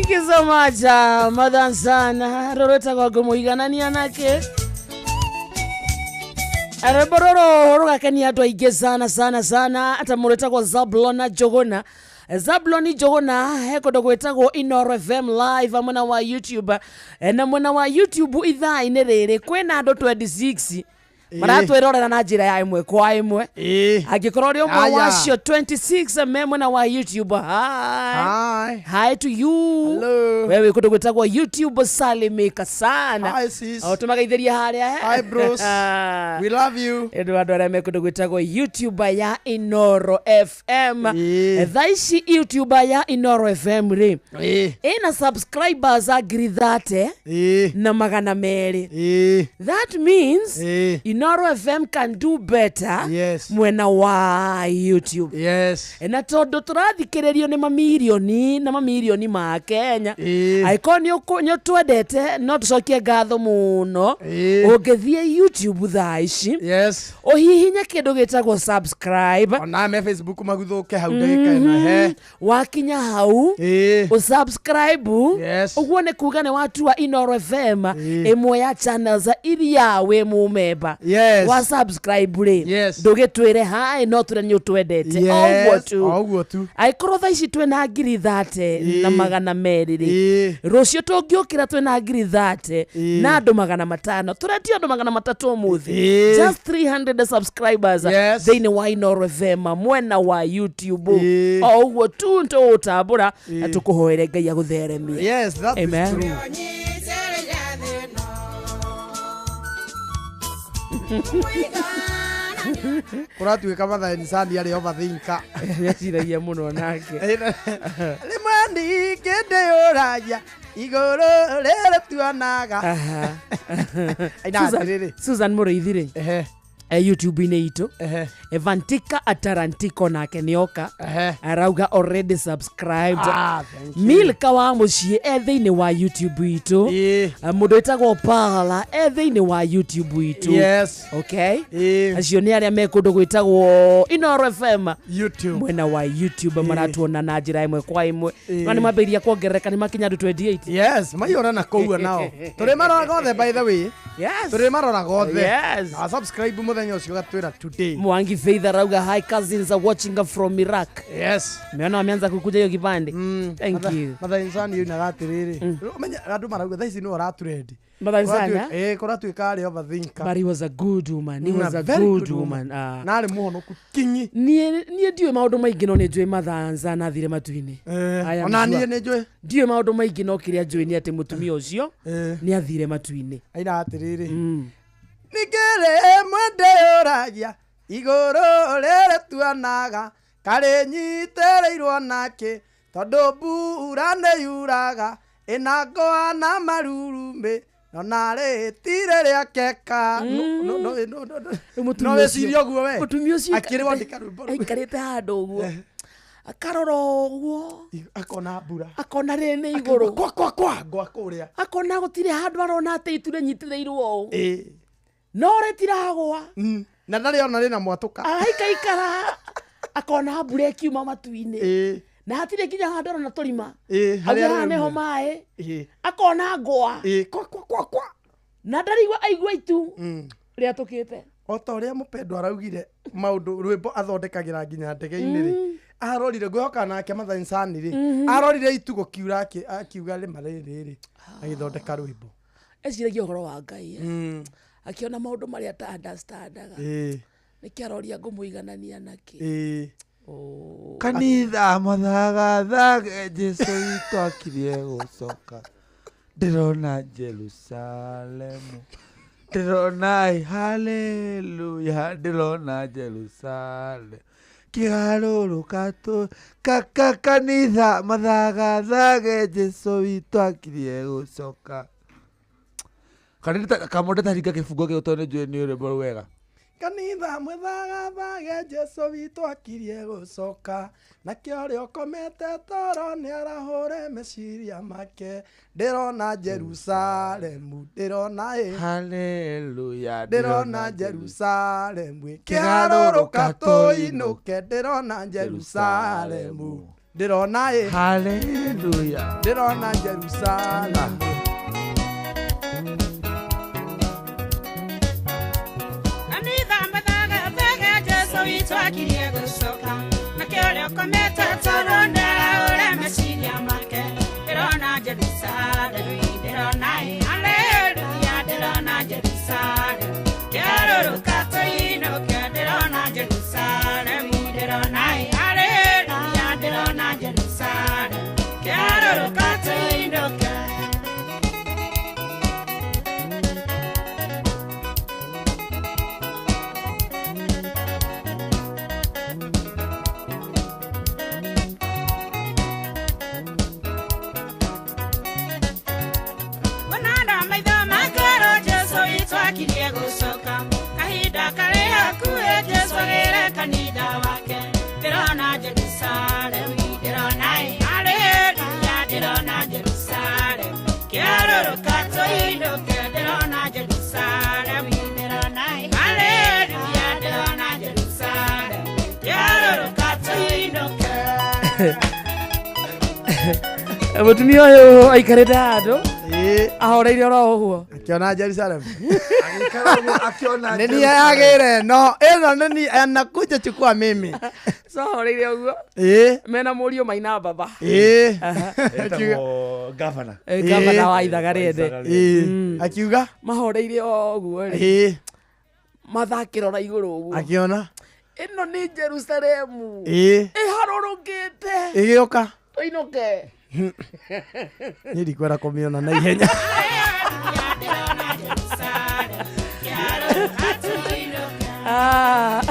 Thank you so much, mother and son. Rũrwĩtagwo ngũmũiganania nake. Rwĩmbo rũrũ rũgakenia andũ aingĩ sana sana sana, ta mũndũ wĩtagwo Zablon Njũgũna. Zablon Njũgũna he kũndũ gwĩtagwo Inoro FM live mwena wa YouTube. Na mwena wa YouTube ithaa-inĩ rĩrĩ kwĩna andũ 26 maratwĩrorera na njĩra ya ĩmwe kwa ĩmwe. Angĩkorwo ũrĩ ũmwe Aya. wacio 26 me mwena wa YouTube, hi. Hi. Hi to you. Hello. Wewe kũndũ gwĩtagwo YouTube salimika sana. Hi, sis. O tũmageithĩria harĩa. Hi, bros. We love you. Ĩndũ andũ arĩa me kũndũ gwĩtagwo YouTube ya Inoro FM. Thaa ici YouTube ya Inoro FM rĩ ĩna subscribers a 30,200. That means Inoro FM can do better. Yes. Mwena wa YouTube. Yes. Na tondũ tũrathikĩrĩrio nĩ mamirioni na mamirioni ma Kenya, angĩkorwo nĩ ũtwendete no tũcokie ngatho mũno. Ũngĩthiĩ YouTube thaa ici, yes, ũhihinye kĩndũ gĩtagwo subscribe, ona me Facebook maguthũke hau ndagĩka ĩno he wakinya hau ũsubscribe. Ũguo nĩ kuga nĩ watua Inoro FM ĩmwe ya channels iria wĩ mũmemba. Yes. Wa subscribe rĩ, Yes. ndũgĩtwĩre hi, no tũre nĩ ũtwendete. Yes. O ũguo tu. O ũguo tu. Angĩkorwo thaa ici twĩna 30,200 rĩ, rũciũ tũngĩũkĩra twĩna 30,000 na andũ 500, tũretio andũ 300 ũmũthĩ, just 300 subscribers Yes. thĩinĩ wa Inoro FM mwena wa YouTube. O ũguo tu tũgũtambũra na tũkũhoere Ngai agũtheremie. Yes, that is Amen. true. Kũratuĩka Mother Sani arĩ overthinker. Nĩeciragia mũno nake. Rĩmwe ningĩ ndĩyũragia igũrũ rĩrĩ tuonaga. Aina atĩrĩrĩ. Susan Mũrĩithi rĩ, YouTube-inĩ itũ, Evantika Atarantiko nake nĩoka arauga already subscribed. Ah, thank you. Milka wa mũciĩ e thĩinĩ wa YouTube itũ. Mũndũ wĩtagwo Pala e thĩinĩ wa YouTube itũ. Yes. Okay, acio nĩ arĩa me kũndũ gwĩtagwo Inoro FM YouTube mwena wa YouTube maratuona na njĩra ĩmwe kwa ĩmwe. Na nĩ mambĩrĩria kuongerereka, nĩ makinya andũ 28. Yes, maiyũra na kũu nao. Tũrĩ maroraga othe by the way. Yes. Tũrĩ maroraga othe. Yes. Na subscribe mũthenya ũcio ũgatwĩra today. Mwangi Faith arauga hi cousins are watching from Iraq. Yes. Meona wameanza kukuja hiyo kipande. Thank you. Mother Insani yoinaga atĩrĩrĩ, ũmenye andũ marauga thaa ici nĩwe ũraturendi. Mother Insani, Ĩĩ, kũratuĩka arĩ overthinker. But he was a good woman. He was a very good woman. Ah. Na arĩ mũhonoku kinyi. Niĩ ndiũĩ maũndũ maingĩ no nĩ njũĩ Mother Insani athire matu-inĩ. I am Ona sure. niĩ nĩ njũĩ. Ndiũĩ maũndũ maingĩ no kĩrĩa njũĩ nĩ atĩ mũtumia ũcio nĩ athire matu-inĩ. Aina atĩrĩrĩ, ningĩ rĩmwe ndĩyũragia igũrũ rĩrĩ tuonaga karĩ nyitĩrĩirwo nakĩ, tondũ mbura nĩ yuraga ĩna ngũa na marurumĩ no narĩ tirĩ rĩakeka. No wĩcirie ũguo we. Mũtumia ũcio Akĩrwo andĩka rwĩmbo rũu. Aikarĩte handũ ũguo akarora ũguo akona mbura, akona rĩrĩ nĩ igũrũ kwa kwa kwa ngwa kũrĩa, akona gũtirĩ handũ arona atĩ itu rĩnyitĩrĩirwo ũũ no rĩtiragwa na ndarĩ ona rĩna mwatũka. Araikaikara akona mbura ĩkiuma matu-inĩ na hatirĩ nginya handũ arona tũrima. Harĩa Auga haha nĩho rĩraumĩra. maĩ, akona ngwa kwa kwa kwa kwa na ndarigua aigua itu rĩatũkĩte. O ta ũrĩa mũpendwa araugire maũndũ rwĩmbo athondekagĩra nginya ndege-inĩ rĩ, arorire ngwĩhoka nake Mother Insani rĩ, arorire itu gũkiura akiuga rĩma rĩrĩ rĩ agĩthondeka rwĩmbo. Eciragia ũhoro wa Ngai, akiona maũndũ marĩa ata understandaga. Nĩkĩo aroria ngũmũiganania nakĩ. Kanitha mathagathage Jesu witũ akirie gũcoka, ndĩrona Jerusalemu, ndĩrona haleluya, ndĩrona Jerusalemu kĩgarũrũka tũ kaka kanitha mathagathage Jesu witũ akirie gũcoka. Kanitha kamũndũ taringa kĩbungo kĩu tondũ nĩnjũĩ nĩ rwĩmbo rwega. Kanitha mwĩthagathage Jesu witũ akirie gũcoka, nakĩo ũrĩa ũkomete toro nĩ arahũre meciria make, ndĩrona Jerusalemu, ndĩrona ĩ haleluya, ndĩrona Jerusalemu ĩkĩharũrũka tũinũke, ndĩrona Jerusalemu. Ndĩrona ĩ. Hallelujah. Ndĩrona Jerusalem. Kanitha mathagathaga Jesu witũ akirie gũcoka nake ũrĩa ũkomete toro nĩaraũre meciria make. Ndĩrona Jerusalem, ndĩrona ĩ, haleluya, ndĩrona Jerusalem. Kĩarũrũka tũinũke, ndĩrona Jerusalem, ndĩrona ĩ, haleluya, ndĩrona Jerusalem. Kĩarũrũka tũinũke. Mwananda maitho makoro Jesu witũ akirie gũcoka kahinda karĩ hakuhĩ Jesu agĩre kanitha wake. Ndĩrona Jerusalem, ndĩrona ĩ, haleluya, ndĩrona Jerusalem. Kĩarũrũka tũinũke, ndĩrona Jerusalem, ndĩrona ĩ, haleluya, ndĩrona Jerusalem. Kĩarũrũka tũinũke. Mũtumia ũyũ aikarĩte handũ ahoreire oro ũguo Akĩona Jerusalem. Akiona Nĩ niĩ yagĩre no ĩno nĩ niĩ anakuja chukua mimi. So ahoreire ũguo Ĩĩ. mena mũriũ maina baba. Ĩĩ. Etagwo governor. Gavana wa ithaga rĩene. Ĩĩ. Akiuga mahoreire o ũguo rĩ Ĩĩ. mathakĩrora igũrũ ũguo Akiona. ĩno nĩ Jerusalemu Ĩĩ. ĩharũrũkĩte Ĩgĩũka. tũinũke. Niĩ ndikwenda kũmĩona na ihenya. Ah.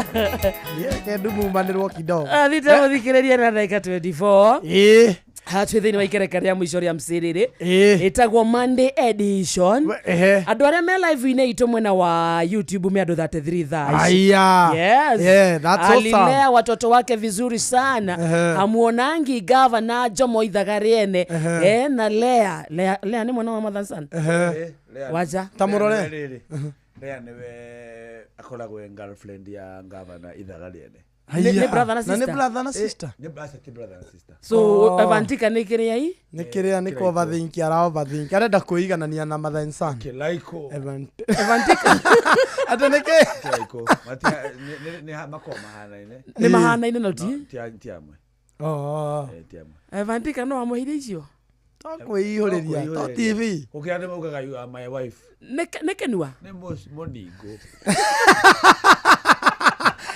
Reke ndumumanĩrwo kidogo. Thite mũthikĩrĩrie na ndagĩka 24 Ĩĩ. Twĩ thĩinĩ wa ikereka rĩa mũico rĩa mcĩrĩrĩ Ĩĩ. ĩtagwo Monday edition. Ehe. Andũ arĩa me live-inĩ itũ mwena wa YouTube me andũ 33 thaa ici. Aya. Yes. Yeah, that's awesome. Alilea watoto wake vizuri sana. Ehe. Hamuonangi gavana Jomo Ithaga rĩene. Ehe. Eh, na Lea. Lea, Lea nĩ mwana wa Mother Son. Ehe. Waja. Ta mũrore. Lea nĩwe akoragwo e girlfriend ya gavana ithaga rĩene. Nĩ brother na Na nĩ sister. brother na sister. Nĩ brother ti brother na sister. So Oh. Evantika nĩ kĩrĩa i? Nĩ kĩrĩa nĩ kũ overthink ara overthink arenda kwĩiganania na Mother and Son. Kĩraikũ. Evantika. Atĩ nĩ kĩ? Kĩraikũ. Nĩ makoragwo mahanaine. Nĩ mahanaine no ti? Ti amwe. Oh. Eh, ti amwe. Evantika no amũheire icio? To kwĩihũrĩria to TV. Gũkĩra nĩ maugaga you are my wife. Nĩ kĩnua? Nĩ mũningo.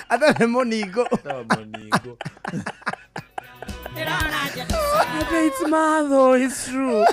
Atĩ nĩ mũningo. No mũningo. Ate it's matho, it's true.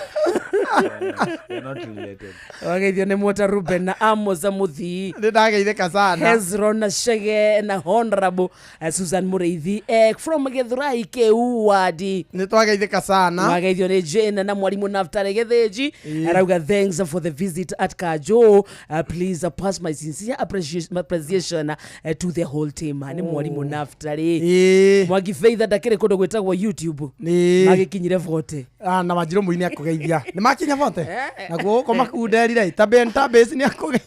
They're not related. Wageithio nĩ Mwota Ruben na Amos Muthii. Nĩ ndageithĩka sana. Hezron na Shege na Honorable Susan Mũrĩithi from Gĩthurai kĩu wadi. Nĩ twageithĩka sana. Wageithio nĩ Jane na mwarimũ Naftali Gĩthĩnji. Ĩĩ. Arauga thanks for the visit at Kajo. Please pass my sincere appreciation to the whole team. Nĩ mwarimũ Naftali. Ĩĩ. Mwangi Faith ndakĩrĩ kũndũ gwĩtagwo YouTube. Ĩĩ. Magĩkinyire 40. Ah, na Wanjirũ mũini akũgeithia. Nĩ makinya bote? Naguo gũkũ makunderire Ben Tabes nĩ akũgeithia.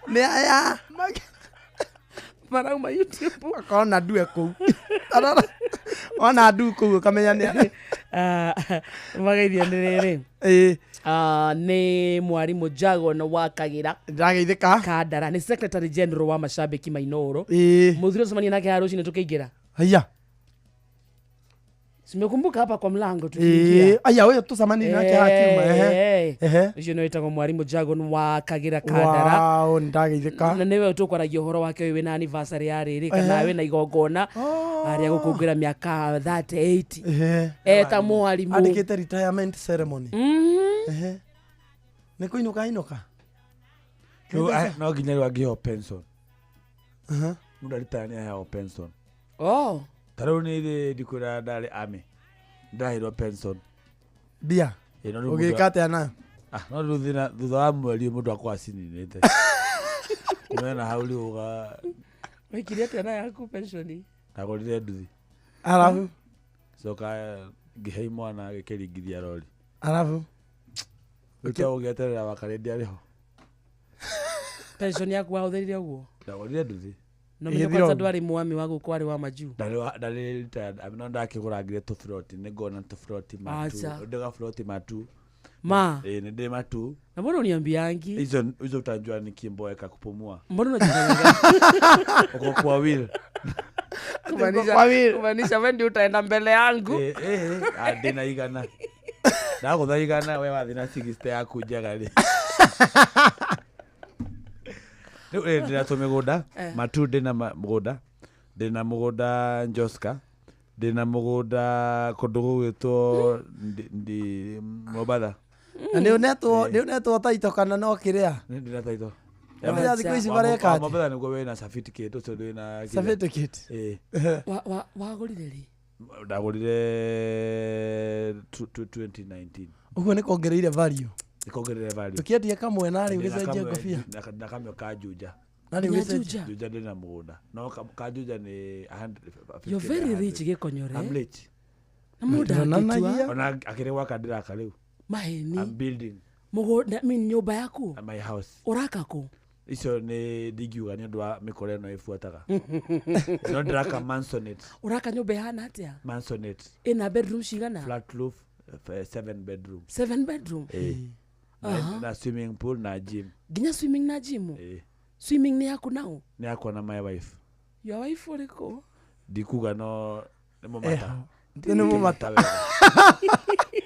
Nĩ aya. Marauma YouTube. Makona ndue kũu. Tarora. Wona ndu kũu ũkamenya nĩ Ah, mageithio nĩ rĩrĩ. Ĩĩ. Ah, nĩ mwarimũ Jagon wa Kagira. Ndĩrageithĩka. Kandara nĩ secretary general wa mashabiki Mainoro. Ĩĩ. Mũthuri ũcemania nake haha rũcinĩ tũkĩingĩra. Haiya. Simekumbuka hapa kwa mlango tukiingia. Ĩĩ. Aya ũyũ tũcemanirie nake haha kiuma. Ehe. Eh, Ehe. Ũcio nĩwe wĩtagwo mwarimũ Jagon wa Kagira Kandara. Wow, nĩndageithĩka. Na nĩwe tũkwaragia ũhoro wake ũyũ wĩna anniversary ya rĩrĩ kana Ehe. wĩna igongona rĩa gũkũngũĩra mĩaka 38. Ehe. Eta mwarimũ. Andĩkĩte retirement ceremony. Ehe. Nĩ kũinũka ainũka. Rĩu, no nginya rĩu angĩheo pension. Aha. Mũndũ aritaya nĩ aheagwo pension. Oh. Ta rĩu nĩ thĩ ndikwĩra ndarĩ army. Ndaheirwo pension. Mbia. Ĩĩ, no rĩu mũndũ- Ũgĩka atĩa nayo? Ah, no rĩu thĩna thutha wa mweri mũndũ akorwo acininĩte. Kumena na hau rĩu ũga Wekire atĩa na yaku pension? ndagũrire nduthi. Arabu. Coka ngĩhe imwana gĩkĩringithia rori. Arabu. Rĩu ũgĩeterera wakarĩ ndiarĩ ho. Pension yaku wahũthĩrire ũguo? Ndagũrire nduthi. No menye Ĩgĩthira kwanza ũguo. ndwarĩ mwami wa gũkũ, warĩ wa majuu. Ndarĩ retired, no ndakĩgũrangire tũburoti, nĩ ngona tũburoti matu. Acha. Ndĩga buroti matu. Ma. Ĩ, nĩ ndĩ matu. Na mbona uniambiangi? Hizo hizo utajua nikimboeka kupumua. Mbona unajifanyaga? Uko kwa will. Kumaanisha, kumaanisha wewe ndio utaenda mbele yangu. Eh, eh, eh, ah, ndĩna igana. Ndagũtha igana, we wathi na 60 yaku njega rĩ. Rĩu rĩ, ndĩna tũmĩgũnda. Eh. Matu ndĩna mũgũnda. Ndĩna mũgũnda Joska. Ndĩna mũgũnda kũndũ gũgwĩtwo Mombatha. Na nĩ ũnetwo, nĩ ũnetwo taito kana no kĩrĩa? Nĩ ndĩna taito. Ũmenya thikũ ici mareka atĩa? Mombatha nĩguo wĩna certificate ũcio ndwĩna kĩrĩa. Certificate? Ĩ. Wagũrire rĩ? Ndagũrire 2019. Ũguo nĩ kongereire value. Nĩkongereire value. Ũkĩendia kamwe narĩ Ndĩna ũgĩcenjia kamwe- ngobia. na kamwe ka Juja. Narĩ ũgĩcenjia. Juja ndĩna mũgũnda. No ka Juja nĩ 100, You're very rich, Gĩkonyore. I'm rich. Na mũndũ angĩtua. Ona akĩrĩ gwaka ndĩraka rĩu. Maheni. I'm building Mũgũnda, I mean, nyũmba yaku? my house. Ũraka kũ? Icio nĩ ndingiuga nĩ ũndũ wa mĩkora ĩno ĩbuataga. No ndĩraka mansonette. Ũraka nyũmba ĩhana atĩa? Mansonette. Ĩna bedroom cigana? Flat roof, 7 bedroom. 7 bedroom? Eh. Aha. Na swimming pool na gym. Nginya swimming na gym? Eh. Swimming nĩ yaku nao? Nĩ yakwa na my wife. Your wife ũrĩkũ? Ndikuga no nĩ mũmata. Nĩ mũmata.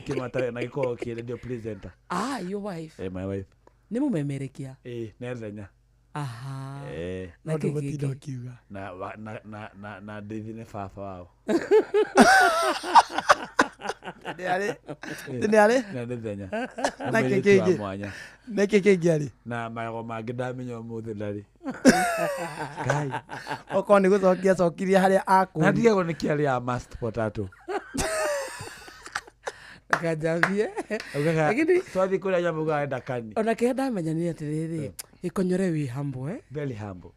Kĩmata wega na gĩkoragwo kĩ radio presenter. Ah, your wife. Eh, my wife. Nĩ mũmemerekia? Eh, nĩ Thenya. Aha. Eh. Na No kĩ ndũgũtinda kĩngĩ? ũkiuga. Na wa- na na na na ndeithi nĩ baba wao. Nĩ arĩ? Nĩ arĩ? Na nĩ Thenya. Na Nĩ kĩ mũirĩtu wa kĩngĩ? mwanya. Na kĩ kĩngĩ arĩ? Na magego mangĩ ndamenya ũmũthĩ ndarĩ. Ngai. Okorwo nĩ gũcokia acokirie harĩa Na akũria. ndigagwo nĩ kĩarĩ ya mashed potato. Kanjambie. Ugaga, Lakini twathiĩ kũrĩa nyamũ ugaga enda kani. ona kĩrĩa ndamenya nĩ atĩrĩrĩ, Gĩkonyore wĩ humble, eh? Very humble.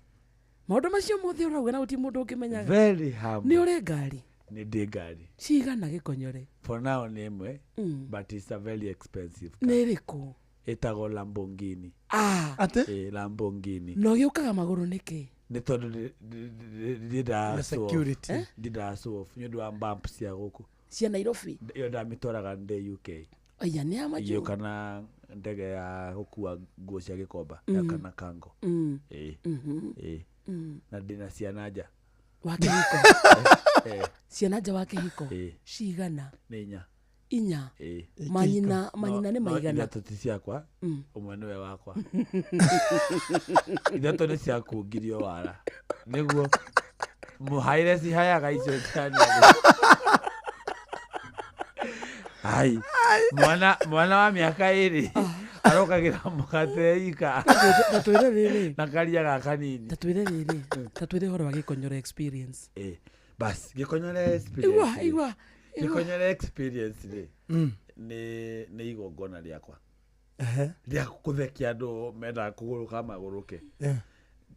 Maũndũ macio mothe ũrauga na gũtirĩ mũndũ ũngĩmenyaga. Very humble. Nĩ ũrĩ ngari? Nĩ ndĩ ngari. Cigana Gĩkonyore? For now nĩ ĩmwe, Mm. but it's a very expensive car. Nĩ ĩrĩkũ? Ĩtagwo Lamborghini. Ah. Atĩ? Ĩ, Lamborghini. Na ũgĩũkaga magũrũ nĩkĩ? Nĩ tondũ ndiendaga The show off. security. Eh? Ndiendaga show off nĩ ũndũ wa bump cia gũkũ. Cia Nairobi? Ĩyo ndamĩtwaraga ndĩ UK. Aya nĩ ya majuu. Igĩũka na ndege ya gũkua nguo cia gĩkomba Mm. ya kana kango. Mm. Ĩ. Mhm. Ĩ. Mm. Na ndĩna ciana nja. Wa kĩhiko? Eh. Ciana nja wa kĩhiko? Ĩ. Cigana? Nĩ inya. Inya? Ĩ. Manyina, manyina nĩ No maigana? ithatũ ti ciakwa, Mm. ũmwe nĩwe wakwa. Ithatũ nĩ ciakungirio wara. Nĩguo mũhaire cihayaga icio ciana. Ai, mwana wa mĩaka ĩrĩ arokagĩra mũgate ika. Ta twĩre rĩrĩ. Na karia ga kanini. Ta twĩre rĩrĩ. Ta twĩre ũhoro wa Gĩkonyore experience. Ĩ, bas, Gĩkonyore experience. Igua, igua, igua. Gĩkonyore experience rĩ, Mm. nĩ igongona rĩakwa. Ehe. Rĩa kũthekia andũ mendaga kũgũrũka magũrũke. Yeah.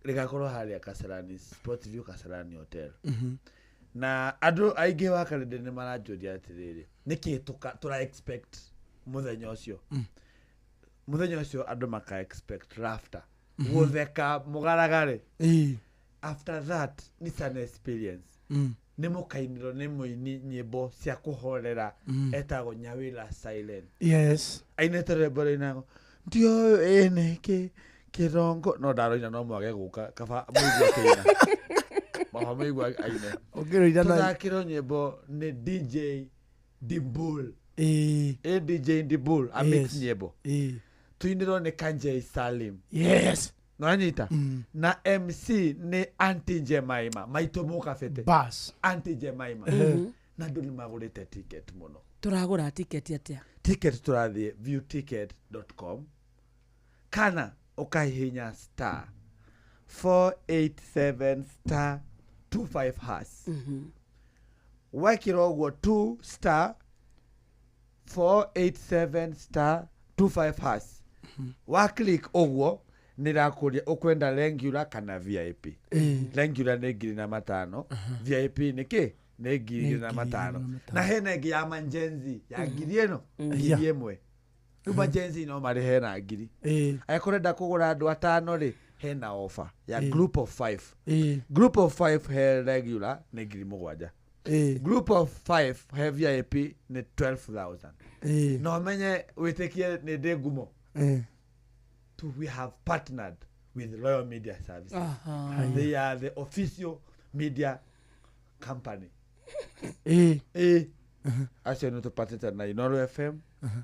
Rĩgakorwo harĩa Kasarani, Sport View Kasarani Hotel. Mhm. Na andũ aingĩ wa karĩndĩ nĩ maranjũria atĩrĩrĩ, nĩkĩ tũra expect mũthenya ũcio? Mm. Mũthenya ũcio andũ maka expect laughter. Gũtheka mũgaragare. Ĩ. After that, it's an experience. Mm. Nĩ mũkainĩrwo nĩ mũini nyĩmbo cia kũhorera Mm. etagwo Nyawĩra Silent. Yes. Ainĩte rwĩmbo rũinagwo ndiũĩ nĩkĩ kĩrongo no ndaroina no mwage gũka kaba mũigue akĩina. Baba mũigue aine. Ũngĩrũina na- Tũthakĩrwo nyĩmbo nĩ DJ Dimbul. Ĩ. Ĩ DJ Dimbul amix Yes. nyĩmbo. Ĩ. Tũinĩrwo nĩ Kanjei Salim. Yes. Nĩwanyita? Mm. Na MC nĩ Aunty Jemima maitũ mũkabete. Bas. Aunty Jemima. Mhm. Na andũ nĩ magũrĩte ticket mũno. Tũragũra tiketi atĩa? Ticket tũrathiĩ viewticket.com kana ũkahihinya star 487 star 25 hash. Wekĩra ũguo 2 star 487 star 25 hash. Wa click ũguo nĩ rakũria ũkwenda regular kana VIP. Ĩ. Regular nĩ 5,000, VIP nĩ kĩ? Nĩ 2,500. Na hena ĩngĩ ya manjenzi ya ngiri ĩno, 1,000. Rĩu manjenzi no marĩhe na ngiri. Ĩ. Angĩkorwo ũrenda kũgũra andũ atano rĩ, Hena offer ya Ĩĩ. group of 5. Ĩĩ. Group of 5 he regular nĩ 7,000. Ĩĩ. Group of 5 he VIP nĩ 12,000. Ĩĩ. Na ũmenye wĩtĩkie nĩ ndĩ ngumo. Ĩĩ. We have partnered with Royal Media Services. Aha. They are the official media company. Ĩĩ. Ĩĩ. Acio nĩ tũpatĩte na Inoro FM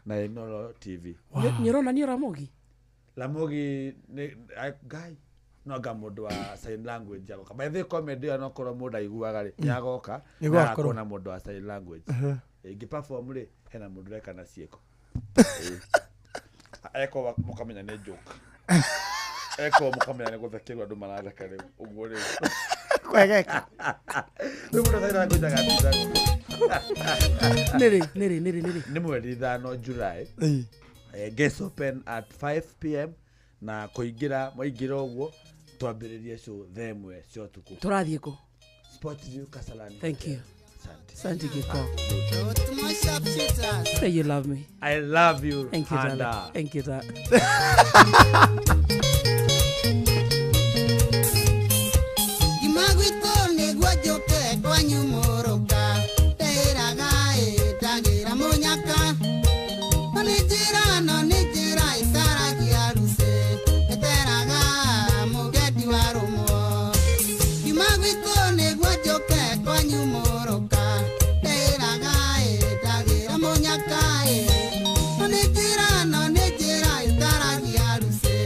na Inoro TV. Nĩ ũrona nĩ Ramogi? Ramogi nĩ Ngai no anga mũndũ wa sign language agoka. By the way, comedy ĩyo nokorwo mũndũ aiguaga rĩ, nĩ agoka Nĩ na gũgakorwo. agakorwo na mũndũ wa sign language. Ĩngĩ perform rĩ, hena mũndũ ũreka na ciĩko. Ĩĩ. Eko mũkamenya nĩ joke. Eko mũkamenya nĩ gũthekerwo andũ maratheka rĩu ũguo rĩu. Kwegeka. Rĩu mũndũ sign language agatinda. Nĩrĩ nĩrĩ nĩrĩ nĩrĩ. Nĩ mweri 5 July. Ĩĩ. Gates open at 5 p.m. na kũingĩra mwaingĩra ũguo twambĩrĩrie show 1:00 cia ũtukũ. Tũrathiĩ kũ? Sport View Kasarani. Thank you. Asante. Asante Giko. Say you love me. I love you. Thank you, darling. Handa. Thank you, darling. Ngima gwitũ nĩguo njũke kwanyu mũrũka ndĩraga ĩ ndagĩra mũnyaka no nĩ njĩra no nĩ njĩra ĩcaragia rucĩ ĩteraga mũgendi wa rũmwo. Ngima gwitũ nĩguo njũke kwanyu mũrũka ndĩraga ĩ ndagĩra mũnyaka ĩ no nĩ njĩra no nĩ njĩra ĩcaragia rucĩ.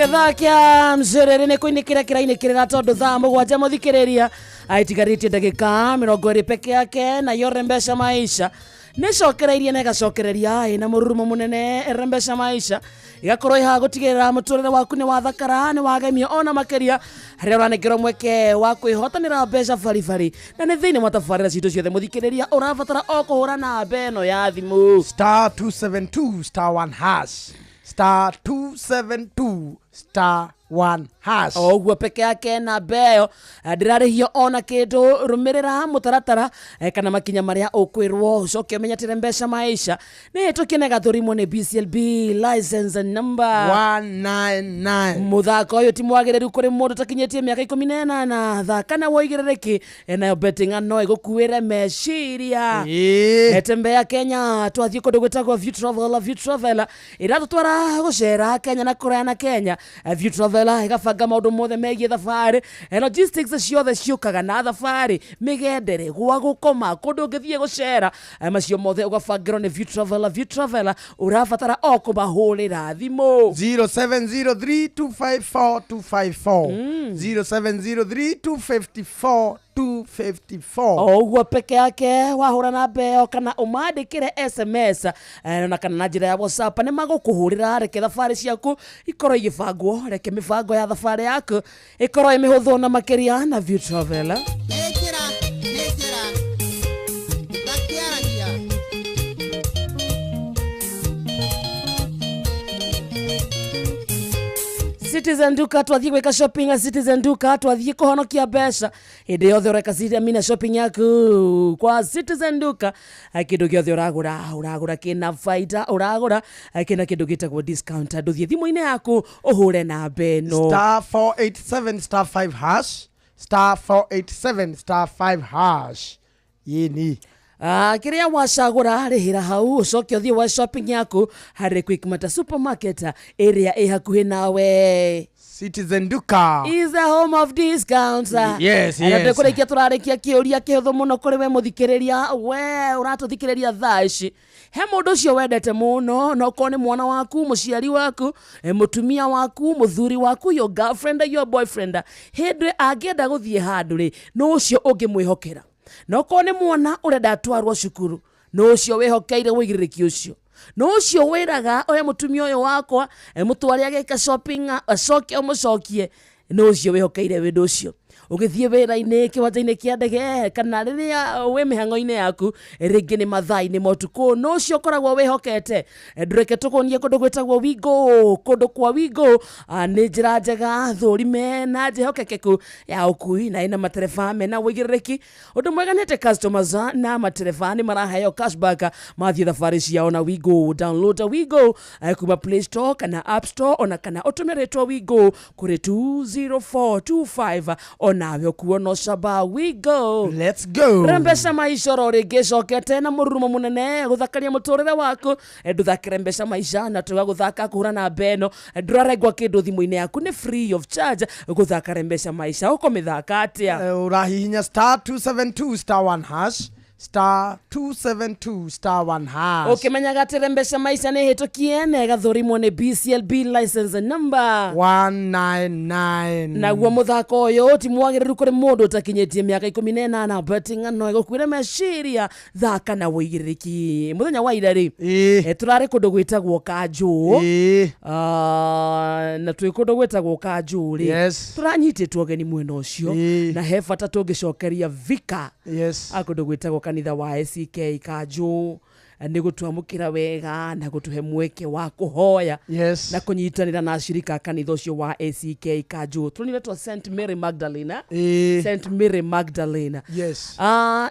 Gĩthaa kĩa mcerere nĩ kũinĩkĩra kĩrainĩkĩrĩra tondũ thaa 7 mũthikĩrĩria aitigarĩtie ndagĩka 20 peke yake na yo Rembesha Maisha nĩcokereirie na ĩgacokereria ĩna mũrurumo mũnene. Rembesha Maisha ĩgakorwo ĩhaha gũtigĩrĩra mũtũrĩre waku nĩ wathakara, nĩ wagemio ona makĩria harĩa ũranengerwo mweke wa kwĩhotanĩra mbeca baribari, na nĩ thĩinĩ wa tabarĩra citũ ciothe mũthikĩrĩria ũrabatara o kũhũra namba ĩno ya thimũ star 272 star 1 hash star 272 star 1 hash. O ũguo peke yake namba ĩyo ndĩrarĩhio ona kĩndũ. Rũmĩrĩra mũtaratara kana makinya marĩa ũkwĩrwo, ũcoke ũmenye atĩ Rembesha Maisha nĩ ĩtũkie na ĩgathũrimwo nĩ BCLB license number 199. Mũthako ũyũ ti mwagĩrĩru kũrĩ mũndũ ũtakinyĩtie mĩaka 18. Thaka na woigĩrĩrĩki, nayo betting no ĩgũkuĩre meciria. Tembea Kenya, twathiĩ kũndũ gwĩtagwo View Travel. View Travel ĩratũtwara gũcera Kenya na kũraya na Kenya. View Travel ĩgabanga maũndũ mothe megiĩ thabarĩ, logistics ciothe ciũkaga na thabarĩ, mĩgendere, gwa gũkoma, kũndũ ũngĩthiĩ gũcera, macio mothe ũgabangĩrwo nĩ View Travel. View Travel ũrabatara o kũmahũrĩra thimũ 0703254254 0703254254 o ũguo peke yake wahũra namba ĩyo kana ũmandĩkĩre SMS na kana na njĩra ya WhatsApp nĩ magũkũhũrĩra. Reke thabarĩ ciaku ikorwo igĩbangwo, reke mĩbango ya thabarĩ yaku ĩkorwo ĩ mĩhũthũ na makĩria na View Travel. Nĩ njĩra nĩ njĩra ndakĩaragia. Citizen Duka twathiĩ gwĩka shopping. Citizen Duka twathiĩ kũhonokia mbeca hĩndĩ yothe ũreka mina shopping yaku kwa Citizen Duka. Kĩndũ gĩothe ũragũra ũragũra kĩna baida, ũragũra kĩna kĩndũ gĩtagwo discount. Ndũthiĩ thimũ-inĩ yaku ũhũre namba ĩno star 487 star 5 hash star 487 star 5 hash. Yini Kĩrĩa wacagũra rĩhĩra hau ũcoke ũthiĩ wa shopping yaku harĩ Quickmart supermarket ĩrĩa ĩ hakuhĩ nawe. Citizen Duka is the home of discounts. Yes, Na yes. tũkũrĩkia tũrarĩkia kĩũria kĩhũthũ mũno kũrĩ we mũthikĩrĩria, we ũratũthikĩrĩria thaa ici. He mũndũ ũcio wendete mũno, no korwo nĩ mwana waku, mũciari waku, mũtumia waku, mũthuri waku, your girlfriend, your boyfriend, hĩndĩ angĩenda gũthiĩ handũ rĩ, nũ ũcio ũngĩmwĩhokera? No korwo nĩ mwana ũrenda atwarwo cukuru, nũ ũcio wĩhokeire ũigĩrĩrĩki ũcio? Nũ ũcio wĩraga oya mũtumia ũyũ wakwa, mũtware ageka shopping, acoke ũmũcokie? Nũ ũcio wĩhokeire wĩndũ ũcio? Ũgĩthiĩ wĩra-inĩ, kĩwanja-inĩ kĩa ndege, kana rĩrĩa wĩ mĩhang'o-inĩ yaku, rĩngĩ nĩ mathaa-inĩ ma ũtukũ, nũ ũcio ũkoragwo wĩhokete? Ndũreke tũkũnie kũndũ gwĩtagwo Wigo. Kũndũ kwa Wigo nĩ njĩra njega thũrime na njĩhokekeku ya ũkui na ĩna matereba mena ũigĩrĩrĩki. Ũndũ mwega nĩ atĩ customers na matereba nĩ maraheo cashback mathiĩ thabarĩ ciao na Wigo. Download Wigo kuma Play Store kana App Store, ona kana ũtũme rĩtwa Wigo kũrĩ 20425 onawe ũkuo no caba. Wigo, let's go. Rembesha Maisha oro rĩngĩ ĩcokete na mũrurumo mũnene gũthakaria mũtũrĩre waku. Ndũthakĩre Mbeca Maisha na tũga gũthaka kũhũra namba ĩno, ndũrarengwo kĩndũ thimũ-inĩ yaku, nĩ free of charge gũthaka Rembesha Maisha. Ũkũmĩthaka atĩa? Ũrahihinya star 272 star 1 hash star 272 star 1 hash. Ũkĩmenyaga atĩ Rembesha Maisha nĩ ĩhĩtũkie na ĩgathũrimwo nĩ BCLB license number 199. Naguo mũthako ũyũ ti mwagĩrĩru kũrĩ mũndũ ũtakinyĩtie mĩaka 18. Betting no ĩgũkuĩre meciria, thaka na ũigĩrĩrĩki. Mũthenya wa ira rĩ, tũrarĩ kũndũ gwĩtagwo Kanjũ, na twĩ kũndũ gwĩtagwo Kanjũ rĩ, Yes. tũranyitĩtwo ũgeni mwena ũcio, na he bata tũngĩcokeria vika Yes. kũndũ gwĩtagwo kanitha wa ACK Kanjũ nĩ gũtwamũkĩra wega na gũtũhe mweke wa kũhoya Yes. na kũnyitanĩra na ashirika a kanitha ũcio wa ACK Kanjũ. Tũronire twa St Mary Magdalena. St Mary Magdalena. Yes.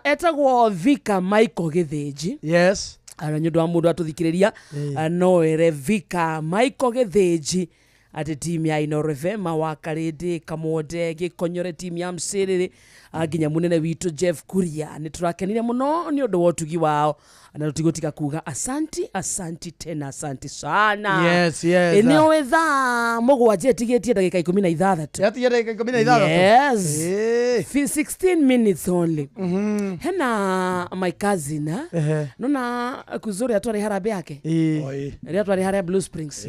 Etagwo Vika Michael Gĩthĩnji. Yes. Nĩ ũndũ wa mũndũ atũthikĩrĩria, no ere Vika Michael Gĩthĩnji atĩ timu ya Inooro FM wa Karĩndĩ Kamonde Gĩkonyore, timu ya Mcĩrĩrĩ, nginya mũnene witũ Jeff Kuria, nĩ tũrakenire mũno nĩ ũndũ wa ũtugi wao na tũtigũtiga kuga asanti, asanti tena asanti sana. Yes, yes. Nĩ ũĩ thaa 7 ĩtigĩtie ndagĩka 16. Yatigia ndagĩka 16. Yes. 16 minutes only. Hena my cousin, nona kuzo rĩa twarĩ harambĩ yake rĩrĩa twarĩ harĩa Blue Springs.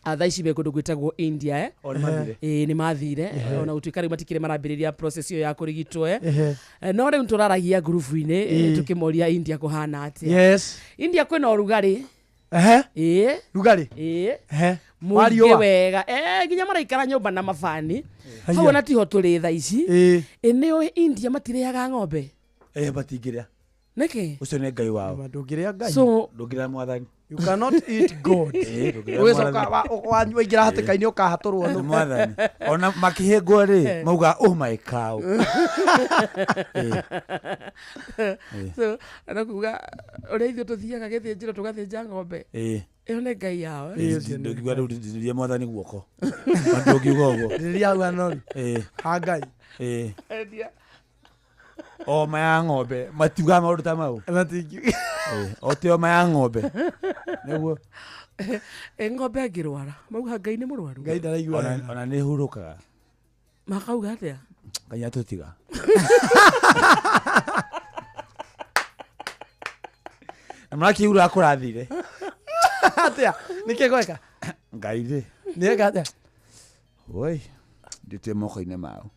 Thaa ici me kũndũ gwĩtagwo India eh? O, nĩ mathire. Ĩĩ, nĩ mathire. Ehe. Ona gũtuĩka rĩu matikĩrĩ marambĩrĩria process ĩyo ya kũrigitwo eh? Ehe. No rĩu tũraragia ngurubu-inĩ Ĩĩ. tũkĩmoria India kũhana atĩa. Yes. India kwĩna ũrugarĩ. Ehe. Ĩĩ. Rugarĩ. Ĩĩ. Ehe. Mũingĩ Wa riũa. wega nginya maraikara nyũmba na mabani. Haiya. Hau ona tiho tũrĩ thaa ici. Ĩĩ. Ĩ nĩ ũĩ India matirĩaga ng'ombe? Matingĩrĩa. Nĩkĩ? Ũcio nĩ Ngai wao. Ndũngĩrĩa Ngai. So- Ndũngĩrĩa mwathani. You cannot eat God. Ndũngĩrĩa Ũgĩcoka mwathani. waingĩra hatĩka-inĩ ũkahatũrwo Nĩ mwathani. Ona makĩhĩngwo rĩ, mauga oh my cow. So na kuga ũrĩa ithuĩ tũthiaga gĩthĩnjĩro tũgathĩnja ng'ombe. Ĩyo nĩ Ngai yao eh? Ndũngiuga rĩu ndinĩrie mwathani guoko. Na ndũngiuga ũguo. Ndinĩria hau Arnold. Ha Ngai. Endia. Oma ya ng'ombe matiugaga maũndũ ta mau. Matingiuga. O ti oma ya ng'ombe. Nĩguo. Ĩ ng'ombe angĩrwara mauga Ngai nĩ mũrwaru. Ngai ndaraigua Ona ona nĩ hurũkaga. Makauga atĩa? Ngai atũtiga. Na mũrakĩigua kũrathire. Atĩa? Nĩkĩ gweka? Ngai rĩ. Nĩ eka atĩa? Woi, ndĩtie moko-inĩ mao.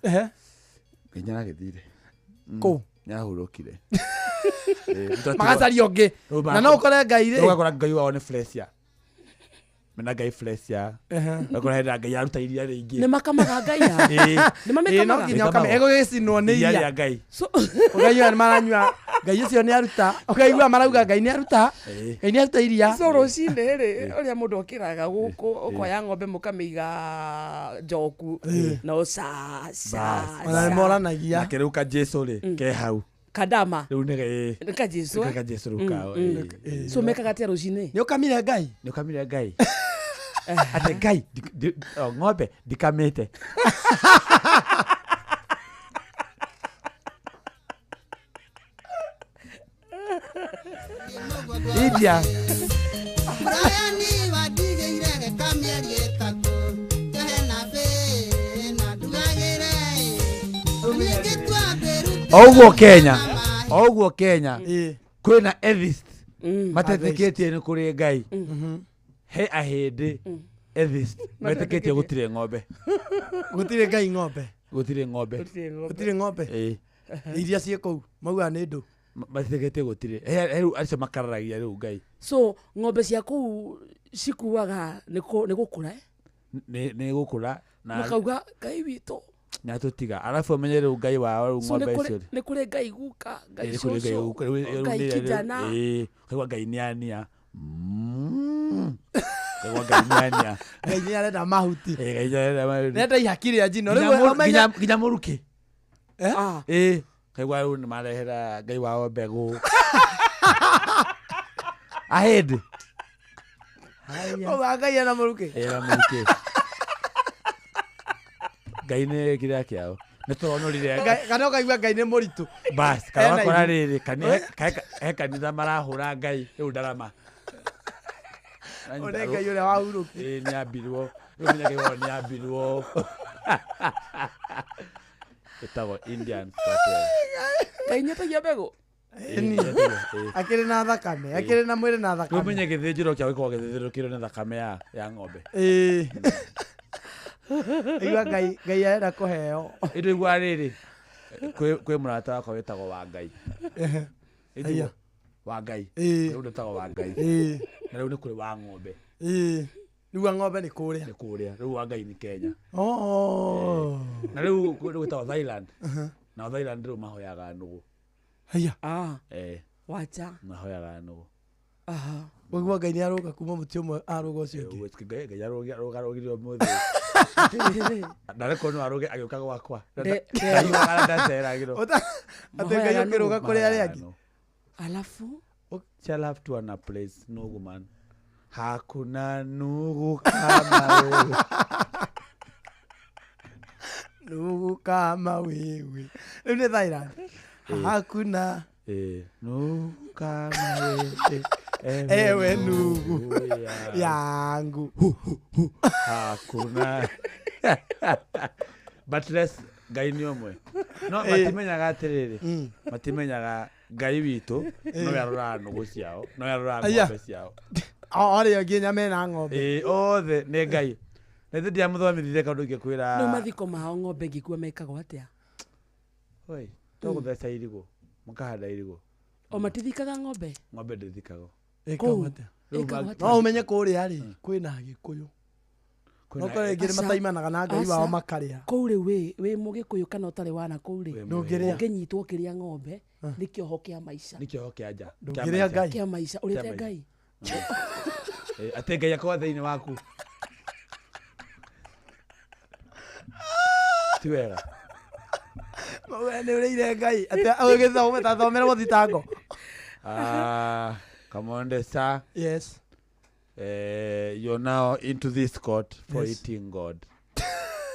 Ehe. Ngai nĩaragĩthire. Kũ? Nĩarahurũkire. Magacaria ũngĩ. Na no ũkore Ngai rĩ. Ũgakora Ngai wao nĩ Flesia. Mena Ngai Flesia. Ehe. Ũgakora hena Ngai aruta iria rĩingĩ. Nĩ makamaga Ngai yao? Ĩĩ. Nĩ mamĩkamaga? Ĩĩ, no nginya ũkame. Ĩgũgĩcinwo nĩ Iria iria. rĩa Ngai. Ũkaigua nĩ maranyua Ngai ũcio nĩ aruta. Ũkaigua marauga Ngai nĩ aruta. Ĩĩ. Ngai nĩ aruta iria. So rũcinĩ rĩ ũrĩa mũndũ okĩraga gũkũ ũkoya ng'ombe mũkamĩiga njoku na ũca ca Ona nĩ moranagia. Nake rĩu ka Jesu rĩ ke hau. Kadama. Rĩu nĩ ĩĩ. Nĩ ka Jesu, Nĩ eh? ka Jesu rĩu kao. Ĩĩ. So mekaga atĩa rũcinĩ? Nĩ ũkamire Ngai? Nĩ ũkamire Ngai. Atĩ Ngai ng'ombe ndikamĩte. India. Brian wadigĩire gĩka mĩeri ĩtatũ njohe na bĩ na ndugagĩre ningĩ twambĩrute O ũguo Kenya, o ũguo Kenya kwĩna atheist matetĩkĩtie nĩ kũrĩ Ngai. He ahĩndĩ atheist metĩkĩtie gũtirĩ ng'ombe. Gũtirĩ Ngai ng'ombe. Gũtirĩ ng'ombe. Gũtirĩ ng'ombe. Ĩĩ. Iria ciĩ kũu maugaga nĩ ndũ. Matetĩkĩtie gũtirĩ. He rĩu acio makararagia rĩu Ngai. So ng'ombe cia kũu cikuaga nĩ gũkũra eh? Nĩ gũkũra na Makauga Ngai witũ. nĩ atũtiga. Arabu ũmenye rĩu Ngai wao rĩu So nĩ ng'ombe kũrĩ icio. nĩ kũrĩ Ngai guka, Ngai Nĩ kũrĩ Ngai cũcũ, guka, rĩu Ngai kijana. Ĩĩ, ũkaigua Ngai nĩ ania. Ũkaigua Ngai nĩ ania. Ngai nĩ arenda mahuti. Ĩĩ, Ngai nĩ arenda mahuti. Nĩ ihaki rĩa njino. Nginya Rĩu ũmenye nginya mũrukĩ. Ĩĩ, ũkaigua rĩu nĩ marehera Ngai wao mbegũ. Ahĩndĩ. Ũga Ngai ena mũrukĩ. Ĩĩ, na mũrukĩ. Ngai nĩ kĩrĩa kĩao. Nĩ tũronũrire. Kana ũkaigua Ngai nĩ mũritũ. Bas, kana Ena wakora ihu. rĩrĩ, he kanitha marahũra Ngai rĩu ndarama. Ũrĩa Ngai ũrĩa wahurũkire. Ĩĩ, nĩ ambirwo. Rĩu menya Ngai wao nĩ ambirwo. Ĩtagwo Indian Patel. Ngai nĩetagia mbegũ. Akĩrĩ na thakame, akĩrĩ na mwĩrĩ na Rĩu thakame. menye gĩthĩnjĩro kĩao gĩkoragwo gĩthĩnjĩrũkĩirwo nĩ thakame ya ng'ombe. Ĩĩ. Igua Ngai Ngai arenda kũheo. Ĩndĩ igua rĩrĩ, kwĩ mũrata wakwa wĩtagwo wa Ngai. Ehe. Ĩndĩ wa Ngai. Ĩĩ. Rĩu ndĩtagwo wa Ngai. Ĩĩ. Na rĩu nĩ kũrĩ wa ng'ombe. Ĩĩ. Rĩu wa ng'ombe nĩ kũrĩa. Nĩ kũrĩa. Rĩu wa Ngai nĩ Kenya. Oh. Na rĩu rĩu gwĩtagwo Thailand. Na Thailand rĩu mahoyaga nũgũ. Haiya. Wacha. Mahoyaga nũgũ. Aha. Ũguo Ngai nĩ arũga kuma mũtĩ ũmwe arũga ũcio ũngĩ. Ngai arũgire ũmũthĩ. Ndarekwo no arũge agĩũka gwakwa. Ndaiugaga ndaceragĩrwo. Atĩ Ngai ũkĩrũga kũrĩ arĩa angĩ. Alafu Shall have to an a place nũgũ man. Hakuna nũgũ kama wewe. Nũgũ kama wewe. Rĩu nĩ Thailand. Hakuna Nũgũ kama wewe. Ewe nũgũ yangu. Hakuna. But let's Ngai nĩ ũmwe. No matimenyaga atĩrĩrĩ. Matimenyaga Ngai witũ nowe aroraga nũgũ ciao, nowe aroraga Aya. ng'ombe ciao. Arĩa nginya mena ng'ombe. Ĩĩ, othe nĩ Ngai. Na ithuĩ ndiamũthomithire kaũndũ ingĩkwĩra. No mathiko mao ng'ombe ingĩkua mekagwo atĩa? Oi, to gũtheca irigũ, mũkahanda irigũ. O matithikaga ng'ombe? Ng'ombe ndĩthikagwo. Ĩkagwo atĩa? No ũmenye kũrĩa rĩ, kwĩna Gĩkũyũ. No kũrĩ ingĩ Aca. mataimanaga na Ngai wao Aca. makarĩa. Kũu rĩ wĩ mũgĩkũyũ kana ũtarĩ wana kũu rĩ, Ndũngĩrĩa. ũngĩnyitwo ũkĩrĩa ng'ombe nĩ kĩoho kĩa maica. Nĩ kĩoho kĩa nja. Ndũngĩrĩa Ngai. Kĩa maica, ũrĩte Ngai. Atĩ Ngai akorwo thĩinĩ waku. Ti wega. We nĩ ũrĩire Ngai. Atĩ ũgĩthome ta thomera mũthitango. Ah, Kamonde sir. Yes. You're now into this court for Yes. eating God.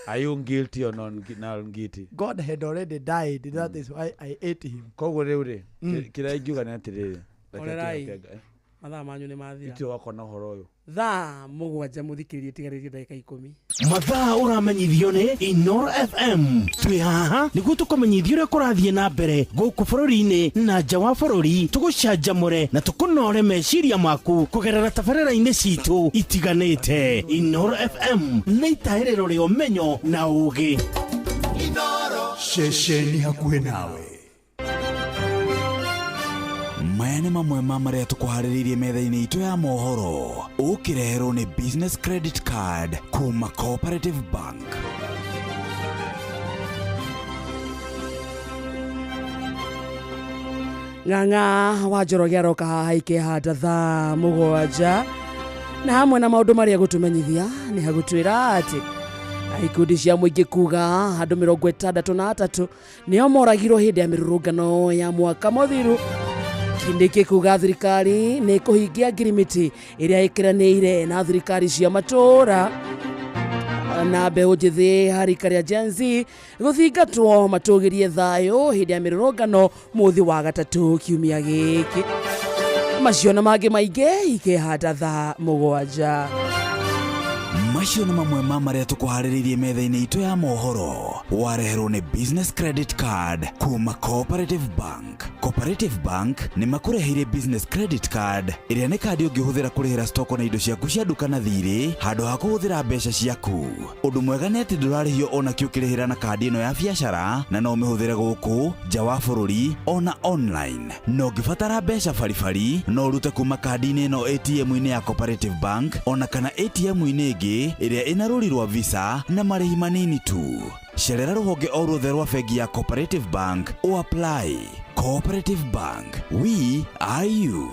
Are you guilty or non guilty? God had already died. That is why I ate him. Koguo rĩu rĩ, kĩrĩa ingiuga nĩ atĩrĩrĩ, reke Horerai. twĩhoke Ngai. Mathaa manyu nĩ mathira. Ithuĩ wakona ũhoro ũyũ. Thaa 7 mũthikĩrĩrie tigarĩrie ndagĩka 10. Mathaa ũramenyithio nĩ Inoro FM. Twĩ haha nĩguo tũkũmenyithia ũrĩa kũrathiĩ na mbere gũkũ bũrũri-inĩ na nja wa bũrũri, tũgũcanjamũre na tũkũnore meciria maku kũgerera tabarĩra-inĩ citũ itiganĩte. Inoro FM nĩ itahĩrĩro rĩa ũmenyo na ũũgĩ. Ceceni hakuhĩ nawe. Maya nĩ mamwe ma marĩa tũkũharĩrĩirie metha-inĩ itũ ya mohoro, ũkĩreherwo nĩ Business Credit Card kuma Cooperative Bank. Ng'ang'a wa Njoroge aroka haha ikĩhanda thaa 7 na hamwe na maũndũ marĩa gũtũmenyithia nĩ hagũtwĩra atĩ ikundi cia mũingĩ kuga andũ 63 nĩo moragirwo hĩndĩ ya mĩrũrũngano ya mwaka mũthiru. Kindiki kuga thirikari nĩ kũhingia ngirimiti ĩrĩa ĩkĩranĩire na thirikari cia matũũra. Na mbeũ njĩthĩ harĩ rika rĩa Gen Z gũthingatwo matũgĩrie thayũ hĩndĩ ya mĩrũrũngano mũthĩ wa gatatũ kiumia gĩkĩ. Macio na mangĩ maingĩ ikĩhanda thaa 7. Macio nĩ mamwe ma marĩa tũkũharĩrĩirie metha-inĩ itũ ya mohoro, wareherwo nĩ Business Credit Card kuma Cooperative Bank. Cooperative Bank nĩ makũreheire Business Credit Card ĩrĩa nĩ kandi ũngĩhũthĩra kũrĩhĩra stoko na indo ciaku cia nduka na thirĩ handũ ha kũhũthĩra mbeca ciaku. Ũndũ mwega nĩ atĩ ndũrarĩhio ona kĩ ũkĩrĩhĩra na kandi ĩno ya biacara, na no ũmĩhũthĩre gũkũ nja wa bũrũri ona online. Na ũngĩbatara mbeca baribari no ũrute kuma kandi-inĩ ĩno ATM-inĩ ya Cooperative Bank ona kana ATM-inĩ ĩngĩ ĩrĩa ĩna rũri rwa Visa na marĩhi manini tu. Cerera rũhonge o ruothe rwa bengi ya Cooperative Bank o apply. Cooperative Bank, we are you.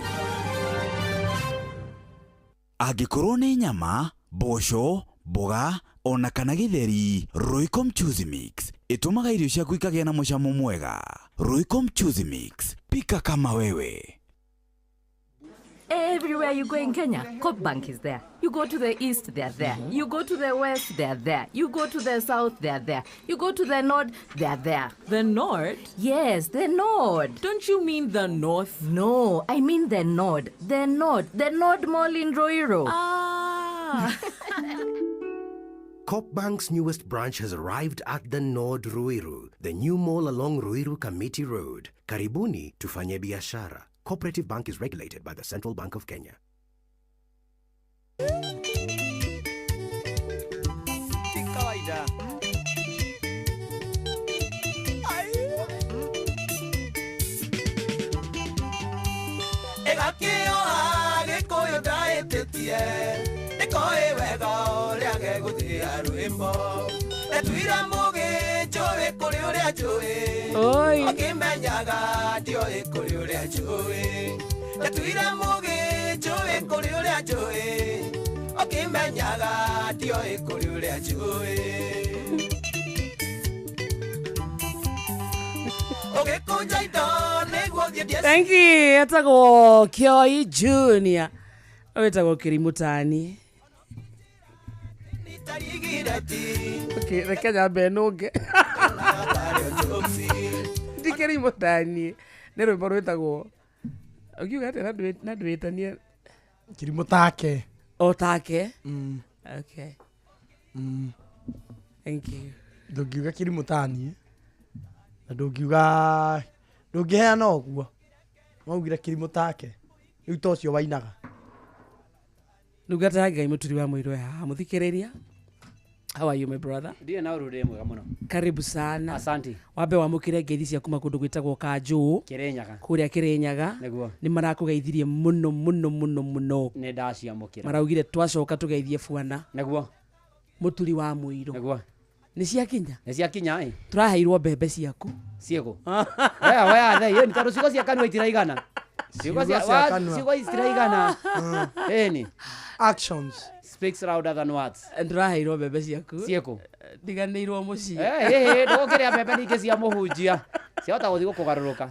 Angĩkorwo nĩ nyama, mboco, mboga ona kana gĩtheri, Royco Mchuzi Mix ĩtũmaga irio ciaku ikagĩa na mũcamo mwega. Royco Mchuzi Mix, pika kama wewe. Everywhere you go in Kenya, Coop Bank is there. You go to the east, they're there. You go to the west, they're there. You go to the south, they're there. You go to the north, they're there. The north? Yes, the north. Don't you mean the north? No, I mean the north. The north. The North Mall in Ruiru. Ah. Coop Bank's newest branch has arrived at the Nord Ruiru, the new mall along Ruiru Committee Road. Karibuni tufanye biashara. Cooperative Bank is regulated by the Central Bank of Kenya. Ĩgakĩoha Gĩkũyũ ndaĩtĩtie, nĩkoĩ wega ũrĩa gegũthĩa rwĩmbo. Ndetuire mũgĩ njũĩ kũrĩ ũrĩa njũĩ, ũkĩmenyaga ndiũĩ kũrĩ ũrĩa njũĩ. Ndetuire mũgĩ njũĩ kũrĩ ũrĩa njũĩ, ũkĩmenyaga ndiũĩ kũrĩ ũrĩa njũĩ. Ũgĩkũnja indo nĩguo ũthiĩ ndie. Thank you. Etagwo Kioi Junior. Wĩtagwo Kĩrimũ Tani. Okay, reke nyambe nũnge. Ti Kĩrimũ Tani. Nĩ rwĩmbo rwĩtagwo ũngiuga atĩa na ndwĩtanie? Kĩrimũ take. O take? Okay. Thank you. Ndũngiuga Kĩrimũ Tani na ndũngiuga ndũngĩheana ũguo. Maugire Kĩrimũ take. Rĩu ta ũcio wainaga. Ndungata ya Ngai Mũturi wa Mũirũ haha mũthikĩrĩria. How are you my brother? Ndiye na ũrũrĩ mwega mũno. Karibu sana. Asante. Wambe wamũkĩre ngeithi cia kuma kũndũ gwĩtagwo Kanjũ. Kĩrĩnyaga. Kũrĩa Kĩrĩnyaga. Nĩguo. Nĩ marakũgeithirie mũno mũno mũno mũno. Nĩ ndaciamũkĩra. Maraugire twacoka tũgeithie bwana. Nĩguo. Mũturi wa Mũirũ. Nĩguo. Nĩ ciakinya? Nĩ ciakinya ĩ. Tũraheirwo mbembe ciaku. Ciĩkũ? Weya weya thei ĩni tondũ ciugo cia kanua itiraigana. Ciugo cia ciugo itiraigana. Ĩni. Actions. Speaks louder than words. Ndĩraheirwo mbembe ciaku. Ciĩkũ? Ndiganĩirwo mũciĩ. Ĩ ndũgũkĩrĩa mbembe ningĩ cia mũhunjia. Ciahota gũthiĩ gũkũgarũrũka.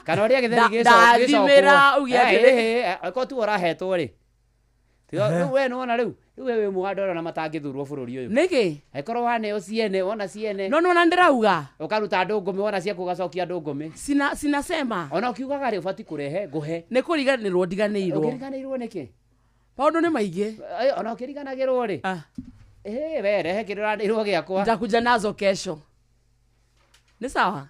Kana ũrĩa gĩtheri gĩcokwo. Ndathimĩra uge atĩrĩ. Angĩkorwo tu ũrahetwo rĩ. Rĩu we nĩwona rĩu. Rĩu we wĩ ũmwe wa andũ arĩa matangĩthurwo bũrũri ũyũ. Nĩkĩ? Angĩkorwo waneo ciene, wona ciene. No nĩwona ndĩrauga. Ũkaruta andũ ngũmĩ, wona ciaku ũgacokia andũ ngũmĩ. Sinasema. Ona ũkiugaga rĩ ũbatiĩ kũrehe ngũhe. Nĩ kũriganĩrwo ndiganĩirwo. Ũkĩriganĩirwo nĩkĩ? Maũndũ nĩ maingĩ. Ona ũkĩriganagĩrwo rĩ. We rehe kĩrĩa ũranĩirwo gĩakwa. Nitakuja nazo kesho. Nĩ sawa?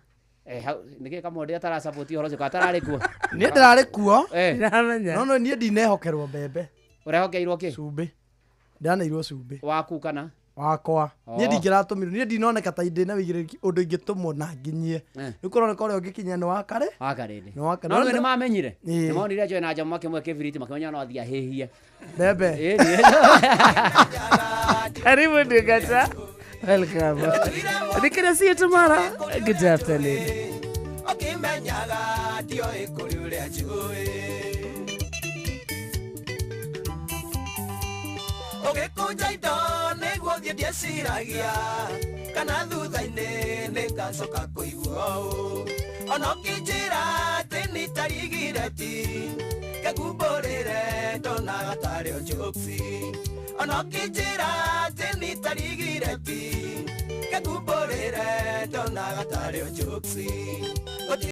Nĩkĩ Kamũndĩ atarasupport ũhoro ũcio kana atararĩ kuo? Niĩ ndĩrarĩ kuo. Ndiramenya. No niĩ ndinehokerwo mbembe. Ũrehokeirwo kĩ? Cumbĩ. Ndaneirwo cumbĩ. Waku kana? Wakwa. Niĩ ndingĩratũmirwo. Niĩ ndinoneka ta ndĩ na wĩigĩrĩrĩki ũndũ ingĩtũmwo na nginyie. Rĩu kũroneka ũrĩa ũngĩkinyia nĩ wa kare. Wa karĩndĩ. Nĩ wa kare. No nĩ mamenyire. Ĩĩ. Nĩ monire Joy na Njamu makĩmwe kĩbiriti makĩmenya no athiĩ ahĩhie. Mbembe. Karibu ndungata. Welcome. Thikĩrĩria, see you tomorrow. Good afternoon. Ũkĩmenyaga ndioĩ kũrĩ ũrĩa njũĩ. Ũgĩkũnja indo nĩguo thiĩ ndieciragia kana thutha-inĩ nĩngacoka kũigua ũũ. Ona ũkĩnjĩra atĩ nĩtarigireti ngĩkumbũrĩre ndonaga tarĩ o jokes. Ona ũkĩnjĩra atĩ nĩtarigireti ngĩkumbũrĩre ndonaga tarĩ o jokes.